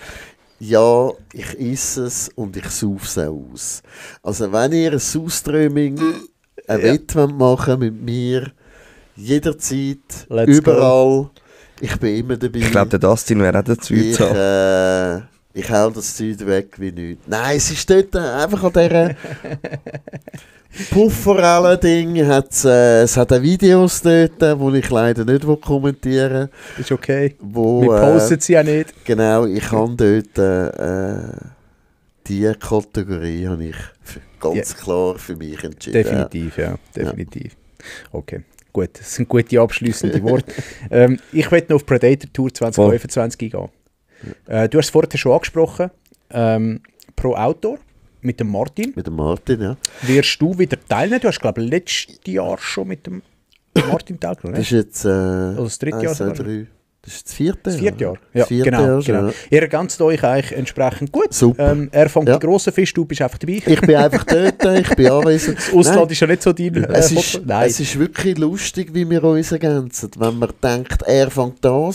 Ja, ich esse es und ich saufe es auch aus. Also wenn ihr ein Surströmming ein Wett machen mit mir, jederzeit,
Let's
überall, ich bin immer dabei.
Ich glaube, der Dustin wäre auch dazu zu haben.
Ich hau das Zeug weg wie nichts. Nein, es ist dort einfach an dieser Pufferellen-Ding. Es hat auch Videos dort, die ich leider nicht kommentieren will.
Ist okay.
Wo,
Wir posten sie ja nicht.
Genau, ich habe dort diese Kategorie habe ich ganz klar für mich entschieden.
Definitiv, ja. Definitiv. Okay, gut. Das sind gute abschliessende Worte. Ich möchte noch auf Predator Tour 2025 gehen. Du hast es vorhin schon angesprochen. Pro Outdoor mit dem Martin.
Mit dem Martin, ja.
Wirst du wieder teilnehmen? Du hast, glaube ich, letztes Jahr schon mit dem Martin teilgenommen.
Das ist jetzt
das dritte Jahr
1, 2,
sogar.
3. Das ist das vierte.
Das vierte Jahr. Ja,
Das vierte
genau.
Jahr schon,
genau.
ja.
Ihr ergänzt euch eigentlich entsprechend gut.
Super.
Er fängt
Ja.
die grossen Fische, du bist einfach dabei.
Ich bin einfach dort, ich bin anwesend.
Das Ausland
Nein,
ist ja nicht so dein
es ist,
Hotspot. Nein.
es ist wirklich lustig, wie wir uns ergänzen. Wenn man denkt, er fängt er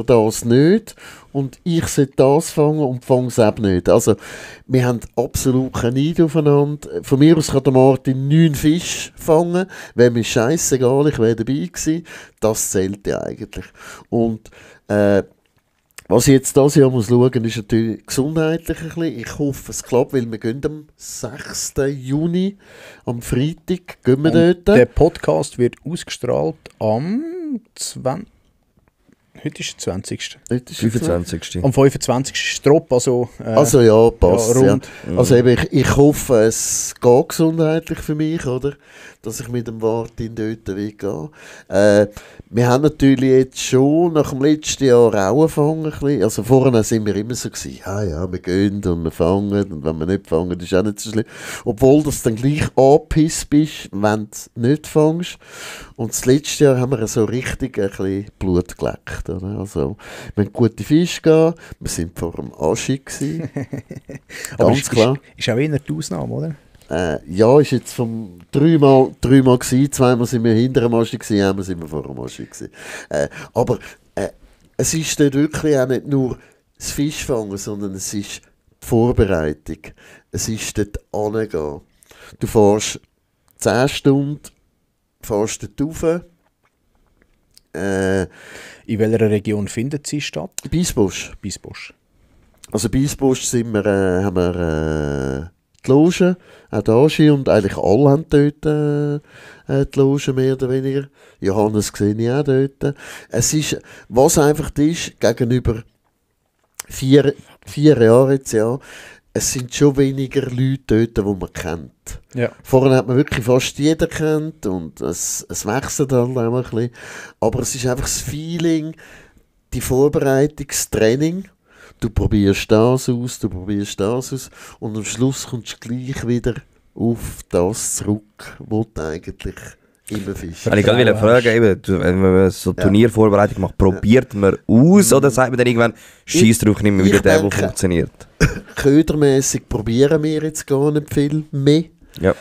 das nicht und ich sollte das fangen und fange es eben nicht. Also, wir haben absolut keinen Neid aufeinander. Von mir aus kann der Martin 9 Fische fangen. Wäre mir scheissegal, ich wäre dabei gewesen. Das zählt ja eigentlich. Und was ich jetzt dieses Jahr muss schauen, ist natürlich gesundheitlich ein bisschen. Ich hoffe, es klappt, weil wir gehen am 6. Juni, am Freitag, gehen wir dort.
Der Podcast wird ausgestrahlt am 20. Heute ist der 20.
Heute ist es
25.
Am 25. Strop, also,
Also ja, passt.
ja,
Ja,
rund.
Also eben, ich hoffe, es geht gesundheitlich für mich, oder? Dass ich mit dem Martin dort weggehe. Wir haben natürlich jetzt schon nach dem letzten Jahr auch angefangen. Ein bisschen. Also vorher sind wir immer so gewesen, ja, wir gehen und wir fangen und wenn wir nicht fangen, ist auch nicht so schlimm. Obwohl du dann gleich angepisst bist, wenn du nicht fängst. Und das letzte Jahr haben wir so richtig ein bisschen Blut geleckt. Oder? Also, wir haben gute Fische gehabt, wir sind vor dem Aschi gewesen.
Aber
Ganz klar.
Ist auch eher die Ausnahme, oder?
Ja, ist jetzt vom dreimal gewesen, zweimal sind wir hinter dem Aschi gewesen, einmal sind wir vor dem Aschi gewesen. Aber es ist dort wirklich auch nicht nur das Fischfangen, sondern es ist die Vorbereitung. Es ist dort hingehen. Du fährst 10 Stunden, fährst dort rauf.
In welcher Region findet sie statt?
Biesbusch.
Biesbusch.
Also Biesbusch sind wir, haben wir die Loge, auch der Aschi und eigentlich alle haben dort die Loge, mehr oder weniger. Johannes sehe ich auch dort. Es ist, was einfach ist, gegenüber 4 Jahren jetzt, ja, es sind schon weniger Leute dort, die man kennt.
Ja.
Vorher hat man wirklich fast jeden kennt und es wechselt halt auch ein bisschen. Aber es ist einfach das Feeling, die Vorbereitung, das Training. Du probierst das aus, und am Schluss kommst du gleich wieder auf das zurück, wo du eigentlich immer fischst.
Ich wollte gerade fragen, eben, wenn man so Turniervorbereitung macht, probiert man aus oder sagt man dann irgendwann, scheiß drauf, nimm mir wieder den, der
denke-
funktioniert?
ködermässig probieren wir jetzt gar nicht viel mehr.
Ja.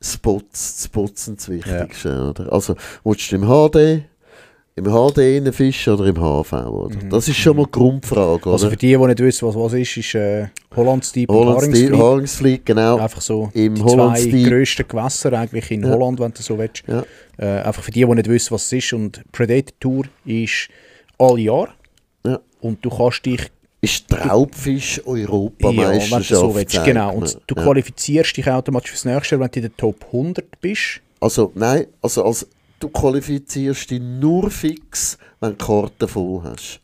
Spots sind das Wichtigste. Oder? Also, willst du im HD reinfischen oder im HV? Oder? Das ist schon mal die Grundfrage. Oder?
Also für die nicht wissen, was ist Hollandsdieb und
Hollandsdieb,
Haringsflieg.
Haringsflieg, genau.
Einfach so
Im
die zwei
Hollandsdieb.
grössten Gewässer eigentlich in Holland, wenn du so willst.
Ja.
Einfach für die nicht wissen, was es ist. Und Predator Tour ist all Jahr.
Ja.
Und du kannst dich
Ist Traubfisch-Europameisterschaft.
wenn du so willst.
sagt
Genau.
man.
Und du qualifizierst dich automatisch fürs nächste Jahr, wenn du in der Top 100 bist.
Also, nein, also du qualifizierst dich nur fix, wenn du Karten voll hast.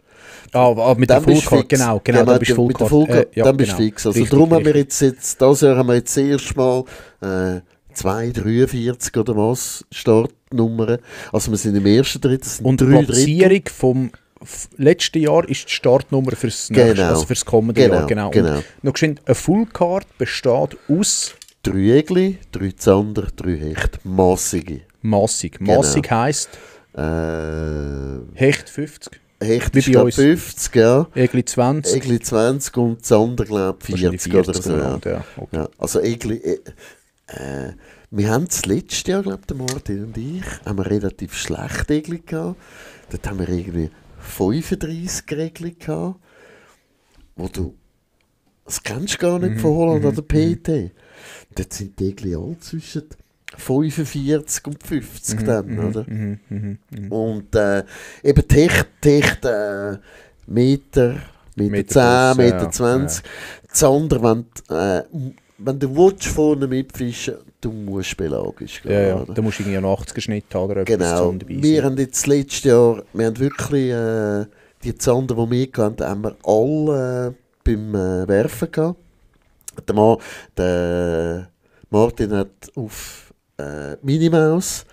Mit der
Dann bist du
Fullcard,
fix.
genau,
Ja,
dann bist du
mit der
Fullcard.
Fullcard, dann bist du fix. Also
Richtig,
darum haben wir
richtig.
jetzt das Jahr haben wir jetzt erstmal 2,43 oder was Startnummern. Also wir sind im ersten Drittel, das sind
Und die
3 Drittel.
Platzierung vom letzten Jahr ist die Startnummer fürs nächste,
Genau.
also fürs kommende
Genau,
Jahr. Genau.
genau.
Und noch geschwind, eine Fullcard besteht aus
3 Egli, 3 Zander, 3 Hecht. Massige.
Massig.
Genau.
Massig heisst Hecht 50,
Hecht
Wie
ist
bei
glaub
uns.
50, ja.
Egli 20.
Egli 20 und Zander, glaube ich,
wahrscheinlich
40 oder so. Ja.
umeinander, ja. Okay.
Ja, also Egli, wir haben das letzte Jahr, glaube ich, Martin und ich, haben wir relativ schlecht Egli gehabt. Dort haben wir irgendwie 35 Egli gehabt, wo du, das kennst du gar nicht von Holland an der PT. Dort sind die Egli alle zwischen 45 und 50 dann, oder? Und eben die Hecht Meter 10,
plus,
Meter
ja,
20. Das andere, wenn du willst, vorne mitfischen, du musst pelagisch gehen.
Ja,
oder?
da musst du irgendwie einen 80er Schnitt haben oder etwas
Genau.
zum dabei
Wir
sein.
haben jetzt letztes Jahr, wir haben wirklich die Zander, die wir hatten, haben wir alle beim Werfen gehabt. Der Martin hat auf Minimaus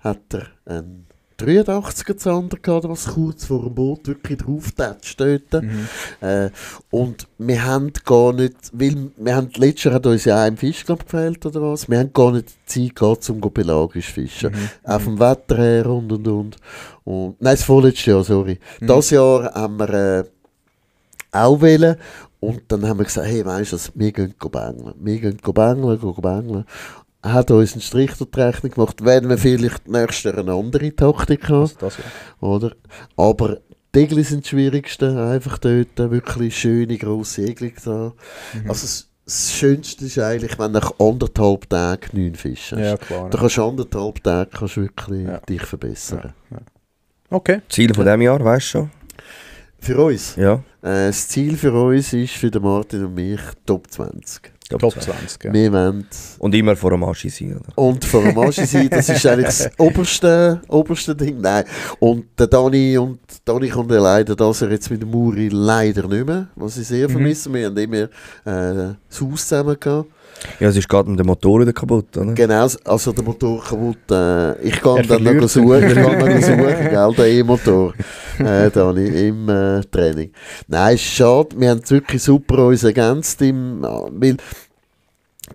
hat er einen 83er Zander gehabt, was kurz vor dem Boot wirklich drauf tätscht dort. Und wir haben gar nicht, weil wir haben, letztes Jahr hat uns ja ein Fisch glaub, gefehlt oder was, wir haben gar nicht die Zeit gehabt, um pelagisch zu fischen. Auch vom Wetter her und. Und nein, das vorletzte Jahr, sorry. Das Jahr haben wir auch wollen. Und dann haben wir gesagt, hey, weißt du, wir gehen bängeln. Wir gehen bängeln. Hat uns einen Strich durch die Rechnung gemacht, werden wir vielleicht nächstes Jahr eine andere Taktik haben.
Das, ja.
Oder? Aber die Egli sind das Schwierigste, einfach dort wirklich schöne, grosse Egli da. Also das Schönste ist eigentlich, wenn du nach 1,5 Tagen 9 Fische hast.
Ja, klar.
Da kannst du 1,5 Tage kannst du wirklich
Ja.
dich verbessern.
Okay.
Ziel von diesem Jahr, weißt du schon?
Für uns?
Ja.
Das Ziel für uns ist, für den Martin und mich, Top 20.
Top 20, ja.
Wir wollen
Und immer vor dem Aschi sein, oder?
und vor dem Aschi sein, das ist eigentlich das oberste Ding. Nein. Und der Dani kommt ja leider, dass er jetzt mit dem Muri leider nicht mehr, was ich sehr vermisse. Wir haben immer das Haus zusammen gehabt.
Ja, es ist gerade der Motor wieder kaputt, oder?
Genau, also der Motor kaputt. Ich gehe
Er
dann noch
verliert
suchen, gell, der E-Motor, Dani, im Training. Nein, ist schade, wir haben es wirklich super uns ergänzt, weil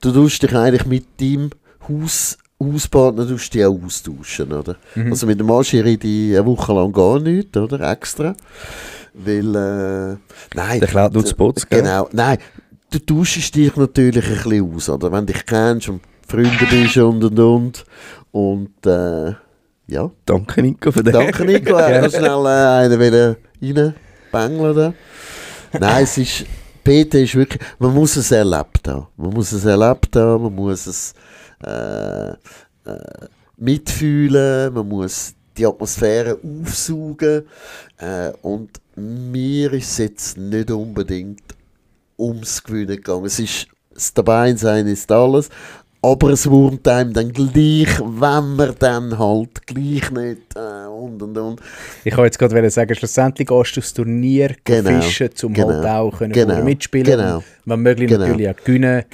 du tust dich eigentlich mit deinem Hauspartner dich auch austauschen, oder? Also mit dem Aschi rede ich eine Woche lang gar nicht, oder? Extra. Weil, nein.
Der klaut nur die Spots, gell?
Genau, nein. Du tauschst dich natürlich ein bisschen aus, oder? Wenn du dich kennst und Freunde bist und. Und, ja.
Danke, Nico, für den.
Danke, Nico. Noch schnell einen reinbängeln da. Nein, es ist, PT ist wirklich, man muss es erlebt haben. Man muss es mitfühlen, man muss die Atmosphäre aufsaugen. Und mir ist es jetzt nicht unbedingt ums Gewinnen gegangen. Es ist, das Dabeisein ist alles, aber es wurmt einem dann gleich, wenn man dann halt gleich nicht und.
Ich wollte jetzt gerade sagen, schlussendlich gehst du aufs Turnier fischen, um halt auch können mitspielen.
Genau.
Wenn möglich natürlich auch gewinnen.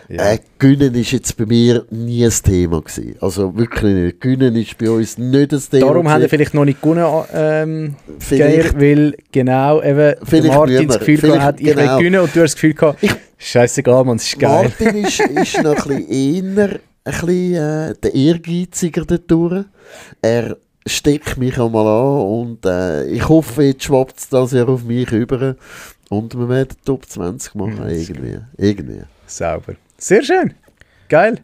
Ja.
Gewinnen ist jetzt bei mir nie ein Thema gewesen. Also wirklich nicht. Gewinnen ist bei uns nicht ein Thema.
Darum haben wir vielleicht noch nicht gewonnen,
Vielleicht-
Geir, weil genau eben der
Vielleicht
Martin
müssen
das
wir.
Gefühl
Vielleicht-
gehabt hat, ich will
genau.
gewinnen und du hast das Gefühl gehabt, scheißegal, man, es ist geil.
Martin ist noch ein bisschen eher der Ehrgeiziger dort durch. Er steckt mich einmal an und ich hoffe, jetzt schwappt es das ja auf mich über. Und wir werden Top 20 machen, irgendwie.
Sauber. Sehr schön. Geil.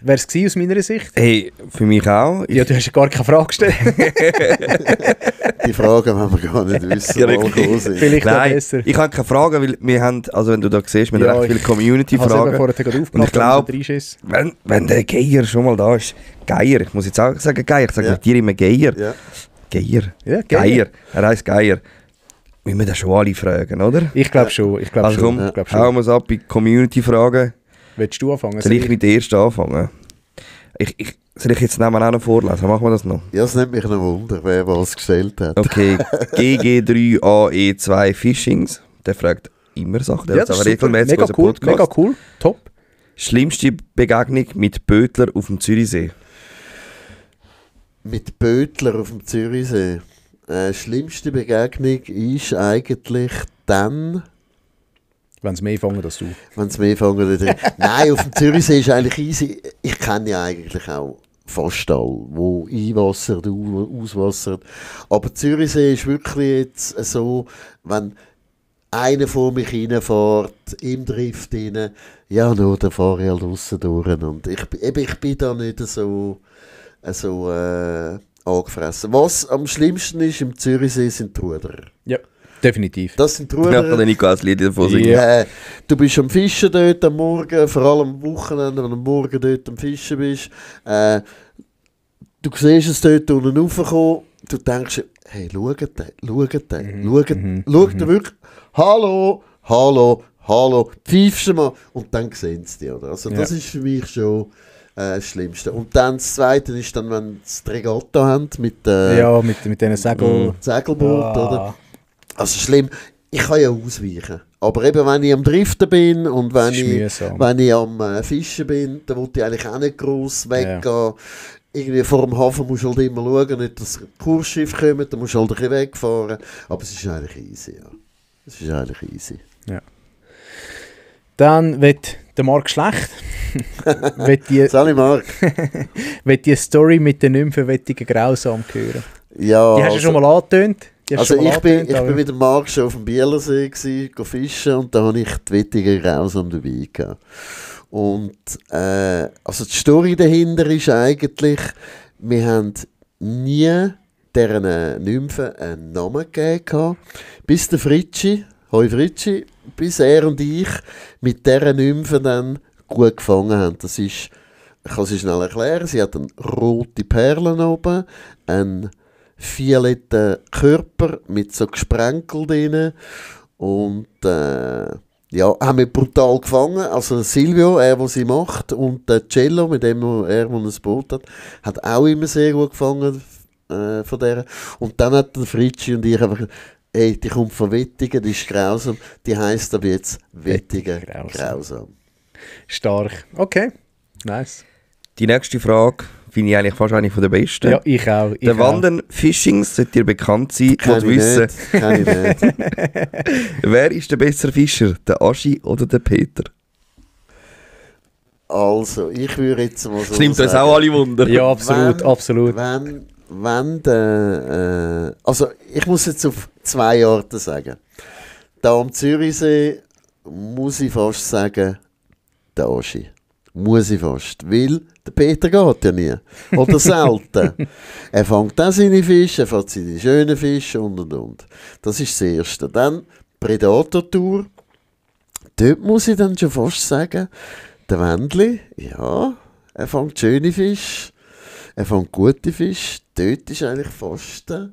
Wäre es gewesen aus meiner Sicht?
Hey, für mich auch.
Ja, du hast ja gar keine Frage gestellt.
Die Fragen wollen wir gar nicht wissen,
Ja,
wo
wirklich.
wir gekommen sind.
Vielleicht noch
Nein,
besser.
ich habe keine Fragen, weil wir haben, also wenn du da siehst, wir
Ja,
haben recht viele
Ich habe es eben
Community-Fragen.
vorher gerade
Und
aufgemacht,
ich glaub,
wenn du reinschiss.
wenn der Geier schon mal da ist, Geier, ich muss jetzt auch sagen Geier, ich sage
Ja.
mit dir immer Geier.
Ja.
Geier.
Ja,
Geier. Er heisst Geier. Müssen wir das schon alle fragen, oder?
Ich glaube schon. Ich glaube
Also
schon.
komm,
Ich glaub
hauen
schon.
wir es ab bei Community-Fragen.
Willst du anfangen?
Soll ich mit der ersten anfangen? Soll ich jetzt nebenan noch vorlesen? Machen wir das noch?
Ja, es nimmt mich noch Wunder, wer was gestellt hat.
Okay, GG3AE2 Fishings. Der fragt immer Sachen. Der
Ja,
hat
das
aber
ist super.
regelmäßig
Mega
unseren
cool,
Podcast.
mega cool. Top.
Schlimmste Begegnung mit Bötler auf dem Zürichsee.
Mit Bötler auf dem Zürichsee. Schlimmste Begegnung ist eigentlich dann,
Wenn sie mehr fangen als du.
wenn es mehr fangen oder Nein, auf dem Zürichsee ist eigentlich easy. Ich kenne ja eigentlich auch fast alle, wo einwassert, auswassert. Aber Zürichsee ist wirklich jetzt so, wenn einer vor mich reinfährt, im Drift rein, ja, nur, dann fahre ich halt draussen durch. Und ich bin da nicht so angefressen. Was am schlimmsten ist im Zürichsee, sind die Ruderer.
Ja, definitiv.
Das sind die
Ich kann
Ruderer.
den Nico als Lied davon singen.
Ja.
Du bist am Fischen dort am Morgen, vor allem am Wochenende, wenn du am Morgen dort am Fischen bist. Du siehst es dort unten raufkommen, du denkst, hey, schau den, wirklich, hallo, pfeifst mal und dann sehen sie dich. Oder? Also das ist für mich schon das Schlimmste. Und dann das Zweite ist dann, wenn sie die Regatta haben mit
Ja, mit diesen Segel.
Segelboot,
Ja.
oder? Also schlimm, ich kann ja ausweichen. Aber eben, wenn ich am Driften bin und
Das ist mühsam.
wenn ich am Fischen bin, dann will ich eigentlich auch nicht gross weggehen. Irgendwie vor dem Hafen musst du halt immer schauen, nicht, dass Kursschiff kommt, dann musst du halt ein bisschen wegfahren. Aber es ist eigentlich easy, ja. Es ist eigentlich easy.
Dann wird der Marc Schlecht
Sali Mark.
wird die Story mit den Nymphenwettigen grausam hören.
Ja,
Die hast du schon mal angetönt.
Also ich bin mit dem Marc schon auf dem Bielersee gsi, go fischen und da habe ich die Wettigen grausam dabei gehabt. Und also die Story dahinter ist eigentlich, wir haben nie deren Nymphen einen Namen gegeben, bis der Fritschi, hoi Fritschi, bis er und ich mit deren Nymphen dann gut gefangen haben. Das ist, ich kann sie schnell erklären, sie hat eine rote Perlen oben, einen violetten Körper mit so Gesprenkel drin und ja, haben wir brutal gefangen. Also Silvio, der sie macht, und der Cello, mit dem er ein Boot hat auch immer sehr gut gefangen von der. Und dann hat der Fritschi und ich einfach gesagt, ey, die kommt von Wettigen, die ist grausam, die heisst aber jetzt Wettigen grausam.
Stark. Okay, nice.
Die nächste Frage finde ich eigentlich fast eine von der besten.
Ja, ich auch.
Der Wandern Fishings sollte dir bekannt sein und wissen,
Kenn ich nicht.
wer ist der bessere Fischer, der Aschi oder der Peter?
Also, ich würde jetzt mal so
Das nimmt uns
sagen,
auch alle Wunder.
Ja, absolut,
Wenn-
absolut.
Wenn der, also ich muss jetzt auf 2 Arten sagen. Da am Zürichsee muss ich fast sagen, der Aschi. Muss ich fast. Weil der Peter geht ja nie. Oder selten. Er fängt auch seine Fische, er fängt seine schönen Fische und. Das ist das Erste. Dann Predator-Tour. Dort muss ich dann schon fast sagen, der Wendli, ja, er fängt schöne Fische. Er fängt gute Fische. Dort ist eigentlich fast der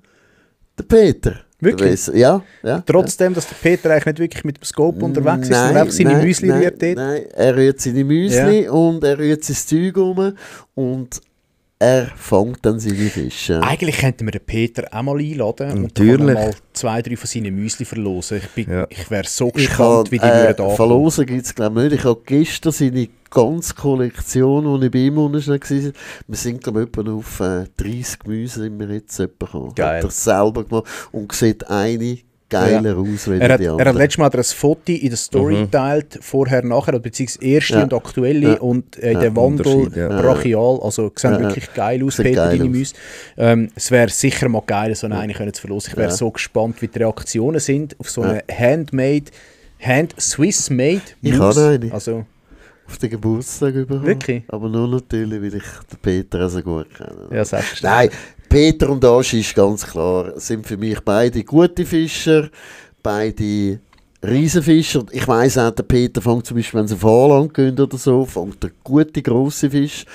Peter.
Wirklich?
Der Besser. Ja, ja.
Trotzdem, dass der Peter eigentlich nicht wirklich mit dem Scope unterwegs ist, sondern einfach seine Müsli rührt dort.
Nein, er rührt seine Müsli und er rührt sein Zeug um und er fängt dann seine Fische.
Eigentlich könnten wir den Peter auch mal einladen und
Natürlich.
dann mal 2, 3 von seinen Müsli verlosen.
Ja.
Ich wäre so
Ich
gespannt, wie die würden ankommen.
Verlosen gibt es glaube ich nicht. Ich habe gestern seine ganze Kollektion, die ich bei ihm unten war, wir sind glaube ich etwa auf 30 Gemüse sind wir jetzt gekommen.
Geil.
Hat er selber gemacht und sieht eine geiler aus, wie die
Er hat
anderen.
letztes Mal ein Foto in der Story geteilt, vorher, nachher, beziehungsweise erste und aktuelle und der Wandel
Unterschied, ja.
brachial, also sehen wirklich geil aus,
Sieht
Peter,
geil
deine
aus.
Müsse. Es wäre sicher mal geil, so eine können zu verlosen. Ich wäre so gespannt, wie die Reaktionen sind auf so eine Swiss-made
Ich habe eine.
Also,
Auf den Geburtstag bekommen.
Wirklich?
Aber nur natürlich, weil ich den Peter so gut kenne.
ja, selbstverständlich.
Nein, Peter und Aschi ist ganz klar, sind für mich beide gute Fischer, beide Riesenfischer. Ich weiss auch, der Peter fängt zum Beispiel, wenn sie auf Haaland gehen oder so, fängt der gute, grosse Fisch.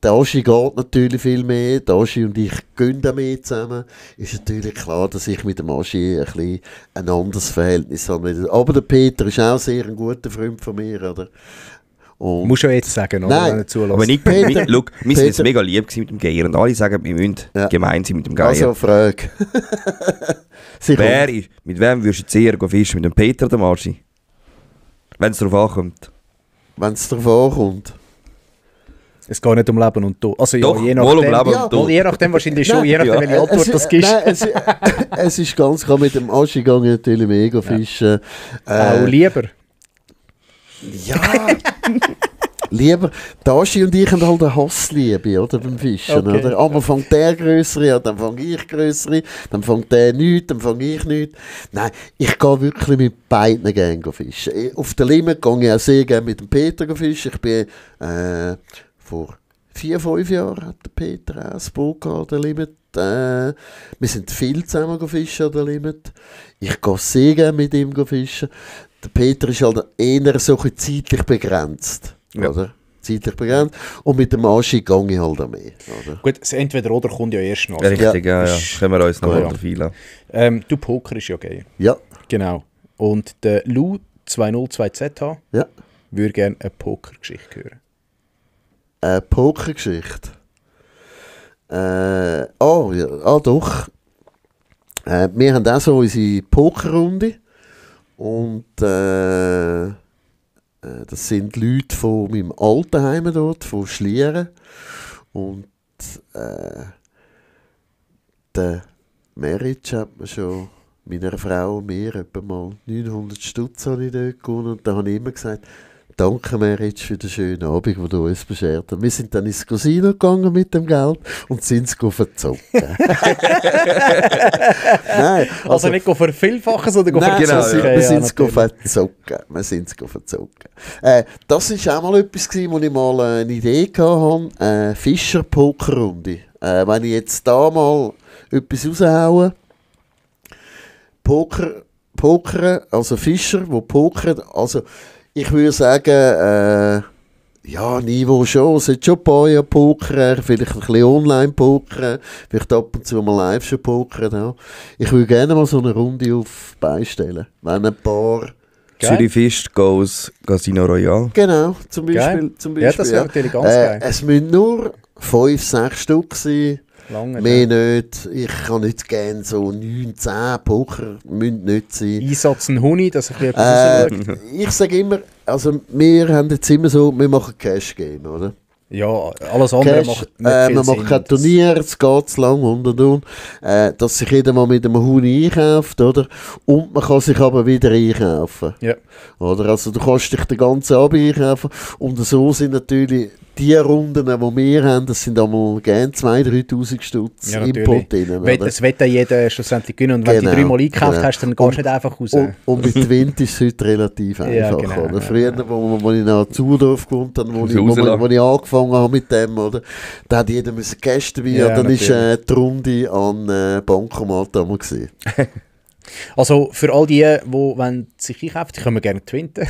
Der Aschi geht natürlich viel mehr, der Aschi und ich gehen auch mehr zusammen. Ist natürlich klar, dass ich mit dem Aschi ein anderes Verhältnis habe. Aber der Peter ist auch sehr ein guter Freund von mir, oder? Und
Musst du ja jetzt sagen, oder?
Nein.
Wenn er zulässt.
Aber nicht,
Peter-
look, wir sind jetzt
Peter-
mega lieb gewesen mit dem Geier und alle sagen, wir müssen gemein sein mit dem Geier.
also, Frage. Sie kommt.
Mit wem würdest du jetzt eher fischen? Mit dem Peter oder dem Aschi? Wenn es darauf ankommt.
Wenn es darauf ankommt.
Es geht nicht um Leben und Tod. Also,
Doch,
ja, je
wohl um
nachdem,
Leben
und
wohl,
Tod.
je nachdem wahrscheinlich schon, je nachdem,
Ja.
welche Antwort das gibst.
Nein, es ist ganz klar, mit dem Aschi gehe ich natürlich mega fischen.
Auch lieber.
Ja, lieber, der Aschi und ich haben halt eine Hassliebe, oder, beim Fischen,
Okay.
oder? Aber fängt der grössere an, dann fange ich grössere, dann fängt der nichts, dann fange ich nichts. Nein, ich gehe wirklich mit beiden gerne fischen. Auf der Limit gehe ich auch sehr gerne mit dem Peter fischen. Ich bin vor 4-5 Jahren hat der Peter auch ein Boot gehabt an der Limit. Wir sind viel zusammen fischen an der Limit. Ich gehe sehr gerne mit ihm fischen. Der Peter ist halt eher so ein bisschen zeitlich begrenzt.
Ja.
Oder? Zeitlich begrenzt. Und mit dem Aschi gehe ich halt auch mehr. Oder?
Gut, das Entweder-Oder kommt ja erst noch.
Richtig, ja. Können wir uns noch
Ja.
mal dafür lassen.
Du, Poker ist ja geil.
Ja,
Genau. Und der Lou 202ZH
ja.
würde gerne eine Pokergeschichte hören.
Eine Pokergeschichte. Ja, doch. Wir haben auch so unsere Pokerrunde. Und das sind Leute von meinem Altenheim dort, von Schlieren. Und der Marriage hat mir schon, meiner Frau und mir, etwa mal 900 Stutz habe ich dort gewonnen. Und da habe ich immer gesagt, danke Marriage für den schönen Abend, den du uns beschert hast. Wir sind dann ins Casino gegangen mit dem Geld und sind es verzocken. Nein,
Also nicht vervielfachen, sondern
Nein,
genau,
verzocken.
wir sind es
natürlich.
verzocken. Wir sind es verzocken. Das war auch mal etwas, wo ich mal eine Idee hatte, eine Fischer-Poker-Runde. Wenn ich jetzt da mal etwas raushaue, Pokern, also Fischer, die pokern, also ich würde sagen, ja, Niveau schon, es hat schon ein paar Jahre pokern, vielleicht ein bisschen online pokern, vielleicht ab und zu mal live schon pokern. Ja. Ich würde gerne mal so eine Runde auf beistellen, wenn ein paar...
Geil.
Zürich Fisch goes Casino Royale.
Genau, zum
Geil.
Beispiel. Zum
Ja,
Beispiel
das wäre natürlich ganz geil.
Es müssen nur 5-6 Stück sein.
Lange
Mehr nicht. Ich kann nicht gerne so 9-10 Poker müssen nicht sein.
Einsatz ein Huni, dass ich etwas rausschaue.
Ich sage immer, also wir haben jetzt immer so, wir machen Cash-Game, oder?
Ja, alles andere
Cash,
macht nicht viel
man macht
Sinn.
kein Turnier, es geht zu lang und. Dass sich jeder mal mit einem Huni einkauft, oder? Und man kann sich aber wieder einkaufen.
Ja.
Oder? Also du kannst dich den ganzen Abend einkaufen. Und so sind natürlich die Runden, die wir haben, das sind einmal gerne 2'000, 3'000 Stutz
Ja,
im
natürlich.
Pot drin.
Es wird ja jeder schlussendlich gewinnen. Und wenn
Genau,
du 3 Mal eingekauft
genau.
hast, dann gehst du nicht einfach raus.
Und mit Wind ist es heute relativ
Ja,
einfach.
genau,
Oder?
ja,
Früher, wo ich nach Zudorf gewohnt habe, wo
rauslassen.
ich angefangen habe mit dem, oder? Da hat jeder müssen Gäste dabei
Ja,
haben. Dann ist
natürlich.
die Runde an Bankomat einmal gewesen.
Also für all die, wenn sich einkaufen, die können gerne twinten.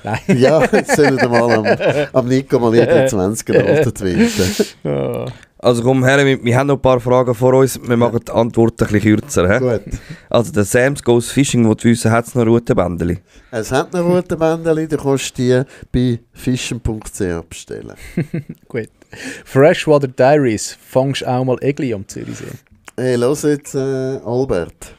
Nein.
Ja, jetzt sollen wir mal am Nico mal jeden 20 Alter twinten.
Also komm her, wir haben noch ein paar Fragen vor uns. Wir machen die Antworten ein bisschen kürzer. He?
Gut.
Also der Sam's Goes Fishing, wo du wissen, hat es noch Routenbändeli?
Es hat noch rote Bändchen, du kannst die bei fischen.ch bestellen.
Gut. Freshwater Diaries, fangst auch mal Egli am Zürichsee.
Hey, los jetzt, Albert.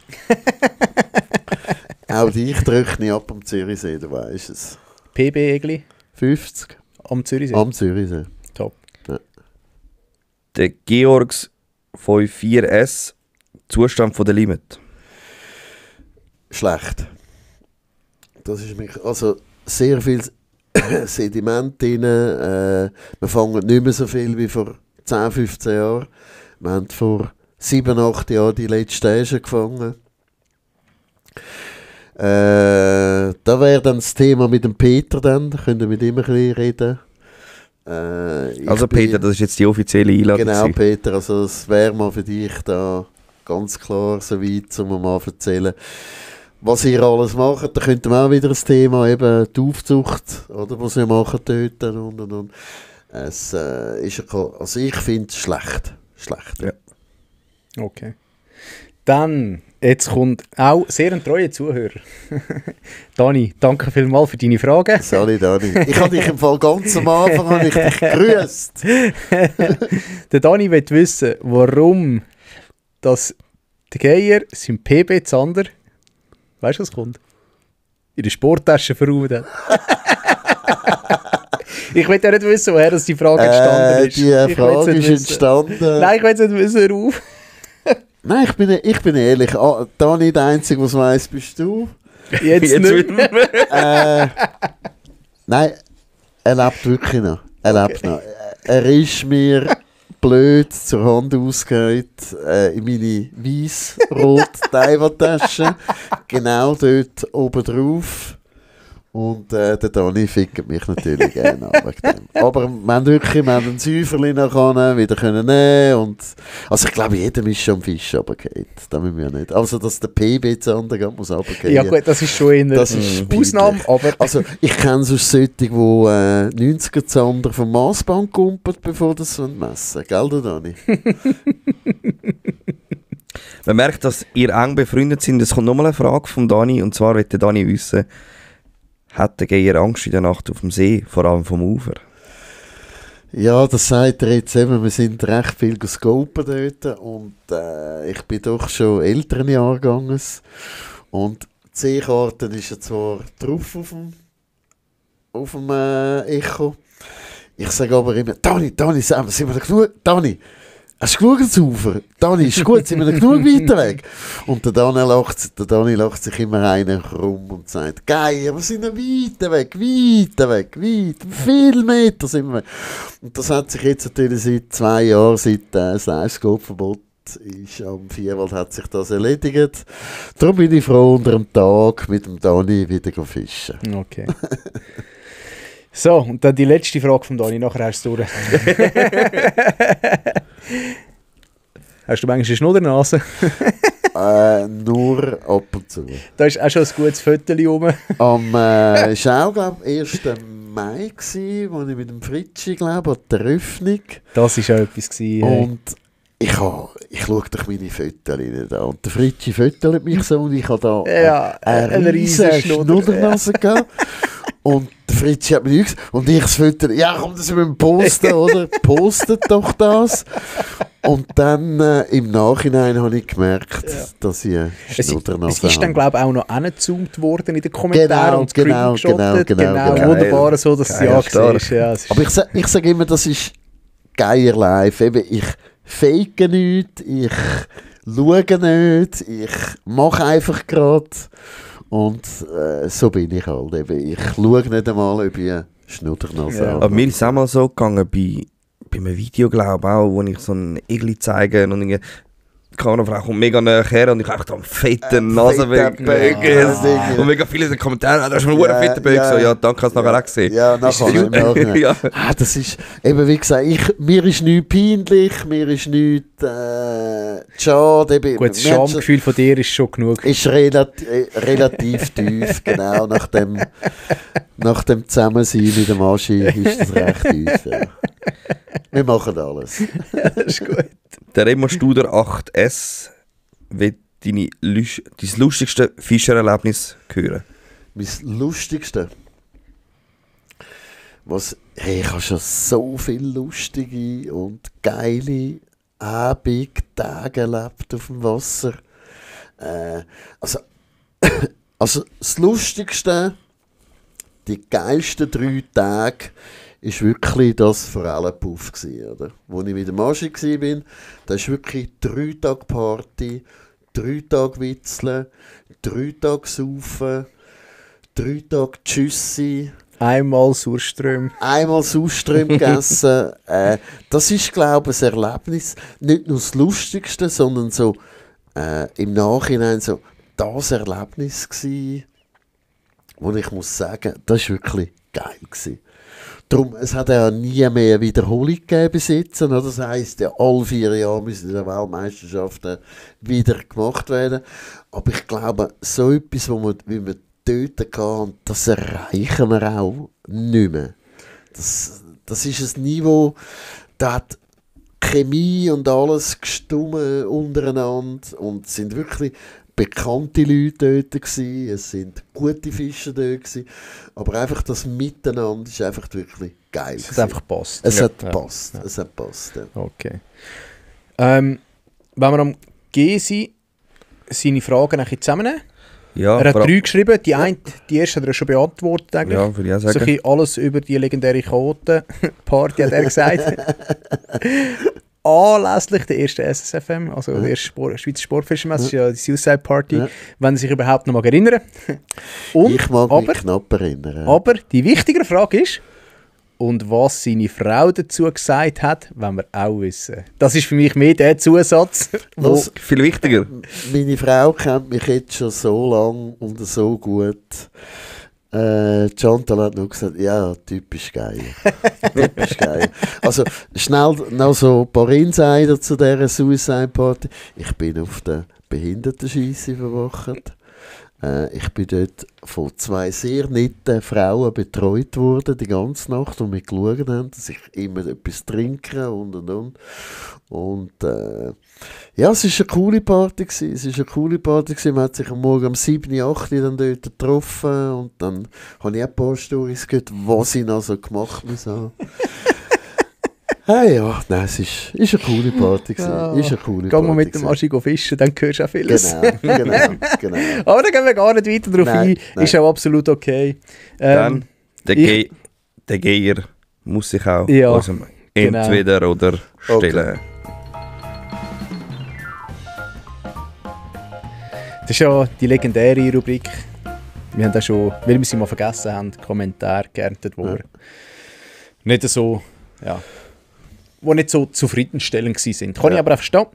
Auch dich drücke ich ab am Zürichsee, du weißt es.
PB Egli
50
am Zürichsee.
am Zürichsee.
Top.
Der Georgs 54S, Zustand von der Limit.
schlecht. Das ist mich, also sehr viel Sediment drin. Wir fangen nicht mehr so viel wie vor 10, 15 Jahren. Wir haben vor 7, 8 Jahren die letzte Stage gefangen. Da wäre dann das Thema mit dem Peter dann. Da können wir mit ihm ein bisschen reden.
Also Peter, das ist jetzt die offizielle Einladung.
Genau, Peter, also es wäre mal für dich da ganz klar so weit, um mal zu erzählen, was ihr alles macht. Da könnten wir auch wieder das Thema, eben die Aufzucht, oder, was ihr machen dort und. Es ist, also ich finde es schlecht. Ja.
Okay. Dann, jetzt kommt auch sehr ein treuer Zuhörer. Dani, danke vielmals für deine Fragen.
Sorry, Dani. Ich habe dich im Fall ganz am Anfang dich gegrüßt.
Der Dani will wissen, warum das der Geier sein PB Zander, weißt du, was kommt? In der Sporttasche verraumt hat. Ich will ja nicht wissen, woher das die Frage entstanden ist.
Die Frage ist entstanden.
Nein, ich will es nicht wissen, Ruf.
Nein, ich bin ehrlich. Dani, der Einzige, was weiss, bist du.
Jetzt nicht mehr.
Nein, er lebt wirklich noch. Er lebt noch. Er ist mir blöd zur Hand ausgeht in meine weiss-rot Taiwan-Tasche. Genau dort oben drauf. Und der Dani fickt mich natürlich gerne an wegen dem. Aber wir haben ein Säuferli nachher wieder können nehmen und also ich glaube, jedem ist schon am Fisch runtergefallen. Das müssen wir nicht. Also, dass der PB zu anderen muss runtergehen.
Ja gut, das ist schon in der Ausnahme, aber...
Also, ich kenne sonst solche, die 90er Zander vom Maßband kumpelt, bevor das messen. Gell, der Dani?
Man merkt, dass ihr eng befreundet sind. Es kommt nochmal eine Frage von Dani, und zwar möchte Dani wissen, hat der Geier Angst in der Nacht auf dem See, vor allem vom Ufer?
Ja, das sagt er jetzt eben. Wir sind recht viel gescopen dort und ich bin doch schon älteren Jahrganges und die Seekarte ist ja zwar drauf auf dem Echo. Ich sage aber immer, Dani, sind wir da genug? Dani, hast du geschaut, das Ufer? Dani, ist gut, sind wir da genug weiter weg? Und der Dani lacht sich immer einen rum und sagt, Geier, wir sind noch weiter weg, viel Meter sind wir weg. Und das hat sich jetzt natürlich seit 2 Jahren, seit das Eisgopfverbot ist am Vierwald, hat sich das erledigt. Darum bin ich froh, unter dem Tag mit dem Dani wieder fischen.
Okay. So, und dann die letzte Frage von Dani, nachher hast du durch. Hast du manchmal eine Schnuddernase?
Nur ab und zu.
Da ist auch schon ein gutes Viertel rum.
Am war auch, glaube ich, 1. Mai, als ich mit dem Fritschi, glaube an der Eröffnung.
Das war auch etwas.
Und ich schaue doch meine Fotos nicht an. Und der Fritschi fötelt mich so und ich habe da eine riesige Schnuddernase gehabt. Und der Fritschi hat mir nichts und ich das Foto, ja komm, das müssen wir posten, oder? Postet doch das. Und dann im Nachhinein habe ich gemerkt, dass ich Schnuddernase
habe. Es ist dann, glaube ich, auch noch angezoomt worden in den Kommentaren und
genau,
wunderbar, so dass es ja siehst. Ja,
aber ich sage immer, das ist Geier live. Eben, ich fake nichts, ich schaue nicht, ich mache einfach gerade. Und so bin ich halt. Eben. Ich schaue nicht einmal, ob ich Schnuddernase habe.
Aber mir ist es auch mal so gegangen, bei einem Video, glaube ich, auch, wo ich so ein Igli zeige und die Kanonfrau kommt mega näher her und ich einfach da einen fetten Nasenbögen. Und mega viele in den Kommentaren, da hast du einen fetten Bögen. So, ja, danke, hast du nachher auch gesehen.
Ja, nachher. Ja. Das ist, eben wie gesagt, mir ist nichts peinlich, mir ist nichts schade.
Gut, das Schamgefühl von dir ist schon genug.
Ist relativ tief, genau. Nach dem Zusammensein mit dem Aschi ist das recht tief. Ja. Wir machen alles.
Ja, das ist gut.
Der Remo Studer 8S wird dein lustigste Fischererlebnis hören.
Mein lustigste? Ich habe schon so viele lustige und geile Tage erlebt auf dem Wasser. Also das Lustigste, die geilsten 3 Tage, ist wirklich das Forellenpuff gsi, oder? Wo ich mit dem Aschi war, da ist wirklich 3 Tage Party, 3 Tage witzeln, 3 Tage saufen, 3 Tage Tschüssi.
Einmal Surström.
Einmal Sauerström gegessen. Das ist, glaube ich, ein Erlebnis. Nicht nur das Lustigste, sondern so im Nachhinein so das Erlebnis gsi, wo ich muss sagen, das war wirklich geil gsi. Darum, es hat ja nie mehr eine Wiederholung gegeben bis jetzt. Oder? Das heisst, ja, alle 4 Jahre müssen die Weltmeisterschaften wieder gemacht werden. Aber ich glaube, so etwas, wie man dort kann, das erreichen wir auch nicht mehr. Das ist ein Niveau, da hat Chemie und alles gestummen untereinander und es sind wirklich bekannte Leute dort gewesen, es sind gute Fischer dort gewesen, aber einfach das Miteinander ist einfach wirklich geil.
Es hat einfach gepasst.
Es
Ja.
hat gepasst.
Ja.
Es hat gepasst, ja.
Okay. Wenn wir am Gesi seine Fragen ein bisschen zusammennehmen.
Ja,
Er hat
vor-
3 geschrieben. Die erste hat er schon beantwortet. Eigentlich.
ja, würde ich auch
So ein
sagen.
bisschen alles über die legendäre Chaoten-Party, hat er gesagt. Anlässlich der ersten SSFM, also der ersten Schweizer Sportfischermesse, ist ja die Suicide Party,
Ja.
wenn Sie sich überhaupt noch mal erinnern. Und,
Ich mag
aber,
mich knapp erinnern.
aber die wichtigere Frage ist, und was seine Frau dazu gesagt hat, wollen wir auch wissen. Das ist für mich mehr der Zusatz, wo
Los,
Viel wichtiger.
meine Frau kennt mich jetzt schon so lang und so gut. Chantal hat nur gesagt, ja, typisch geil. Typisch geil. Also, schnell noch so ein paar Insider zu dieser Suicide Party. Ich bin auf der Behindertenscheisse verwacht. Ich bin dort von 2 sehr netten Frauen betreut worden, die ganze Nacht, und mir geschaut haben, dass ich immer etwas trinke und. Und ja, es war eine coole Party gewesen. Es war eine coole Party gewesen. Man hat sich am Morgen um 7, 8 dann dort getroffen und dann habe ich auch ein paar Storys gehört, was ich noch so gemacht habe. Hey, ja, nein, es ist eine coole Party gewesen.
Ja.
Ist eine coole
gehen
Party
wir mit dem
gewesen.
Aschi fischen, dann hörst du auch vieles.
Genau.
Aber da gehen wir gar nicht weiter drauf
Nein,
ein.
nein.
Ist auch absolut okay.
Dann, der,
ich-
der Geier muss sich auch
Ja,
unserem
genau.
Entweder oder
Okay.
stellen.
Das ist ja die legendäre Rubrik. Wir haben da schon, weil wir sie mal vergessen haben, Kommentare geerntet, wo wir nicht so, ja, wo nicht so zufriedenstellend waren. Kann ich aber auch verstehen.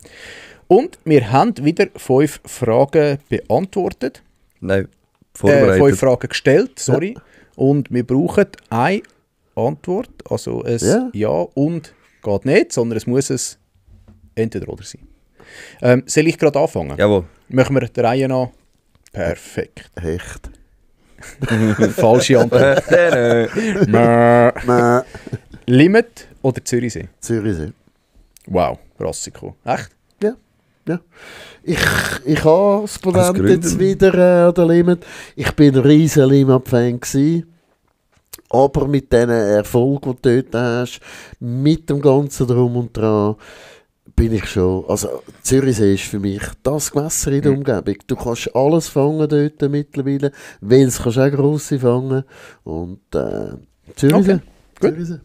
Und wir haben wieder 5 Fragen beantwortet.
Nein,
5
vorbereitet.
Fragen gestellt, sorry. Und wir brauchen eine Antwort, also ein
Ja.
Ja und geht nicht, sondern es muss es entweder oder sein. Soll ich gerade anfangen?
Jawohl.
Machen wir der Reihe nach. Perfekt.
Hecht.
Falsche Antwort. Mäh. Limit oder Zürichsee?
Zürichsee.
Wow, Rassiko. Echt?
Ja. Ich habe das Patent
Gründen?
jetzt wieder an der Limit. Ich bin ein riesen Limit-Fan gewesen. Aber mit diesen Erfolgen, die du dort hast, mit dem Ganzen Drum und Dran, bin ich schon. Also, Zürichsee ist für mich das Gewässer in der Umgebung. Du kannst alles fangen dort mittlerweile. Wels kannst du auch grosse fangen. Und Zürichsee.
Okay, gut.
Zürichsee.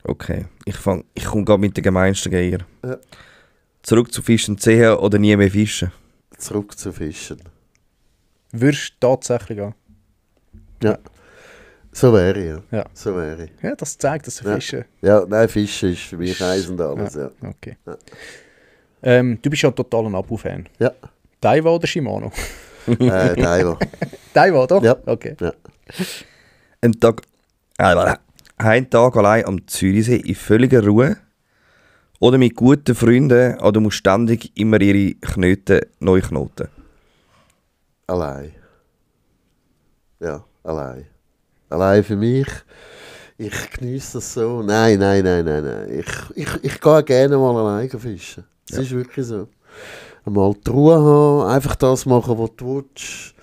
Okay, ich komme gerade mit den gemeinsten Geier.
Ja.
Zurück zu Fischen sehen oder nie mehr fischen?
Zurück zu Fischen.
Würdest du tatsächlich gehen?
Ja. So wäre ich, ja.
Ja.
So wäre ich.
Ja, das zeigt, dass du
Ja.
Fischen...
Ja, nein, Fischen ist für mich Eis und alles, ja.
Okay.
Ja.
Du bist ja ein totaler Abu-Fan.
Ja.
Daiwa oder Shimano?
Daiwa.
Daiwa, doch?
Ja.
Okay.
Ein Tag allein am Zürichsee in völliger Ruhe oder mit guten Freunden oder musst ständig immer ihre Knöten neu knoten?
Allein. Ja, allein. Allein für mich. Ich genieße das so. Nein. Ich gehe gerne mal alleine fischen. Das ist wirklich so. Einmal die Ruhe haben, einfach das machen, was du willst.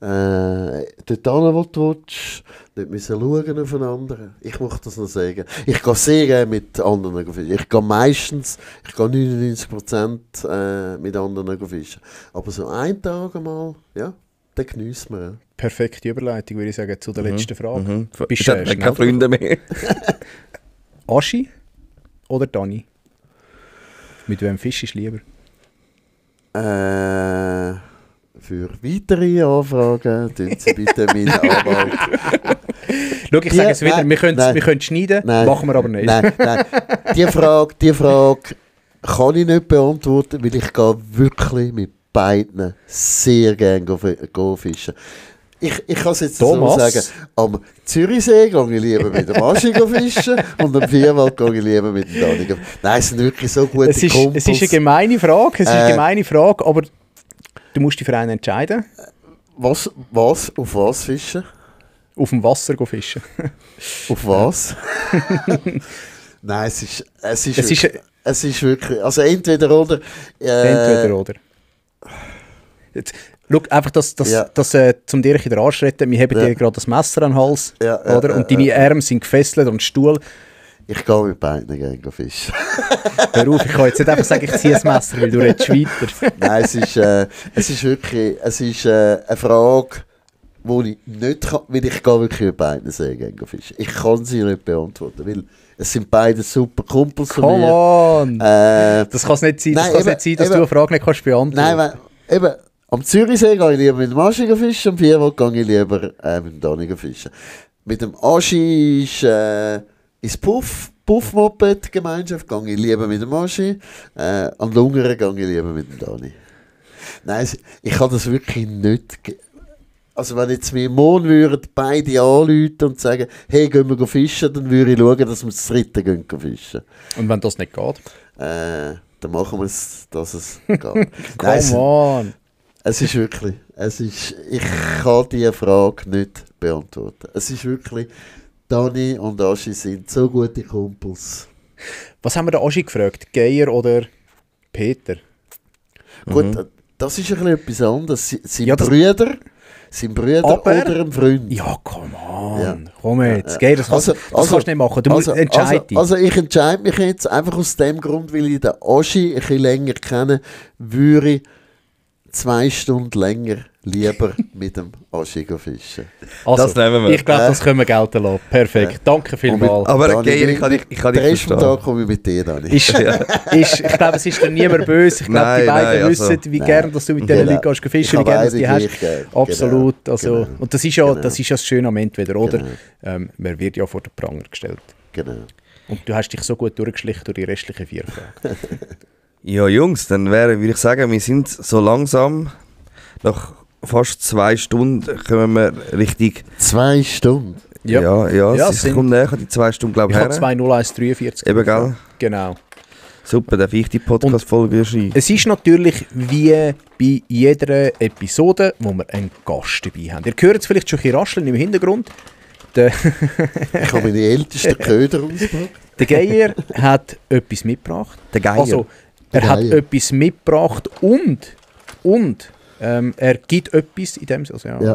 Dort hin, wo du willst. Nicht müssen schauen auf einen anderen. Ich möchte das noch sagen. Ich gehe sehr gerne mit anderen fischen. Ich gehe 99% mit anderen fischen. Aber so einen Tag einmal, ja, den geniessen wir. Ja.
Perfekte Überleitung, würde ich sagen, zu der letzten Frage.
Mhm.
Bist
Ich
du
habe
schnell
keine Freunde mehr.
Aschi oder Dani? Mit wem fischst du lieber?
weitere Anfragen, tun Sie bitte meinen Anwalt.
Schau, ich sage es wieder, wir können schneiden, machen wir aber nicht.
Nein. Die Frage kann ich nicht beantworten, weil ich gehe wirklich mit beiden sehr gerne go fischen. Ich kann es jetzt so sagen, am Zürichsee gehe ich lieber mit dem Aschi fischen und am Vierwald gehe ich lieber mit dem Dani. Nein, es sind wirklich so gute Kumpels.
Es ist eine gemeine Frage, aber du musst dich für einen entscheiden.
Auf was fischen?
Auf dem Wasser fischen.
Auf was? Nein, es ist wirklich, also entweder oder.
Entweder oder. Jetzt, schau, einfach, dass zum dir in den Arsch retten, wir haben dir gerade das Messer an den Hals, oder? Und deine Arme sind gefesselt und Stuhl.
Ich gehe mit beiden gerne fischen.
Hör auf, ich kann jetzt nicht einfach sagen, ich ziehe das Messer, weil du redest weiter.
Nein, es ist wirklich, eine Frage, wo ich nicht kann, weil ich gehe wirklich mit beiden sehr gerne fischen. Ich kann sie nicht beantworten, weil es sind beide super Kumpels von mir.
Come on! Das kann es nicht sein, dass du eine Frage nicht kannst beantworten.
Nein, eben, am Zürichsee gehe ich lieber mit dem Aschi fischen, am Vierwald gehe ich lieber mit dem Dani fischen. Mit dem Aschi ist Puff-Moped-Gemeinschaft, gehe ich lieber mit dem Aschi. Am Lungeren gehe ich lieber mit dem Dani. Nein, ich kann das wirklich nicht. Also wenn jetzt mir morgen würden beide anrufen und sagen, hey, gehen wir fischen, dann würde ich schauen, dass wir das dritte gehen fischen.
Und wenn das nicht geht?
Dann machen wir es, dass es geht.
Come on!
Es ist wirklich, ich kann diese Frage nicht beantworten. Es ist wirklich, Dani und Aschi sind so gute Kumpels.
Was haben wir da Aschi gefragt? Geier oder Peter?
Gut, das ist ein bisschen etwas anderes. Sind Brüder oder ein Freund?
Ja, come on. Ja. Komm jetzt. Geh, das kannst du nicht machen. Du musst entscheiden.
Also ich entscheide mich jetzt einfach aus dem Grund, weil ich den Aschi ein bisschen länger kenne, würde ich 2 Stunden länger lieber mit dem Aschi fischen.
Also,
das nehmen wir.
Ich glaube, das können wir gelten lassen. Perfekt. Danke vielmals.
Aber Geier, ich kann dich
verstehen. Den Rest vom Tag komme ich mit dir, Dani.
Ich glaube, es ist dann niemand böse. Ich glaube, die beiden wissen, wie gerne dass du mit diesen Leuten gehst fischen, wie gerne du die hast. Absolut. Genau. Also, genau. Und das ist ja das Schöne am Entweder, oder? Genau. Man wird ja vor den Pranger gestellt.
Genau.
Und du hast dich so gut durchgeschlichen durch die restlichen 4 Fragen.
Ja, Jungs, dann würde ich sagen, wir sind so langsam, nach fast 2 Stunden kommen wir richtig...
2 Stunden?
Ja, es kommt näher, die 2 Stunden, glaube ich, her.
Ich habe 2:01:43.
Eben, gell?
Genau.
Super, darf ich die Podcast-Folge schreiben?
Es ist natürlich wie bei jeder Episode, wo wir einen Gast dabei haben. Ihr hört es vielleicht schon ein bisschen rascheln im Hintergrund.
Ich habe meine ältesten Köder ausgepackt.
Der Geier hat etwas mitgebracht.
Der Geier?
Also, er hat etwas mitgebracht und er gibt etwas in dem Sinne. Also,
ja.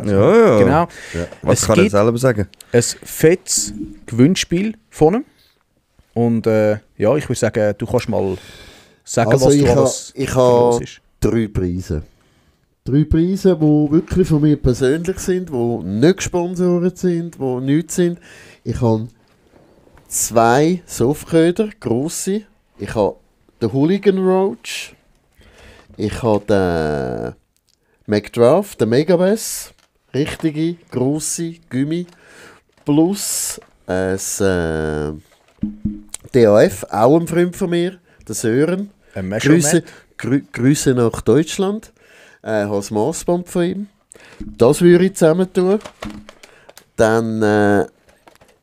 Genau.
Ja. Was kann er selber sagen?
Ein fettes Gewinnspiel von ihm. Und ich würde sagen, du kannst mal sagen,
also
was
ich habe 3 Preise. 3 Preise, die wirklich von mir persönlich sind, die nicht gesponsert sind, die nichts sind. Ich habe 2 Softköder, grosse. Ich habe den Hooligan Roach. Ich habe den McDraft, den Megabass. Richtige, grosse Gummi. Plus ein DAF, auch ein Freund von mir, der Sören. Grüße nach Deutschland. Ich habe das Massband von ihm. Das würde ich zusammen tun. Dann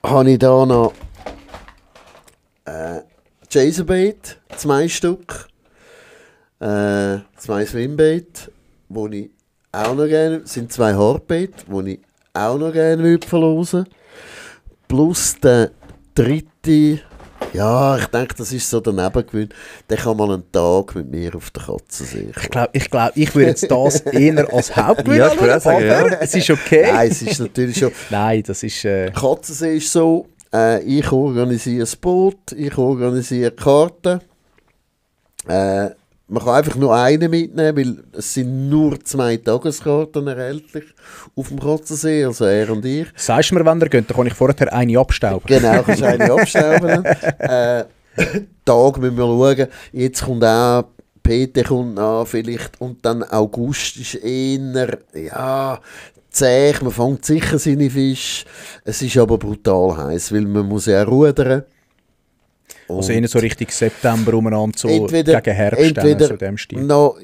habe ich da noch Jasorbait, 2 Stück. 2 Swimbait, wo ich auch noch gerne, sind 2 Hardbait, die ich auch noch gerne verlosen würde. Plus der 3. Ja, ich denke, das ist so der Nebengewinn. Der kann mal einen Tag mit mir auf der Katzensee kommen.
Ich glaube, ich würde jetzt das eher als Hauptgewinn
anschauen.
Es ist okay.
Nein, es ist natürlich schon...
Nein, das ist...
Katzensee ist so, ich organisiere das Boot, ich organisiere Karten. Man kann einfach nur eine mitnehmen, weil es sind nur 2 Tageskarten erhältlich auf dem Katzensee, also er und ich.
Sagst du mir, wenn ihr geht, dann kann ich vorher eine abstauben.
Genau, kannst du eine abstauben. Tag müssen wir schauen. Jetzt kommt auch PT kommt nach vielleicht und dann August ist eher, ja, zäh, man fängt sicher seine Fische. Es ist aber brutal heiß, weil man muss ja auch rudern.
Also eher so Richtung September umeinander, so
entweder,
gegen Herbst, so in dem Stil.
Noch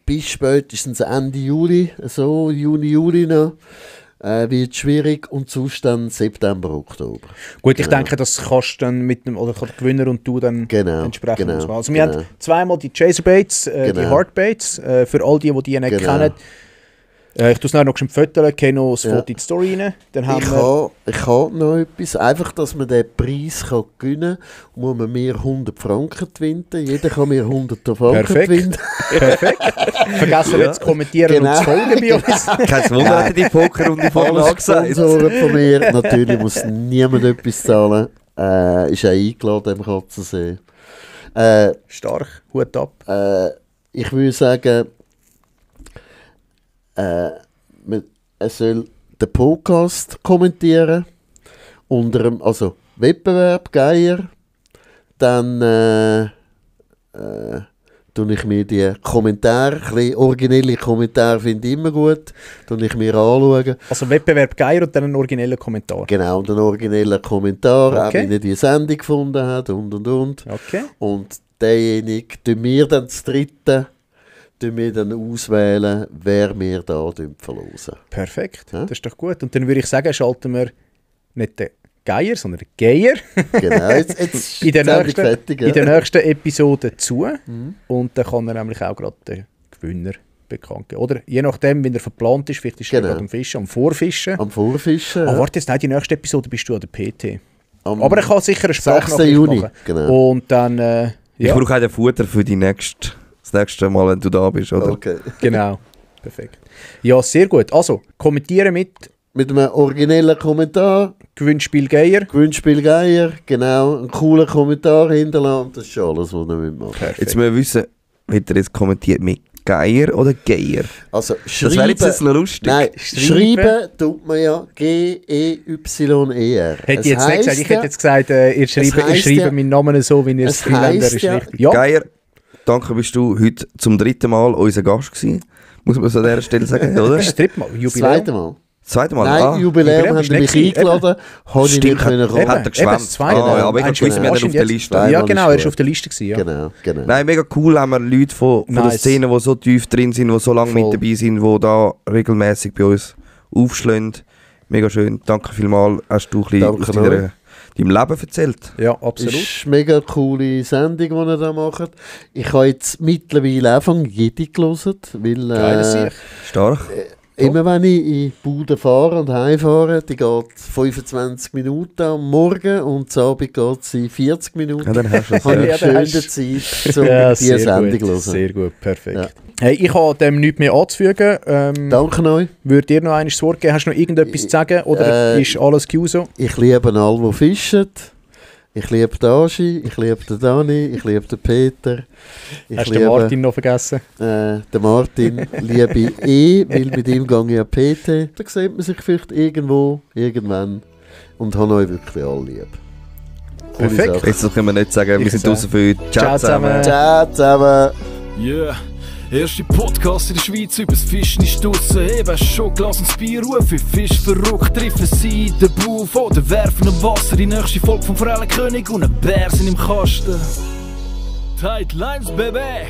bis spätestens Ende Juli, so Juni, Juli noch, wird schwierig und sonst dann September, Oktober.
Gut, ich denke, das kannst du dann mit dem, oder kann der Gewinner und du dann entsprechend auswählen. Also wir haben zweimal die Chaserbaits, die Hardbaits, für all die nicht kennen. Ich tue es noch schon fotografieren, gehe noch das Foto in die Story rein. Dann haben
ich habe noch etwas. Einfach, dass man den Preis kann gewinnen kann, muss man mir 100 Franken gewinnen. Jeder kann mir 100 Franken gewinnen.
Perfekt. Vergessen nicht zu kommentieren und zu folgen bei uns.
Kein Wunder, die Pokerrunde vorhin angesagt.
Sponsoren von mir. Natürlich muss niemand etwas zahlen. Ist auch eingeladen im Katzensee.
Stark, Hut ab.
Ich würde sagen, er soll den Podcast kommentieren unter dem, also Wettbewerb Geier, dann tue ich mir die Kommentare, ein bisschen originelle Kommentare finde ich immer gut, tue ich mir anschauen.
Also Wettbewerb Geier und dann einen originellen Kommentar.
Genau, und einen originellen Kommentar, auch wenn er die Sendung gefunden hat und.
Okay.
Und derjenige, tun wir dann das dritte, wir dann auswählen, wer wir da verlosen.
Perfekt, das ist doch gut. Und dann würde ich sagen, schalten wir nicht den Geier, sondern den Geier
genau, jetzt
in der nächsten
ja.
Episode zu. Und dann kann er nämlich auch gerade den Gewinner bekannt geben. Oder je nachdem, wie er verplant ist, vielleicht ist er gerade am Fischen, am Vorfischen.
Am Vorfischen,
ja. Warte, jetzt, nein, die nächste Episode bist du an der PT. Aber er kann sicher eine Sprachnachricht machen.
Genau.
Und dann,
Ich brauche auch den Futter für das nächste Mal, wenn du da bist, oder?
Okay.
Genau, perfekt. Ja, sehr gut. Also, kommentieren mit
einem originellen Kommentar.
Gewinnspiel Geier,
genau. Einen coolen Kommentar hinterlassen. Das ist alles, was wir machen.
Perfekt. Jetzt müssen wir wissen, wird er jetzt kommentiert mit Geier oder Geier?
Also,
das wäre jetzt noch lustig.
Nein, schreiben tut man ja G-E-Y-E-R.
Hätte ich jetzt nicht gesagt. Ich hätte jetzt gesagt, ihr schreibt meinen Namen so, wie ihr es Freeländer ist.
Ja. Geier, danke, bist du heute zum 3. Mal unser Gast gewesen. Muss man so an dieser Stelle sagen, oder?
Das 3. Mal,
Jubiläum.
Zweites Mal?
Nein, Jubiläum haben mich eingeladen. Habe ich nicht können kommen.
Hat er geschwänzt. Aber ich habe gewusst, wir haben auf der Liste.
Ja, genau, er ist auf der Liste gewesen, ja.
Genau.
Nein, mega cool, haben wir Leute von der Szene, die so tief drin sind, die so lange mit dabei sind, die da regelmäßig bei uns aufschlagen. Mega schön. Danke vielmals. Hast du ein bisschen aus deinem Leben erzählt?
Ja, absolut.
Das ist eine mega coole Sendung, die ihr da macht. Ich habe jetzt mittlerweile Anfang Jedi gelesen, weil
Stark.
Immer wenn ich in die Bude fahre und heimfahre, die geht 25 Minuten am Morgen und am Abend geht sie 40 Minuten.
Ja, dann hast du
habe ich schöne Zeit, um diese Sendung zu hören.
Sehr gut, perfekt. Ja. Hey, ich habe dem nichts mehr anzufügen.
Danke euch.
Würdet ihr noch einmal das Wort geben? Hast du noch irgendetwas zu sagen oder ist alles gut so?
Ich liebe alle, die fischen. Ich liebe den Aschi, ich liebe den Dani, ich liebe den Peter.
Hast du den Martin noch vergessen?
Den Martin liebe ich weil mit ihm gehe ich an PT. Da sieht man sich vielleicht irgendwo, irgendwann. Und habe euch wirklich alle lieb.
Perfekt.
Jetzt können wir nicht sagen, wir sind draußen für heute.
Ciao zusammen.
Ciao zusammen.
Yeah. Erste Podcast in der Schweiz übers Fischen ist draussen. Eben schon Glas und Bier, rufe Fisch verrückt. Treffen sie den Buff oder werfen im Wasser. Die nächste Folge vom Forellenkönig und ein Bär sind im Kasten. Tight Lines, Baby!